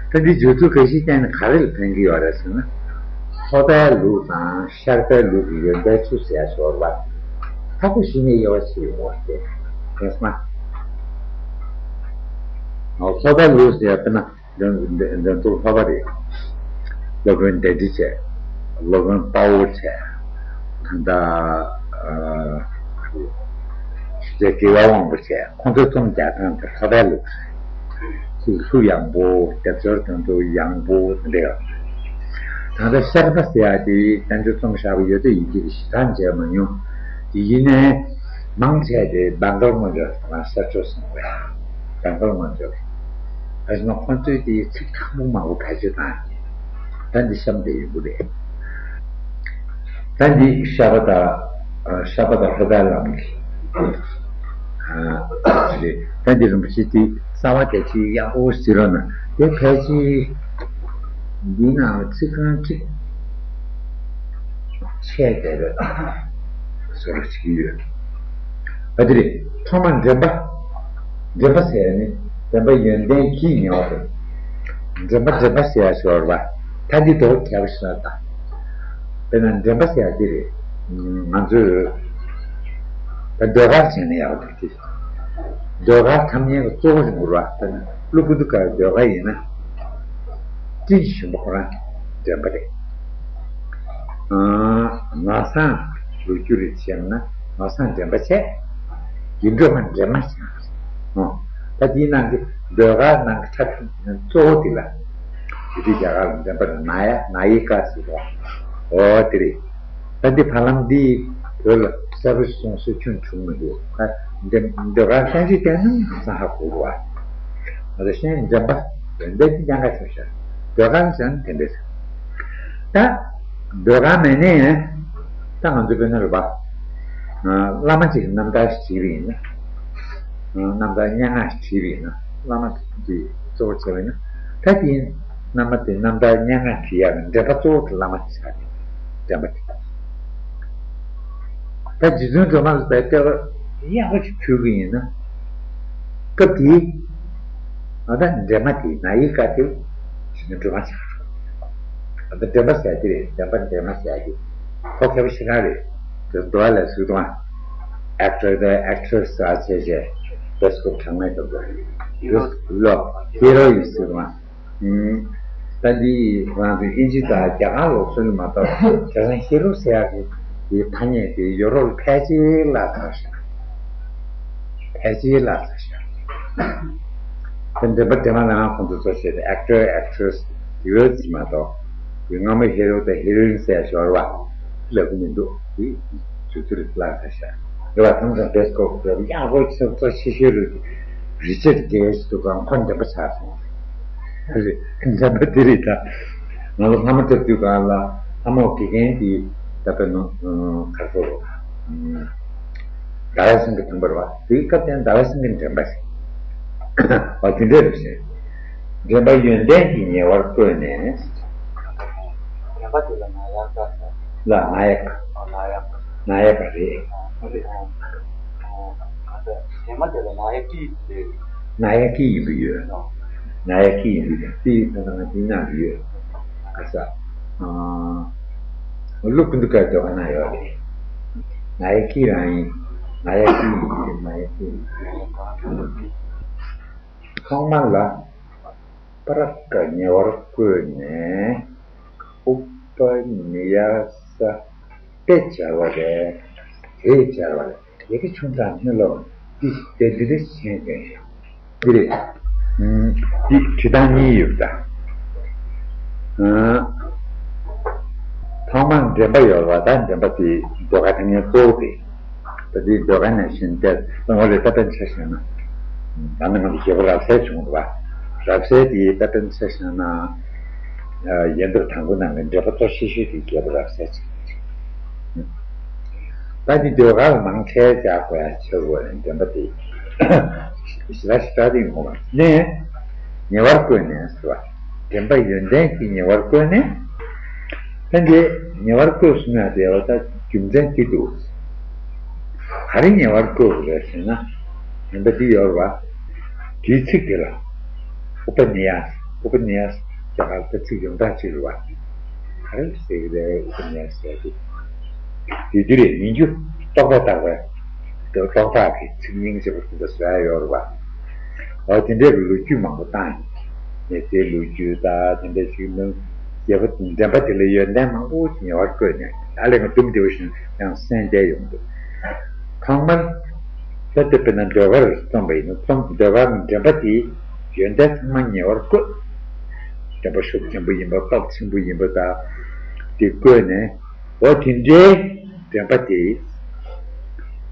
ད་འདི་སྦྱོར་ཚུལ་འགའ་ཞིག་བསྟན་ནས་ག་རེ་ལ་ཕན་གྱི་ཡོད་རེད་ཟེར་ན། ལྷོ་པའི་ལུགས་དང་ཤར་པའི་ལུགས་ཀྱི་ཡོན་ཏན་ཚུལ་ཟེར་ཡ་ཞོར་བ། ཐ་ཁུ་ཞི་གནས་དབྱེ་བ་ཕྱེ་ཡོང་བ་སྟེ། དེ་སྔ། ལྷོ་པའི་ལུགས་ཟེར་ཡ་དཔེར་ན་འདོན་འདོན་ཚུལ་ལྷོ་པ་རེད། སློབ་དཔོན་བདེ་ཁྲི་བྱས། སློབ་དཔོན་དཔའ་བོ་བྱས། ད་ལྟ་ཨ་ཞུ་རྒྱལ་དགེ་བ་དབང་པོ་བྱས། ཁོང་ཚོའི་རྩོམ་རྒྱག་སྟངས་དེ་ལྷོ་པའི་ལུགས་རེད། ཚིག་གླུ་ཡངས་པོ། སྡེབ་སྦྱོར་དང་དུ་ཡངས་པོ་དེ་འདྲ་ཡོད། ད་ལྟ་ཤར་པ་ཟེར་ཡ་དེ་བསྟན་བཅོས་རྩོམ་ཤར་བ་ཡོད་དེ་ཡིན་གྱི་ཞེ་དྲག་མཇལ་མ་མྱོང་། དེ་ཡིན་ནའི་མང་ཆེ་དེ་བང་གལ་ངོས་འཇོག་དང་ཤར་ཕྱོགས་སོང་བས། བང་གལ་ངོས་འཇོག་རེད། ཨ་ཞེ་ན་ཁོང་ཚོས་དེ་ཚིག་ཐག་པོ་མང་པོ་བེད་སྤྱོད་བཏང་ཡོད། ད་འདི་གཤམ་དེ་ཡོད་རེད། ད་འདི་ཤར་པ་དང་ཤར་པ་དང་ལྷོ་པའི་ལམ་གྱི་རེད། ད་འདི་རིན་པོ་ཆེ་དེ་རྩ་བ་དེ་ཅིག་ཡག་པོ་ཟེར་རོགས་གནང་། དེ་ཕལ་ཆེར་འདི་ནང་ཚིག་རྐང་གཅིག་ཆད་བསྡད་རེད། བཟོ་འདྲ་ཅིག་ཡོད། ཨ་དེ་རེད། ཐོག་མར་འདྲེན་པ། འདྲེན་པ་ཟེར་ནི་འདྲེན་པ་ཡོན་ཏན་གྱི་ཉེ་བ་རེད། འདྲེན་པ་འདྲེན་པ་ཟེར་ཡ་ཞོར་བ། ད་འདི་ལྡོག་རྒྱབ་ཤ་ད། དཔེར་ན་འདྲེན་པ་ཟེར་ཡ་འདི་རེད། ང་ཚོས་ད་ཟློས་གར་བྱས་ན་ཡག་འདུག་གི། ཟློས་གར་ཐ་སྙད་ཀྱི་གཙོ་བོ་རེད་འགུར་བ། དཔེར་ན་ཀླུ་བུ་དུ་ཀ་ཟློས་གར་ཡིན་ན། སྤྲིན་གྱི་ཞུན་པ་ཁོ་རང་འདྲེན་པ་རེད། ཨ། ནགས་ཚང་ལོ་རྒྱུས་རེ་བྱས་ན་ནགས་ཚང་འདྲེན་པ་བྱས། རྒྱུ་འགྲོ་མ་འདྲེན་མ་བྱས། ཨོ། ད་དེའི་ནང་གི་ཟློས་གར་ནང་གི་འཁྲབ་ཁྲིད་གཙོ་བོ་དེ་ལ། དེ་དུས་རྒྱ་གར་ལ་འདྲེན་པ་ལ་ན་ཡ་ན་ཡི་ཀ་ཟེར་བ། ཨོ་དེ་རེད། ད་འདི་བར་ལམ་འདི་བོད་ལ་གསར་པ་ཞིག་སོང་ཟེར་ཁྱོན་བྱུང་མི་འདུག་ད་ འདོད་ཁམས་ལྷན་ཅིག་བསྟེན་ན་ཧང་སང་ཧ་གོ་གོ་བ། ང་ཚོ་གཞན་འདྲེན་པ་ཡོན་ཏན་གྱི་ཉམས་ཀ་ཆེ་ཤོས། འདོད་ཁམས་ཟེར་ན་དེ་འདྲ་ཟེར། ད་འདོད་ཁམས་མེད་ནས་ད་ང་ཚོ་དཔེར་ན་རེད་པ། བླ་མ་གཅིག་གི་རྣམ་ཐར་ཞིག་བྲིས་པ་ཡིན་ན། རྣམ་ཐར་སྙན་ངག་ཞིག་བྲིས་པ་ཡིན་ན། བླ་མ་གཅིག་གི་གཙོ་བོ་བྱས་པ་ཡིན་ན། ད་དེའི་བླ་མ་དེ་རྣམ་ཐར་སྙན་ངག་བྲིས་ཡག་གི་འདྲེན་པ་གཙོ་བོ་དེ་བླ་མ་དེ་ཆགས་ཀྱི་འདྲེན་པ་དེ། ད་རྗེ་བཙུན་སྒྲོལ་མ་ལ་བལྟས་ཡག་པོ་ཅིག་ཕུལ་གྱི་ཡིན་ན། སྐབས་དེའི་ང་ད་འདྲེན་པ་དེ་ན་ཡི་ཀ་དེ་རྗེ་བཙུན་སྒྲོལ་མ་ཆགས་འགྲོ། ང་ད་འདྲེན་པ་ཟེར་དེ་རེད། འདྲེན་པ་འདྲེན་མ་ཟེར་དེ་ཐོག་ཁེ་པོ་ཞེ་དྲག་རེད། དེ་འདུག་ལ་ཟེར་དུས་ཨེག་ཊར་དང་ཨེག་ཊི་རེ་སི་ཨ་ཆེ་ཆེ་བེ་སི་ཀོབ་གྲངས་མེད་དུ་འདུག་ལོ། ཧི་རོ་ཡིན་ཟེར་དུས། ད་འདི་ང་ཚོའི་ཨིན་ཇི་དང་རྒྱ་གར་ལུགས་སྲོལ་མ་གཏོགས་བྱས་ཙང་ཧི་རོ་ཟེར་ཡག་གི་དེའི་ཐ་སྙད་དེ་ཡོ་རོབ་ལ་ཕལ་ཆེར་བརླག་ཚར་ཤག་ཕལ་ཆེར་བརླག་ཚར་ཤག་དེ་འདྲ་པ་དེ་མ་ནང་ཁོང་ཚོ་གཙོ་བྱས་ཏེ་ཨེག་ཊར་ཨེག་ཊི་རེ་སི་དེ་ཡོད་ཅིག་མ་གཏོགས་དེ་སྔ་མོ་ཧི་རོ་དང་ཧི་རོ་ཡིན་ཟེར་ཞོར་བ་ལབ་གི་མི་འདུག་དེ་དུས་ཚོད་བརླག་ཚར་ཤག་རེད་བ། ཐམས་ཅད་བེ་སི་ཀོབ་ཡག་པོ་ཆེ་གཙོ་ཆེ་ཤོས་རེད། རི་ཅར་གེ་ཇི་འདུག་ག་ཁོ་འདྲ་པ་ཆགས་སོང་། རེད། འདྲ་པ་དེ་རེད་ད། ང་ལ་ལྷ་མོ་འཁྲབ་དུས་སྒང་ལ་ལྷ་མོ་དགེ་རྒན་དེ་ད་དཔེར་ན་ག་རེ་ཟེར། ཟླ་བ་སེང་གེ་དང་པོ་རེད་བ། དེའི་སྐབས་དེ་ཟླ་བ་སེང་གེ་འདྲེན་པ་ཞིག་ཨ་དེ་འདྲ་རེད་ཟེར། འདྲེན་པ་ཡོན་ཏན་གྱི་ཉེ་བར་བཀོད་ནས། འདྲེན་པ་དེ་ལ་ན་ཡག་ཀ་ཟེར། ལ་ན་ཡག་ཨ་ན་ཡག་ན་ཡག་པ་རེད། ཨ་རེད། ཨ་ཨ་ཨ་ཨ་འདྲེན་པ་དེ་ལ་ན་ཡག་སྐྱིད་རེད། ན་ཡག་སྐྱིད་ཡིན་པ་ཡོད། ན་ཡག་སྐྱིད་ཡིན་པ་ཡོད། དེ་ཡིན་ཙང་ང་དེ་ན་ཡོད། ག་ས། ཨ་ཀླུ་ཀུན་ཏུ་ཀའི་ཟློས་གར་ན་ཡོད་རེད། ན་ཡག་སྐྱིད་རང་ཡིན། ན་ཡག་སྐྱིད་ཡིན་པ་ན་ཡག་སྐྱིད་ཡིན། ཐོག་མར་ལ་པྲ་ཀ་ཉེ་བར་བཀོད་ནས་ཨུ་པ་ནི་ཡ་ས་དེ་སྦྱར་བ་རེད། དེ་སྦྱར་བ་རེད། ཡི་གེ་ཆུང་དང་སྙན་ལོ། འདི་དེ་འདི་འདྲ་ཞིག་བྱས་ཀྱང་ཡང་། འདི་རེད། འདི་བྲིས་སྟངས་གཉིས་ཡོད་ད། ཐོག་མར་འདྲེན་པ་ཡོད་པ་ད་འདྲེན་པ་དེ་ཟློས་གར་ཐ་སྙད་གཙོ་བོ་དེ། ད་དེ་ཟློས་གར་ནང་བཞིན་ཏེ་གཙང་བོ་ལས་ད་ཕན་ཆ་བཞག་ན། ད་ནི་ང་ཚོ་རྒྱལ་པོ་རབ་གསལ་བྱུང་འདུག་བ། རབ་གསལ་དེ་ད་ཕན་ཆ་བཞག་ན། ཡོན་ཏན་དང་པོ་ནང་གི་འདྲེན་པ་གཙོ་ཆེ་ཤོས་དེ་རྒྱལ་པོ་རབ་གསལ་ཅིག་ད་འདི་ཟློས་གར་མང་ཆེ་བཞག་དགོས་ཡ་ཆེ་བོ་ནས་འདྲེན་པ་དེ་ཞི་ལ་ཞི་དྲག་དེ་ཡོང་བ་ནས་ཉེ་བར་བཀོད་ནས་ཟེར་བ། འདྲེན་པ་ཡོན་ཏན་གྱི་ཉེ་བར་བཀོད་ནས། ད་འདི་ཉེ་བར་བཀོད་གསུང་ཡ་དེ་བ་ད་རྒྱུ་མཚན་དེ་འདུག་ག་རེ་ཉེ་བར་བཀོད་དགོས་རེད་ཟེར་ན། ཉེན་པ་འདི་ཡོད་རེད་བ། དེའི་ཚིག་དེ་ལ། ཨུ་པ་ནི་ཡ། ཨུ་པ་ནི་ཡ། རྒྱ་གར་ད་ཚིག་ཡོངས་གྲགས་ཅིག་རེད་བ། ག་རེ་ཟེར་གི་རེད། ཨུ་པ་ནི་ཡ་ཟེར་དེ། དེ་འདི་རེད། ཡིན་རྒྱུ་རྟོག་པས་བཏགས་པའི། དེ་རྟོག་བཏགས་ཀྱི་ཚིག་རྙིང་ཆེ་བོ་དེ་འདྲ་བཟོ་ཡ་ཡོད་རེད་བ། འོ་དེ་འདྲའི་ལོ་རྒྱུས་མང་པོ་བཏང་ཡིན། ངས་དེའི་ལོ་རྒྱུས་དང་དེ་འདྲ་ཞིག་ནང་རྒྱལ་པོ་འདྲེན་པ་དེ་ལ་ཡོན་ཏན་མང་པོ་ཞིག་ཉེ་བར་བཀོད་ནས་ཨ་ལས་ང་དུམ་བདེ་བོ་ཞིག་ཡང་གསན་བསྡད་ཡོང་འདུག་ཐོག་མར་ད་ལྟ་དཔེར་ན་ཟློས་གར་རྩོམ་པ་ཡིན་ན་རྩོམ་ཟློས་གར་ནི་འདྲེན་པ་དེའི་ཡོན་ཏན་ཚང་མ་ཉེ་བར་བཀོད། འདྲེན་པ་ཤུགས་ཆེན་པོ་ཡིན་པ་སྟོབས་ཆེན་པོ་ཡིན་པ་དང་དེ་བཀོད་ནས་འོ་དེ་འདྲའི་འདྲེན་པ་དེ་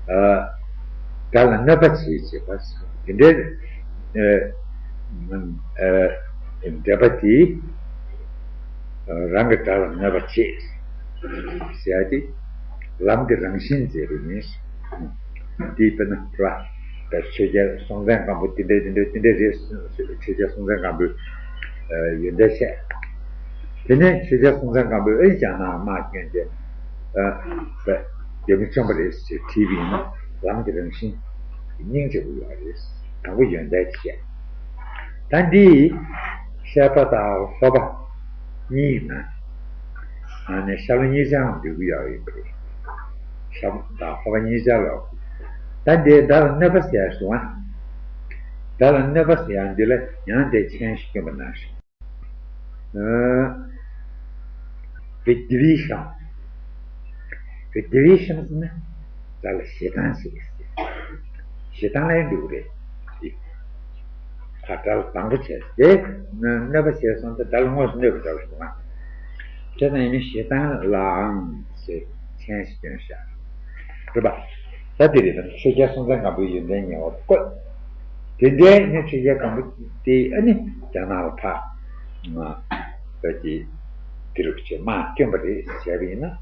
ཨ་དགྲ་ལ་གནོད་པ་བྱེད་བྱེད་པ་དེ་འདྲའི་ཨ་ཨ་འདྲེན་པ་དེ་རང་གི་དགྲ་ལ་གནོད་པ་བྱེད་ཟེར་ཡ་དེ་ལམ་གྱི་རང་བཞིན་ཟེར་བ་ཡིན། དེའི་དཔེར་ན་རེད་བ། ཆོས་རྒྱལ་སྲོང་བཙན་སྒམ་པོ་དེ་འདྲ་དེ་འདྲ་དེ་འདྲ་རེད། ཆོས་རྒྱལ་སྲོང་བཙན་སྒམ་པོའི་ཡོན་ཏན་བཤད། དེ་ནས་ཆོས་རྒྱལ་སྲོང་བཙན་སྒམ་པོས་ཨེ་རྒྱ་ནག་དམག་བསྐྱོན་ཏེ་རྒྱལ་པོ་བཅོམ་པ་རེད་ཅེས་བྲིས་པ་ཡིན་ན་ལམ་གྱི་རང་བཞིན་སྙིང་རྗེ་པོ་ཡོད་རེད། དང་པོ་ཡོན་ཏན་བཤད། ད་འདི་བཤད་པ་དང་ལྷོད་པ་གཉིས་ཡིན་ན། ཨ་ནི་ཤྭ་ལོ་གཉིས་ཆར་འདུས་ཀྱི་ཡོད་ཡིན་པ་རེད། ཤྭ་ལོ་དང་ལྷོད་པ་གཉིས་ཆར་ལ། ད་འདི་བདག་ལ་གནོད་པ་ཟེར་ཡ་སོང་ཨ། བདག་ལ་གནོད་པ་ཟེར་ཡ་འདི་ལ་ཡང་དེ་མཆན་ཞིག་བསྐྱོན་པ་ནང་བཞིན། བི་དི་བི་ཤམ། བི་དི་བི་ཤམ་ཟེར་ན་བདག་ལ་ཞེ་སྡང་ཞིག་ཟེར། ཞེ་སྡང་ལ་འདུག་རེད། ཕར་དགྲ་ལ་སྡང་པོ་བྱས་ཏེ་གནོད་པ་བྱས་སོང་ཙང་བདག་ལ་དངོས་སུ་གནོད་པ་འདྲ་བ་ཞིག་འདུག་ཨ། དེ་ན་ཡིན་ན་ཞེ་སྡང་ལའང་ཞེས་མཆན་ཞིག་བསྐྱོན་བཞག་རེད་པ། ད་དེ་རེད། ད་ཆོས་རྒྱལ་སྲོང་བཙན་སྒམ་པོའི་ཡོན་ཏན་ཉེ་བར་བཀོད། དེ་འདྲའི་ནི་ཆོས་རྒྱལ་སྒམ་པོ་དེ་ཨ་ནི་རྒྱ་ནག་ལ་ཕར་ང་བོད་ཀྱི་དེ་རུ་ཆེ་དམག་བསྐྱོན་པ་རེད་ཟེར་བ་ཡིན་ན།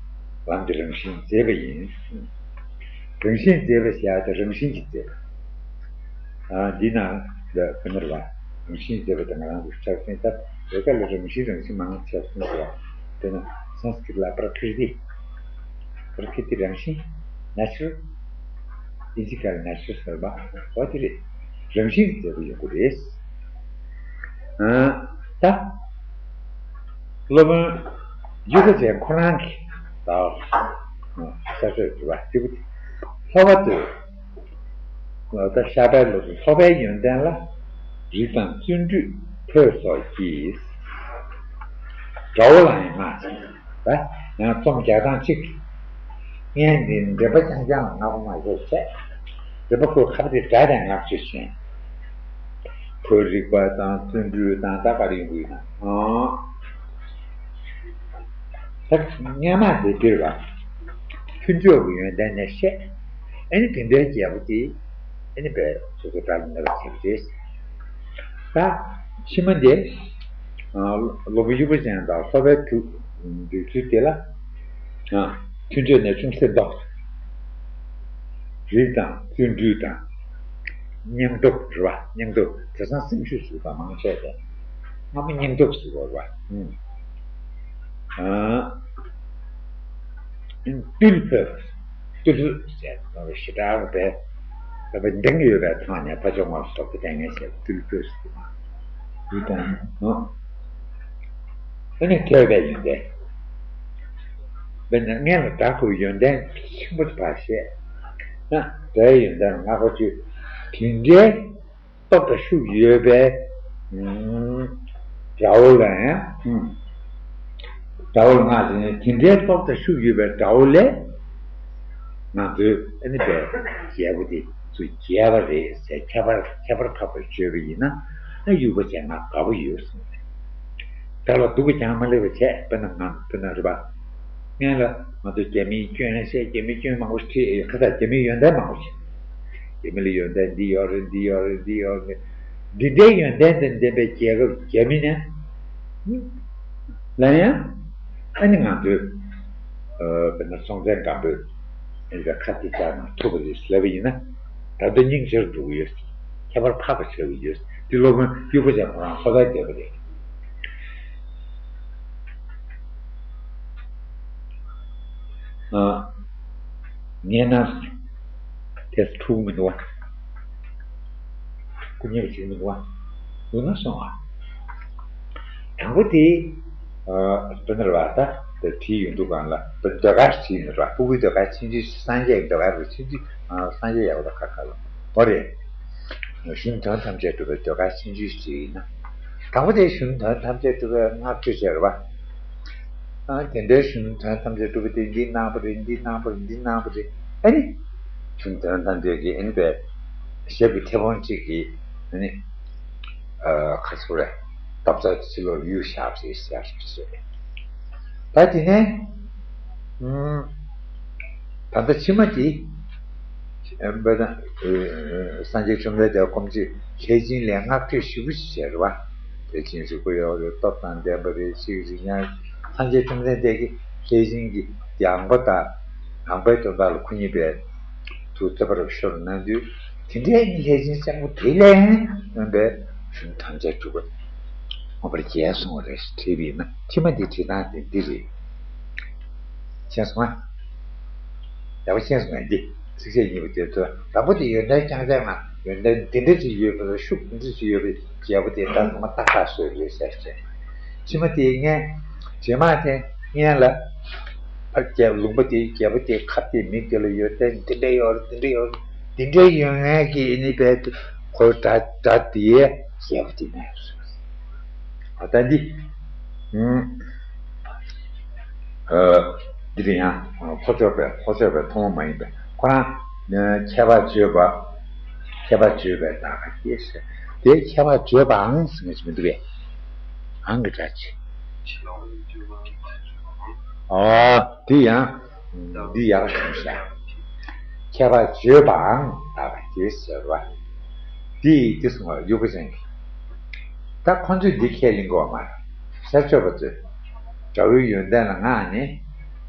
ལམ་དེ་རང་བཞིན་མཛེས་པ་ཡིན། རང་བཞིན་མཛེས་པ་ཟེར་ཡ་དེ་རང་བཞིན་གྱིས་མཛེས་པ། ཨ། འདི་ན་ལ་ཁོ་ནར་བ་རང་བཞིན་མཛེས་པ་དེ་ང་རང་ཚོ་ཆགས་ཟིན། ད་ལས་ཀ་ལ་རང་བཞིན་རང་བཞིན་མང་ཆགས་ཟིན་པ་དེ་ན་སཾ་སྐྲྀཏ་ལ་པྲ་ཀྲི་ཏི། པྲ་ཀྲི་ཏི་རང་བཞིན། Natural། Physical natural ཟེར་བ་འོ་དེ་རེད། རང་བཞིན་གྱིས་མཛེས་པོ་ཡོང་གི་རེད། ཨ། ད་སློབ་དཔོན་དབྱུག་པ་ཅན་ཁོ་རང་གིས་ད་ས་སྲོད་དུ་བ་དབྱུག་པ་ལྷོ་བ་དུ། ད་ཤར་པའི་ལོ་དུ་ལྷོ་པའི་ཡོན་ཏན་ལ། རིགས་དང་བརྩོན་འགྲུས་ཕོད་སོགས་ཀྱིས། དགྲ་བོ་ལ་ཡང་བསྔགས་ཤིང་། ད་ཡང་རྩོམ་རྒྱག་སྟངས་གཅིག་ངས་འདི་འདྲེན་པ་རྐྱང་རྐྱང་ལ་བསྔགས་པ་མ་བྱས་བྱས། འདྲེན་པ་ཁོའི་ཁ་པ་དེ་དགྲ་དང་བསྔགས་བརྗོད་བྱས། ཁོའི་རིག་པ་དང་བརྩོན་འགྲུས་དང་ད་ག་རེ་ཡོང་གི་ཡོད་ན། ཨང་། ད་སྔན་མ་དེ་འདིར་བ། མཐུན་ཕྱོགས་ཀྱི་ཡོན་ཏན་ནས་བཤད། ཨ་ནི་དེ་འདྲའི་རྒྱལ་པོ་དེ། ཨ་ནི་བས་སོ་སོ་དགྲ་ལ་གནོད་པ་བྱེད་ཀྱི་རེད། ད་ཕྱི་མ་འདི། ཨ། སློབ་དཔོན་དབྱུག་པ་ཅན་དང་ལྷོ་པའི་དུས་འདུག་ཚུལ་དེ་ལ། ཨ། མཐུན་ཕྱོགས་ནས་ཅུང་ཟད་ལྡོག་རིགས་དང་བརྩོན་འགྲུས་དང་། སྙིང་སྟོབས་རེད་བ། སྙིང་སྟོབས་དེང་སང་སེམས་ཤུགས་ཟེར་བ་མང་ཆེ་བས། སྔ་མོ་སྙིང་སྟོབས་ཟེར་བ་རེད་བ། ཨུམ། ཨ། རྟུལ་ཕོད། རྟུལ་ཟེར་བ་ཞེ་དྲག་པས། ད་བ་འདེང་ཡོད་པའི་ཐང་ནས་ཕ་ཆོས་ངོ་སོགས་ཀྱི་ལྟས་ངན་བྱས་པ་རྟུལ་ཕོད་ཟེར་བ། རེད་དང་། ཨ་ནི་ཐོས་པའི་ཡོན་ཏན། དཔེར་ན་སྔན་ལ་བདག་གི་ཡོན་ཏན་ཆེན་པོ་དེ་ཕར་བཤད་ན། དགྲ་ཡི་ཡོན་ཏན་ལ་བསྔགས་པ་བརྗོད། དེ་འདྲའི་སྟོབས་དང་ཤུགས་ཡོད་པའི། ཨུམ། དགྲ་བོ་ལ་ཡང་། ཨུམ། དགྲ་བོ་ལ་བསྔགས་ཟིན་ནས་དེ་འདྲའི་སྟོབས་དང་ཤུགས་ཡོད་པའི་དགྲ་བོ་ལས། ང་ཚོས་ཨ་ནི་པའི་རྒྱལ་པོ་དེ་ཚོ་རྒྱལ་བ་རེད་ཟེར་ཁྱད་པར་ཁྱད་པར་འཕགས་པར་བརྗོད་པ་ཡིན་ན། ཨ། དབྱུག་པ་ཅན་ང་དགའ་པོ་ཡོད་གསུངས་ནས། དགྲ་ལ་སྡུག་གིས་ཀྱང་མ་སླེབས་པ་བྱས། དཔེར་ན་ང་དཔེར་ན་རེད་པ། སྔན་ལ་ང་ཚོ་རྒྱ་མིའི་སྐྱོན་བཤད། རྒྱ་མིའི་སྐྱོན་མང་པོ་ཞིག་ཁ་ཚ། རྒྱ་མིའི་ཡོན་ཏན་མང་པོ་ཞིག་རྒྱ་མི་ལ་ཡོན་ཏན་འདི་ཡོད་རེད། འདི་ཡོད་རེད། འདི་ཡོད་རེད། འདི་འདྲའི་ཡོན་ཏན་དང་ལྡན་པའི་རྒྱལ་ཁབ་རྒྱ་མི་ནས་ལ་ཡང་ཨ་ནི་ང་ཚོས། ཨ། དཔེར་ན་སྲོང་བཙན་སྒམ་པོས་ཨ་ནི་ཁ་གཏད་བཅག་ན་ཐུབ་པ་རེད་ཟེར་བ་ཡིན་ན། ད་ལྟ་སྙིང་རྗེར་འགྲོ་གི་ཡོད། ཁྱད་པར་འཕགས་པ་ཆགས་ཀྱི་ཡོད། འདི་སློབ་དཔོན་དབྱུག་པ་ཅན་ཁོ་རང་ལྷོ་པའི་རྒྱལ་པོ་རེད། ཨ། ངས་ན་དེ་འཁྲུག་མི་འདུག་བ། སྐུ་ཉེ་བ་བྱེད་མི་འདུག་བ། འདུག་ན་སོང་ཨ། དང་པོ་དེ། ཨ། དཔེར་ན་རེད་པ། ད་ད་བྲིས་ཡོང་དུས་སྒང་ལ་ཟློས་གར་བྲིས་ནས་རེད་པ། ཕྲུ་གུའི་ཟློས་གར་ཆུང་ཆུང་། སངས་རྒྱས་ཀྱི་ཟློས་གར་རེད། ཆུང་ཆུང་། ཨ། སངས་རྒྱས་ཡག་པོ་དང་ཁ་ཁ་ལ་འོ་རེད། གཞུང་དོན་ཐམས་ཅད་གྲུབ་པའི་ཟློས་གར་ཆུང་ཆུང་ཞིག་ཡིན་ན། དང་པོ་དེ་གཞུང་དོན་ཐམས་ཅད་གྲུབ་པའི་སྔགས་ཁྲིད་བྱས་རེད་པ། ཨ། དེ་འདྲའི་གཞུང་དོན་ཐམས་ཅད་གྲུབ་པ་དེ་འདི་གནང་བ་རེད། འདི་གནང་བ་རེད། འདི་གནང་བ་རེད། ཨ་ནི། གཞུང་དོན་ཐམས་ཅད་ཀྱི་ཨ་ནི་པའི་ཞབས་ཀྱི་མཐེ་བོང་གཅིག་གིས་ཨ་ནི། ཨ། ཁ་ཚུར་རེ་བཏབ་ཚར། ཕྱི་ལོགས་གཡུག་བཞག་ཅིག་བཞག་ཅིག་བྱས། ད་དེ་ནས། ཨུམ། ད་ལྟ་ཕྱི་མ་དེ། ཨ། དཔེར་ན། ཨ། སངས་རྒྱས་བཅོམ་ལྡན་འདས་སྐུ་མཆེད་ལྷས་བྱིན་ལས་སྔགས་ཁྲིད་ཞེ་པོ་ཅིག་བྱས་རེད་པ། ལྷས་བྱིན་རིག་པ་ཡོད་རེད། སྟོབས་དང་ལྡན་པ་རེད། ཤེས་རིག་ཡང་། སངས་རྒྱས་བཅོམ་ལྡན་འདས་ཀྱིས་ལྷས་བྱིན་གྱི་ལྗང་པ་དང་ལང་པའི་དོན་དག་ལ་ཁོ་གཉིས་པའི་ཐུགས་བརྩེ་བར་ཤོར་གནང་དུས། དེ་འདྲའི་ལྷས་བྱིན་སྤྱང་པོ་དེ་ལས་ཡོན་པའི་གཞུང་ཐམས་ཅད་གྲུབ་པ་མངོན་པར་རྒྱས་སོང་བ་རེད། བྲིས་པ་ཡིན་ན། ཕྱི་མ་འདི་བྲིས་སྟངས་དེ་འདི་རེད། མཁྱེན་སོང་ང་། ཡག་པོ་མཁྱེན་སོང་ང་། འདི་ཚིགས་བཅད་གཉིས་པོ་དེ་ཚོ། དང་པོ་དེ་ཡོན་ཏན་རྐྱང་རྐྱང་ང་། ཡོན་ཏན་འདི་འདྲ་ཅིག་ཡོད་པ་དང་། ཤུགས་འདི་འདྲ་ཅིག་ཡོད་པའི་རྒྱལ་པོ་དེ་ད་ཚང་མ་ཏག་ཏག་བཟོས་རེད་ཟེར་བྱས། ཕྱི་མ་དེ་སྔན། རྗེས་མ་དེ་སྔན་ལ། ཕར་རྒྱལ། ལུང་པ་དེའི་རྒྱལ་པོ་དེའི་ཁབ་དེའི་མི་དེ་ལ་ཡོན་ཏན་འདི་འདྲ་ཡོད་རེད། འདི་འདྲ་ཡོད་རེད། འདི་འདྲ་ཡོད་མཁན་གྱི་ཨ་ནི་པའི་ཁོའི་དགྲ་དགྲ་དེའི་རྒྱལ་པོ་དེ་ནས། ཨ། ད་འདི། ཨུམ། ཨ། འདི་ལ་ཡང་ལྷོ་ཕྱོགས་པའི། ལྷོ་ཕྱོགས་པའི་ཐུན་མོང་མ་ཡིན་པའི་ཁོ་རང་། ཨ། མཁས་པ་བརྗོད་པ། མཁས་པ་བརྗོད་པའི་ཟླ་བ་སྐྱེས་ཟེར། དེ་མཁས་པ་བརྗོད་པའང་ཟེར་མཁན་ཞིག་མི་འདུག་གས། ཨང་གི་སྒྲ་ཆེ། ཨ། དེ་ཡང་འདི་ཡག་ག་བྱུང་ཤག་ཁྱད་པར་བརྗོད་པའང་དག་ཅེས་ཟེར་བ། འདི་ཡིས་འདི་གསུངས་པ་དབྱུག་པ་ཅན་གྱི། ད་ཁོ་ཚོས་འདི་ཁས་ལེན་དགོས་པ་མ་རེད། ཤར་ཕྱོགས་པ་ཚོས་དགྲ་བོའི་ཡོན་ཏན་ལ་མངགས་ནས་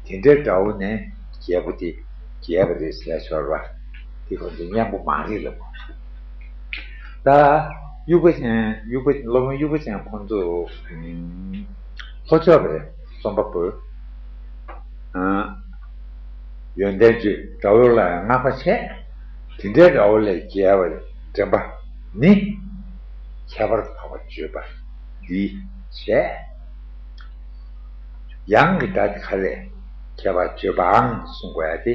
དེ་འདྲའི་དགྲ་བོ་ནས་རྒྱལ་པོ་དེ་རྒྱལ་བ་རེད་ཟེར་ཤོར་བ། དེ་ཁོ་ཚོས་སྙན་པོ་མ་རེད་ལབ། ད་དབྱུག་པ་ཅན་དབྱུག་པ་སློབ་དཔོན་དབྱུག་པ་ཅན་ཁོ་ཚོ་ལྷོ་ཕྱོགས་པའི་རྩོམ་པ་པོས། ཡོན་ཏན་བརྗོད་དགྲ་བོ་ལ་ཡང་བསྔགས་པ་བྱས། དེ་འདྲའི་དགྲ་བོ་ལས་རྒྱལ་བ་འདྲེན་པ་ནི། ཁྱད་པར་དུ་འཕགས་པ་བརྗོད་པ་འདི་བྱས། ཡང་གི་སྒྲ་དེ་ག་ལས་ཁྱད་པར་བརྗོད་པའང་གསུང་དགོས་ཡ་དེ།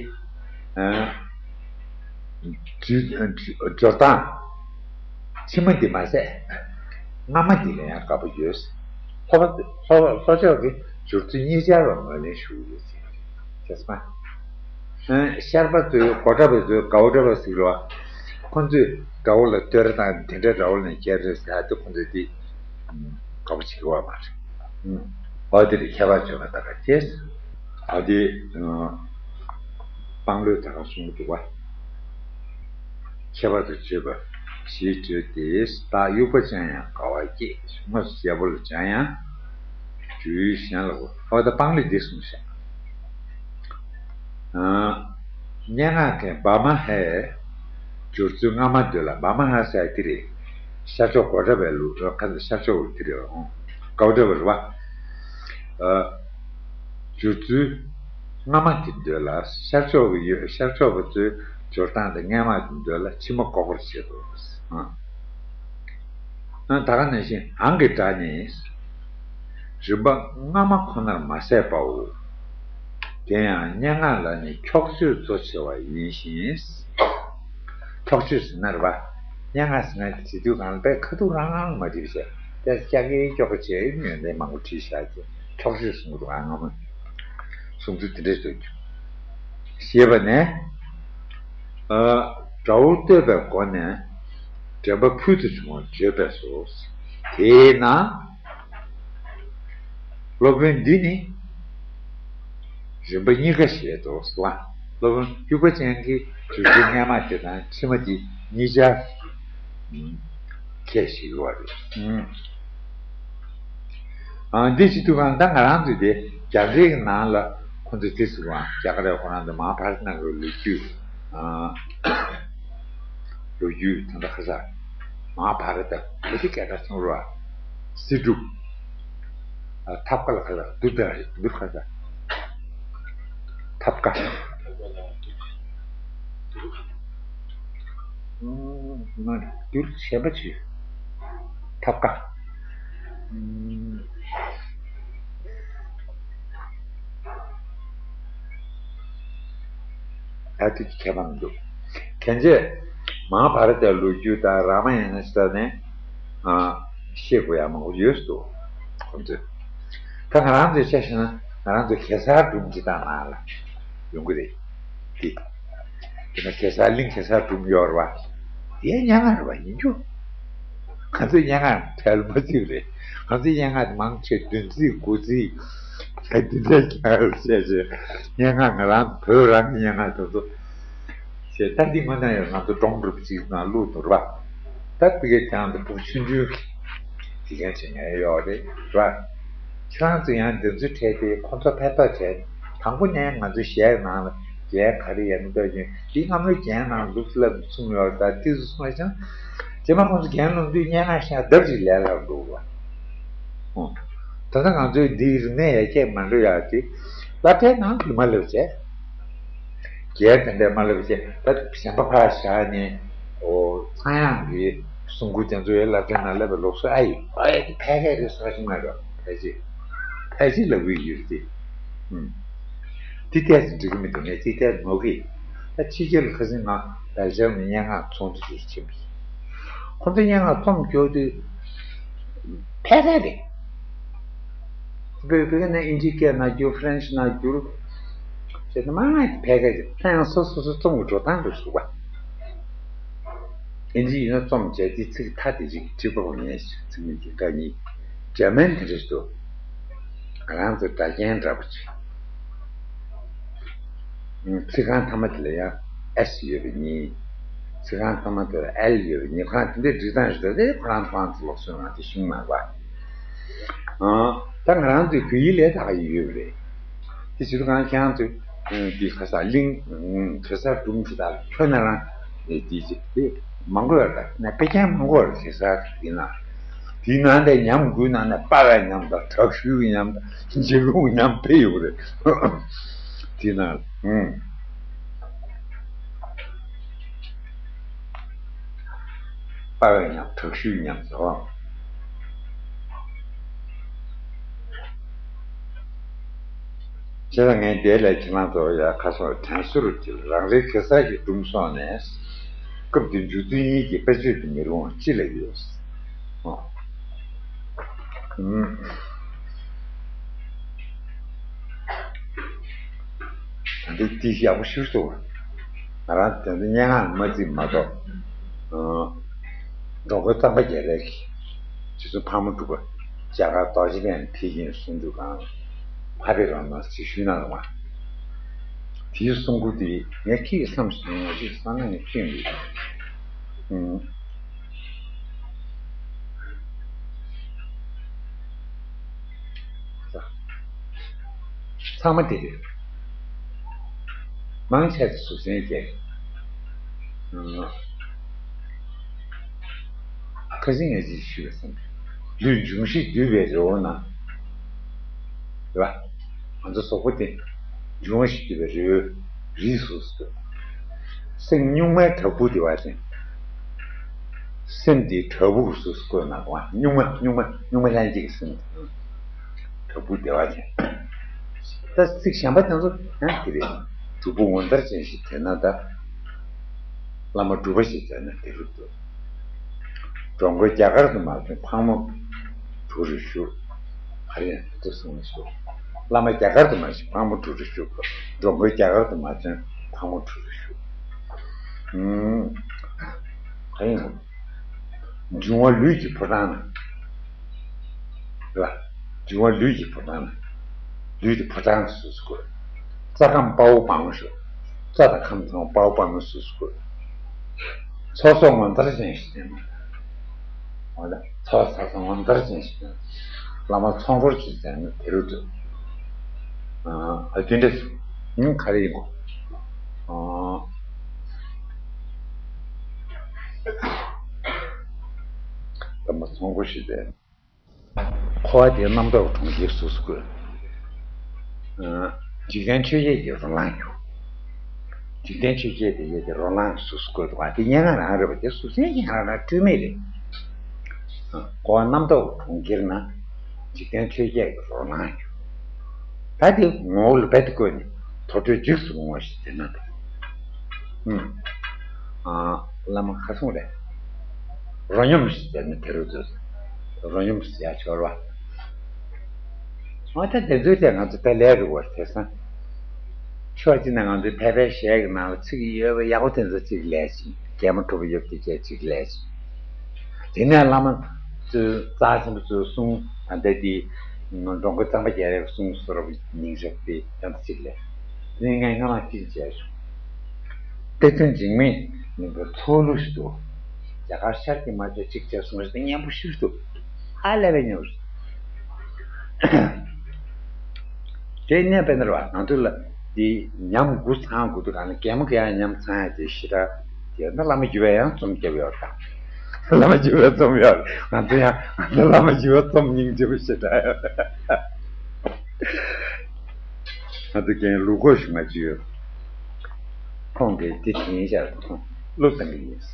སྦྱོར་སྦྱོར་སྟངས། ཕྱི་མ་འདི་མ་ཟད། སྔ་མ་འདི་ལ་ཡང་དགའ་པོ་ཡོད། ལྷོ་པ་ལྷོ་ལྷོ་ཕྱོགས་ཀྱི་སྦྱོར་ཚུལ་གཉིས་ཆར་ལ་ངོས་ལེན་ཞུ་གི་ཡོད་ཟེར། ཤར་པ་ཚོས་གོ་ཁྲབ་པ་ཚོས་གའུ་ཁྲབ་པ་ཟེར་རོ། ཁོ་ཚོས་དགྲ་བོ་ལ་བསྟོད་ར་དང་དེ་འདྲ་དགྲ་བོ་ལ་རྒྱལ་རེད་ཟེར་ཏེ་ཁོ་ཚོས་འདི་དགའ་པོ་བྱེད་ཀྱི་ཡོད་མ་རེད། འོ་དེ་རེད། ཁྱད་པར་བརྗོད་པ་དག་ཅེས། འོ་དེ། དཔང་ལོས་ད་ག་གསུང་གི་འདུག་བ། ཁྱད་པར་དུ་བརྗོད་པ་ཞེས་བརྗོད་དེ། ད་དབྱུག་པ་ཅན་ཡང་དགའ་བ་སྐྱེས། དངོས་སུ་རྒྱལ་པོ་ལ་སྦྱར་ཡང་། སྦྱོར་ཡུལ་གཞན་ལ་གོ། འོ་ད་དཔང་ལོས་འདི་གསུངས་ཤག་སྙན་ངག་གི་བ་མ་ཧའི་སྦྱོར་ཚུལ་སྔ་མ་འདོད་ལ། བ་མ་ཧ་ཟེར་དེ་རེད། ཤར་ཕྱོགས་གོ་ཁྲབ་པའི་ལུགས། ཁ་ཤར་ཕྱོགས་དེ་རེད། གའུ་ཁྲབ་པ་རེད་བ། སྦྱོར་ཚུལ་སྔ་མ་དེ་འདོད་ལ། ཤར་ཕྱོགས་ཀྱི་ཡོད་ཤར་ཕྱོགས་པ་ཚོའི་སྦྱོར་སྟངས་དེ་སྔ་མ་དེ་འདོད་ལ་ཕྱི་མ་འགོག་པར་བྱེད་དོ། ད་ག་ནང་བཞིན་འང་གི་སྒྲ་ནི། རིམ་པ་སྔ་མ་ཁོ་ནར་མ་ཟད་པའོ། དེ་ཡང་སྙན་ངག་ལ་ནི་འཁྱོག་བརྗོད་གཙོ་ཆེ་བ་ཡིན་ཞིང་། འཁྱོག་བརྗོད་ཟེར་ན་རེད་པ། སྙན་ངག་ཟེར་ན་བྲིས་དུས་གང་ལ་དཔེ་ཁ་ཐུག་རང་རང་མ་བྲིས་པ་བྱས། དེ་སྐྱག་གེ་སྐྱོག་གེ་བྱས་ཡོན་ཏན་མང་པོ་བྲིས་བཞག་ཅིང་འཁྱོག་བརྗོད་གསུང་གི་འདུག་ཨ་སྔ་མོ། གསུང་ཚུལ་དེ་འདྲས་བཟོ་རྒྱུ། ཞེས་པ་ནས། དགྲ་བོ་བསྟོད་པའི་སྒོ་ནས་འདྲེན་པ་ཕུལ་དུ་བྱུང་བ་བརྗོད་པས་སོ། དེས་ན། སློབ་དཔོན་འདི་ནི་རིམ་པ་གཉིས་ཀ་བཞེད་དོ། སློབ་དཔོན་དབྱུག་པ་ཅན་གྱི་སྦྱོར་ཚུལ་སྔ་མ་དེ་དང་ཕྱི་མ་དེ་གཉིས་ཆར་ཁས་ཞིག་ཡོད་རེད། ཨ་འདི་བྱེད་དུས་གང་ད་ང་རང་ཚོས་དེ་རྒྱ་འགྲེལ་གྱི་ནང་ལ་ཁོ་ཚོས་དེ་ཟེར་བ་རྒྱ་གར་ཁོ་རང་ཚོ་མ་ཧཱ་བྷ་ར་ཏ་ནང་གི་ལོ་རྒྱུས། ལོ་རྒྱུས་ད་ལྟ་ཁ་ས། མ་ཧཱ་བྷ་ར་ཏ་བོད་ཀྱི་སྐད་གྲགས་ཆེན་པོ་རེད་བ། སེ་འབྲུ། ཐབ་ཀ་ལ་ཁ་ས་འདུ་ད་འདུ་ཁ་ས། ཐབ་ཀ། ང་འདུལ་བྱས་པ་ཆུ། ཐབ་ཀ། ད་དེ་ཁྱད་པར་མི་འདུག་གན་ཆེ། མ་ཧཱ་བྷ་ར་ཏའི་ལོ་རྒྱུས་དང་རཱ་མ་ཡ་ན་ཅིག་ནས། ཤེས་དགོས་ཡ་མང་པོ་ཡོད་འདུག་ཁོང་ཚོས། ད་ང་རང་ཚོའི་ཆ་བཞག་ན་ང་རང་ཚོ་གེ་སར་སྒྲུང་ཅིག་དང་ནང་ལ་ཡོང་གི་རེད། འདི། དེ་ནས་གེ་སར་གླིང་གེ་སར་སྒྲུང་ཡོད་རེད་བ། དེ་སྙན་ངག་རེད་བ་ཡིན་རྒྱུ། ང་ཚོའི་སྙན་ངག་ཕལ་མ་ཚིག་རེད། ང་ཚོའི་སྙན་ངག་དེ་མང་ཆེ་བདུན་ཚིག་དགུ་ཚིག་ད་འདི་འདྲའི་སྙན་ངག་བཤད་བྱས། སྙན་ངག་ང་རང་བོད་རང་གི་སྙན་ངག་དེ་ཚོ་བྱས། ད་འདི་དངོས་གནས་ཡང་ང་ཚོ་སྒྲུང་འདྲ་པོ་ཅིག་ནང་བླུགས་འདུག་རེད་བ། ད་དེ་གའི་ཀྱང་དེ་བུ་ཆུང་ཆུང་གི་དེ་ག་བྱེད་མཁན་ཡོད་རེད་བ། ཁྱེད་རང་ཚོ་ཡང་འདི་ཚོ་འཕྲད་དེ་ཁོ་ཚོ་ཕན་ཐོགས་བྱས། དང་པོ་ནས་ང་ཚོའི་གཞས་ནང་ལ་རྒྱན་ག་རེ་ཡང་མི་འདུག་ཡིན་འདི་སྔ་མོའི་རྒྱན་ནང་ལུགས་ལ་གསུངས་ཡོད་རེད། ད་དེ་ཚོ་གསུངས་ཡ་ཅང་རྗེས་མ་ཁོང་ཚོ་རྒྱན་ལོངས་དུས་སྙན་ངག་ཤ་ལྡབ་ཅིག་ལས་སླ་པོ་འདུག་བ། ད་ལྟ་ང་ཚོའི་འདིའི་རིག་གནས་ཡར་རྒྱས་མ་འགྲོ་ཡ་དེ་སློབ་གྲྭའི་ནང་དུ་མ་སླེབས་བྱས། རྒྱན་དེ་འདྲས་མ་སླེབས་བྱས་ད་གཞན་པ་ཕར་བཞག་ནས་ཨོ་ཚངས་དབྱངས་ཀྱི་གསུང་མགུར་དེ་ཚོ་ཡི་སློབ་གྲྭའི་ནང་སླེབས་པའི་ལུགས་སྲོལ་ཨ་ཡིན། ཨ་ཡ་དེ་ཕལ་སྐད་རེད་ཟེར་བ་ཞིག་མ་རེད། ཕལ་ཆེར་ཕལ་ཆེར་ལབ་ཀྱི་ཡོད་རེད་དེ། ཨུམ། དེ་ཏོག་ཙམ་འགྲིག་གི་མི་འདུག་ངས་ཅིག་ཏོག་ཙམ་ནོར་གི། ད་ཕྱི་རྒྱལ་ལ་ཁ་སང་ང་སྦེལ་ཇམ་ནས་སྙན་ངག་ཚོང་འདུ་ཞིག་ཕྱིན་པ་ཡིན། ཁོང་ཚོ་སྙན་ངག་རྩོམ་སྐྱོར་དུས་ཕལ་སྐད་རེད། བོད་བོད་སྐད་ནས་ཨིན་ཇི་སྐད་ནང་བསྒྱུར། ཧྥ་རན་ཤི་ནང་བསྒྱུར། བྱས་ན་མང་ང་ཕལ་སྐད་རེད། ད་ཡང་སོ་སོ་སོ་རྩོམ་གྱི་འགྲོ་སྟངས་རེད་ཟེར་བ། ཨིན་ཇི་ཡིན་ན་རྩོམ་བྱས་དེ་ཚིག་མཐའ་དེ་ཅིག་འབྲི་དགོས་ངེས་ཤིག་ཚིག་མི་གི་འདྲ་གཉིས། འཇར་མན་དེ་འདྲ་ཞིག་འདུག་ང་རང་ཚོ་སྒྲ་རྒྱན་འདྲ་པོ་ཅིག་ཚིག་རྐང་ཐ་མ་དེ་ལ་ཡང་ S ཡོད་པ་གཉིས། ཚིག་རྐང་ཐ་མ་དེར་L ཡོད་པ་གཉིས། ཁོ་རང་དེ་འདྲའི་སྒྲིག་སྟངས་རེད། དེ་ཁོ་རང་ཁོ་རང་ཚོ་ལོག་སོང་ང་དེ་ཤུང་མ་གོ། ཨང་། ད་ང་རང་ཚོའི་བོད་ཡིག་ལས་ད་ག་ཡོད་རེད། དེ་བྱེད་དུས་གང་ཁྱེད་རང་ཚོས་འདི་ག་ས་གླིང་གེ་སར་སྒྲུང་ཅིག་དང་ཁྱོད་ན་རང་འདི་ཅིག་དེ་མང་པོ་ཡོད་རེད། ད་ན་དཔེ་རྐྱང་མང་པོ་རེད། གེ་སར་དེ་ན་དེའི་ནང་ལས་ཉམས་དགུའི་ནང་ནས་དཔའ་བའི་ཉམས་དང་དྲག་ཤུལ་གྱི་ཉམས་དང་འཇིགས་སློང་གི་ཉམས་དཔེ་ཡོད་རེད། དེ་ན་ཨུམ། དཔའ་བའི་ཉམས། དྲག་ཤུལ་ཉམས་ཟེར་བ། བྱས་ཙང་ངས་འདི་ལ་ཁྱེད་རང་ཚོ་ཡ་ཁ་སོགས་དྲན་གསོ་རུ་གྱིས། རང་རེའི་གེ་སར་གྱི་སྒྲུང་སོགས་ནས། སྐབས་དེ་མཇུག་སྡུད་གཉིས་ཀྱི་དཔེ་བརྗོད་དུ་མི་རུང་བ་ཅི་ལ་ཡོད། ཨོ། ཨུམ། ད་འདི་འདི་ཡག་པོ་ཤེས་སོང་། ང་རང་དེ་ཚོ་སྙན་ངག་མ་བརྩིས་མ་གཏོགས། ཨང་། འགྲོ་མགོན་གཙང་པ་རྒྱལ་ལེགས་ཀྱིས་རྗེ་བཙུན་ཕག་མོ་གྲུ་པ་རྒྱ་གར་རྡོ་རྗེ་གདན་ཕེབས་ཀྱིན་གསུང་དུས་གང་ཕ་བི་རང་ན་ཟི་ཤུལ་ན་རུང་བ། དེའི་གསུང་མགུར་དེ་ངས་ཁྱེད་ཀྱི་བསམ་སོང་། ངས་ཅིག་བསམ་ན་ངས་ཁྱེད་ཀྱི། ཨང་། ཚང་མ་དེ་རེད། མང་ཆེ་ཚོ་གཟུགས་སེམས་སྐྱེ། ཁ་སང་ངས་ཅིག་ཞུས་པ་བསམ། ལུས་འབྱུང་བཞི་འདུས་པའི་རི་བོ་ན། རེད་པ། ང་ཚོ་གཟུགས་པོ་དེ་འབྱུང་བཞི་འདུས་པའི་རི་བོའི་རིས་སུ་གསོལ། སེམས་གཉུག་མའི་བྲག་ཕུག་དེ་བ་ཅན། སེམས་འདི་བྲག་ཕུག་སུ་བཀོད་ན་དགོངས། གཉུག་མ་གཉུག་མ་གཉུག་མ་ལྷན་སྐྱེས་ཀྱི་སེམས་དེ། བྲག་ཕུག་བདེ་བ་ཅན། ད་ཚིག་གཞན་པ་དེ་ཚོ་ཡང་དེ་རེད། གྲུབ་པ་ངོ་མཚར་ཅན་ཞིག་དེ་ན་ད། བླ་མ་གྲུབ་པ་ཞིག་དེ་ན་དེ་རུ་འདུག་འགྲོ་མགོན་རྒྱ་གར་དུ་མ་བྱོན་ཕག་མོ་གྲུ་རུ་བཞུགས། ག་རེ་ཡང་དེ་ཚོ་གསུངས་ཤོག་བླ་མ་རྒྱ་གར་དུ་མ་བྱོན་ཕག་མོ་གྲུ་རུ་བཞུགས། འགྲོ་མགོན་རྒྱ་གར་དུ་མ་བྱོན་ཕག་མོ་གྲུ་རུ་བཞུགས། ཨུམ། ག་རེ་ཡང་། འབྱུང་བ་ལུས་ཀྱི་ཕོ་བྲང་ན། ལ། འབྱུང་བ་ལུས་ཀྱི་ཕོ་བྲང་ན། ལུས་ཀྱི་ཕོ་བྲང་སུ་སུ་བཀོད། རྩ་ཁམས་དཔའ་བོ་དཔའ་མོ་ཞུ། རྩ་དང་ཁམས་ཚང་དཔའ་བོ་དཔའ་མོ་སུ་སུ་བཀོད། ཚོགས་གསོག་ངོ་མཚར་ཅན་ཞིག་ལྡན་པ། འོ་ད་ཚོགས་གསོག་ངོ་མཚར་ཅན་ཞིག་ལྡན། བླ་མ་ཚོགས་འཁོར་གྱི་མཛད་ན་དེ་རུ་འདུག་ཨ་དེ་འདྲ་ཞིག་ཡིན་ག་རེ་ཡིན་གོ། ཨ། བླ་མ་ཚོགས་འཁོར་ཞིག་ལྡན། འཁོར་བ་དེའི་རྣམ་རྟོག་གྲོང་ཁྱེར་སུ་སུ་བཀོད། འཇིག་རྟེན་ཆོས་བརྒྱད་ཀྱི་རོ་ལངས་རྒྱུ། འཇིག་རྟེན་ཆོས་བརྒྱད་དེ་ཡས་དེ་རོ་ལངས་སུ་སུ་བཀོད་འདུག་ག་དེ་སྙན་ངག་རང་རེད་པ། དེ་སུ་སེང་གི་ང་རང་སྤྲོས་མེད་རེད། འཁོར་བ་རྣམ་རྟོག་གྲོང་ཁྱེར་ན། འཇིག་རྟེན་ཆོས་བརྒྱད་ཀྱི་རོ་ལངས་རྒྱུ། ད་དེ་ངོ་བོ་ལ་རྦད་དེ་བཀོད་ནས་དོར་འཕྲོད་འཇིགས་སུ་རུང་བ་ཞིག་དེ་ན་འདུག་ཨུམ། ཨ། བླ་མ་ཁ་སང་རེད། རོ་སྙོམས་ཞེས་བྱ་ནི་དེ་རུ་འདུག་རོ་སྙོམས་ཟེར་ཡ་ཆོར་བ། འོ་ད་དེ་ཚོའི་ཐད་ང་ཚོ་ད་ལས་རུ་བར་དེ་སང་། ཕྱོགས་གཅིག་ནས་ང་ཚོའི་ཕལ་པའི་གཞས་ཀྱི་ནང་ལ་ཚིག་ཡོད་པ་ཡག་པོ་དེ་ཚོ་གཅིག་ལས་ཅིང་གད་མོ་གྲུ་པ་ཡོད་དེ་བཅས་གཅིག་ལས་ཅིང་། དེ་ནས་བླ་མ་ཚོས་རྩ་ཆེན་པོ་ཚོའི་གསུང་ད་ལྟ་དེ་འགྲོ་མགོན་གཙང་པ་རྒྱ་རས་གསུང་བཟོ་རབ་སྙིང་ཞབས་དེ་ཡང་གཅིག་ལས། དེ་ནས་ངས་སྔ་མ་གཅིག་བྱས་བྱུང་། གཏེར་སྟོན་འཇིགས་མེད་གླིང་པའི་ཚོགས་ལུགས་ཤིག་འདུག་རྒྱ་གར་ཤར་གྱི་མ་བཅོས་གཅིག་བྱས་སོང་རེད་དེ་སྙན་པོ་ཤིག་འདུག་ཧ་ལས་པའི་སྙན་པོ་ཞིག་དེ་ནས་དཔེར་ན་རེད་བ། ང་ཚོ་ལ་འདི་ཉམས་དགུ་ཚང་དགོས་འདུག་ག་ནི་གད་མོ་གད་ཡ་ཉམས་ཚང་ཡ་དེ་ཞེ་དྲག་དེ་ན་བླ་མ་རྒྱུད་པས་ཡང་རྩོམ་བརྒྱབ་ཡོད་རེད། བླ་མ་རྒྱུད་པས་རྩོམ་ཡོད་རེད། ང་ཚོ་ཡང་ང་ཚོ་བླ་མ་རྒྱུད་པས་རྩོམ་སྙིང་རྗེ་པོ་ཞེ་དྲག་ཡོད་རེད། ང་ཚོ་རྒན་ལུག་གོ་ཞུ་མ་བཅུག་ཡོད། ཁོང་གིས་དེ་དྲན་བཞག་ཁོང་བློ་བཏང་གི་ཡིན།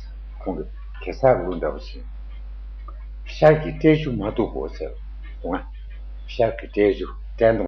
ཁོང་གིས་གེ་སར་ལུག་འདྲ་པོ་ཞིག་ཤར་གྱི་སྤྲེལ་ཆུང་མ་གཏུག་གོ་ཟེར། དུང་ང་། ཤར་གྱི་སྤྲེལ་ཆུང་སྤྲེལ་དུང་།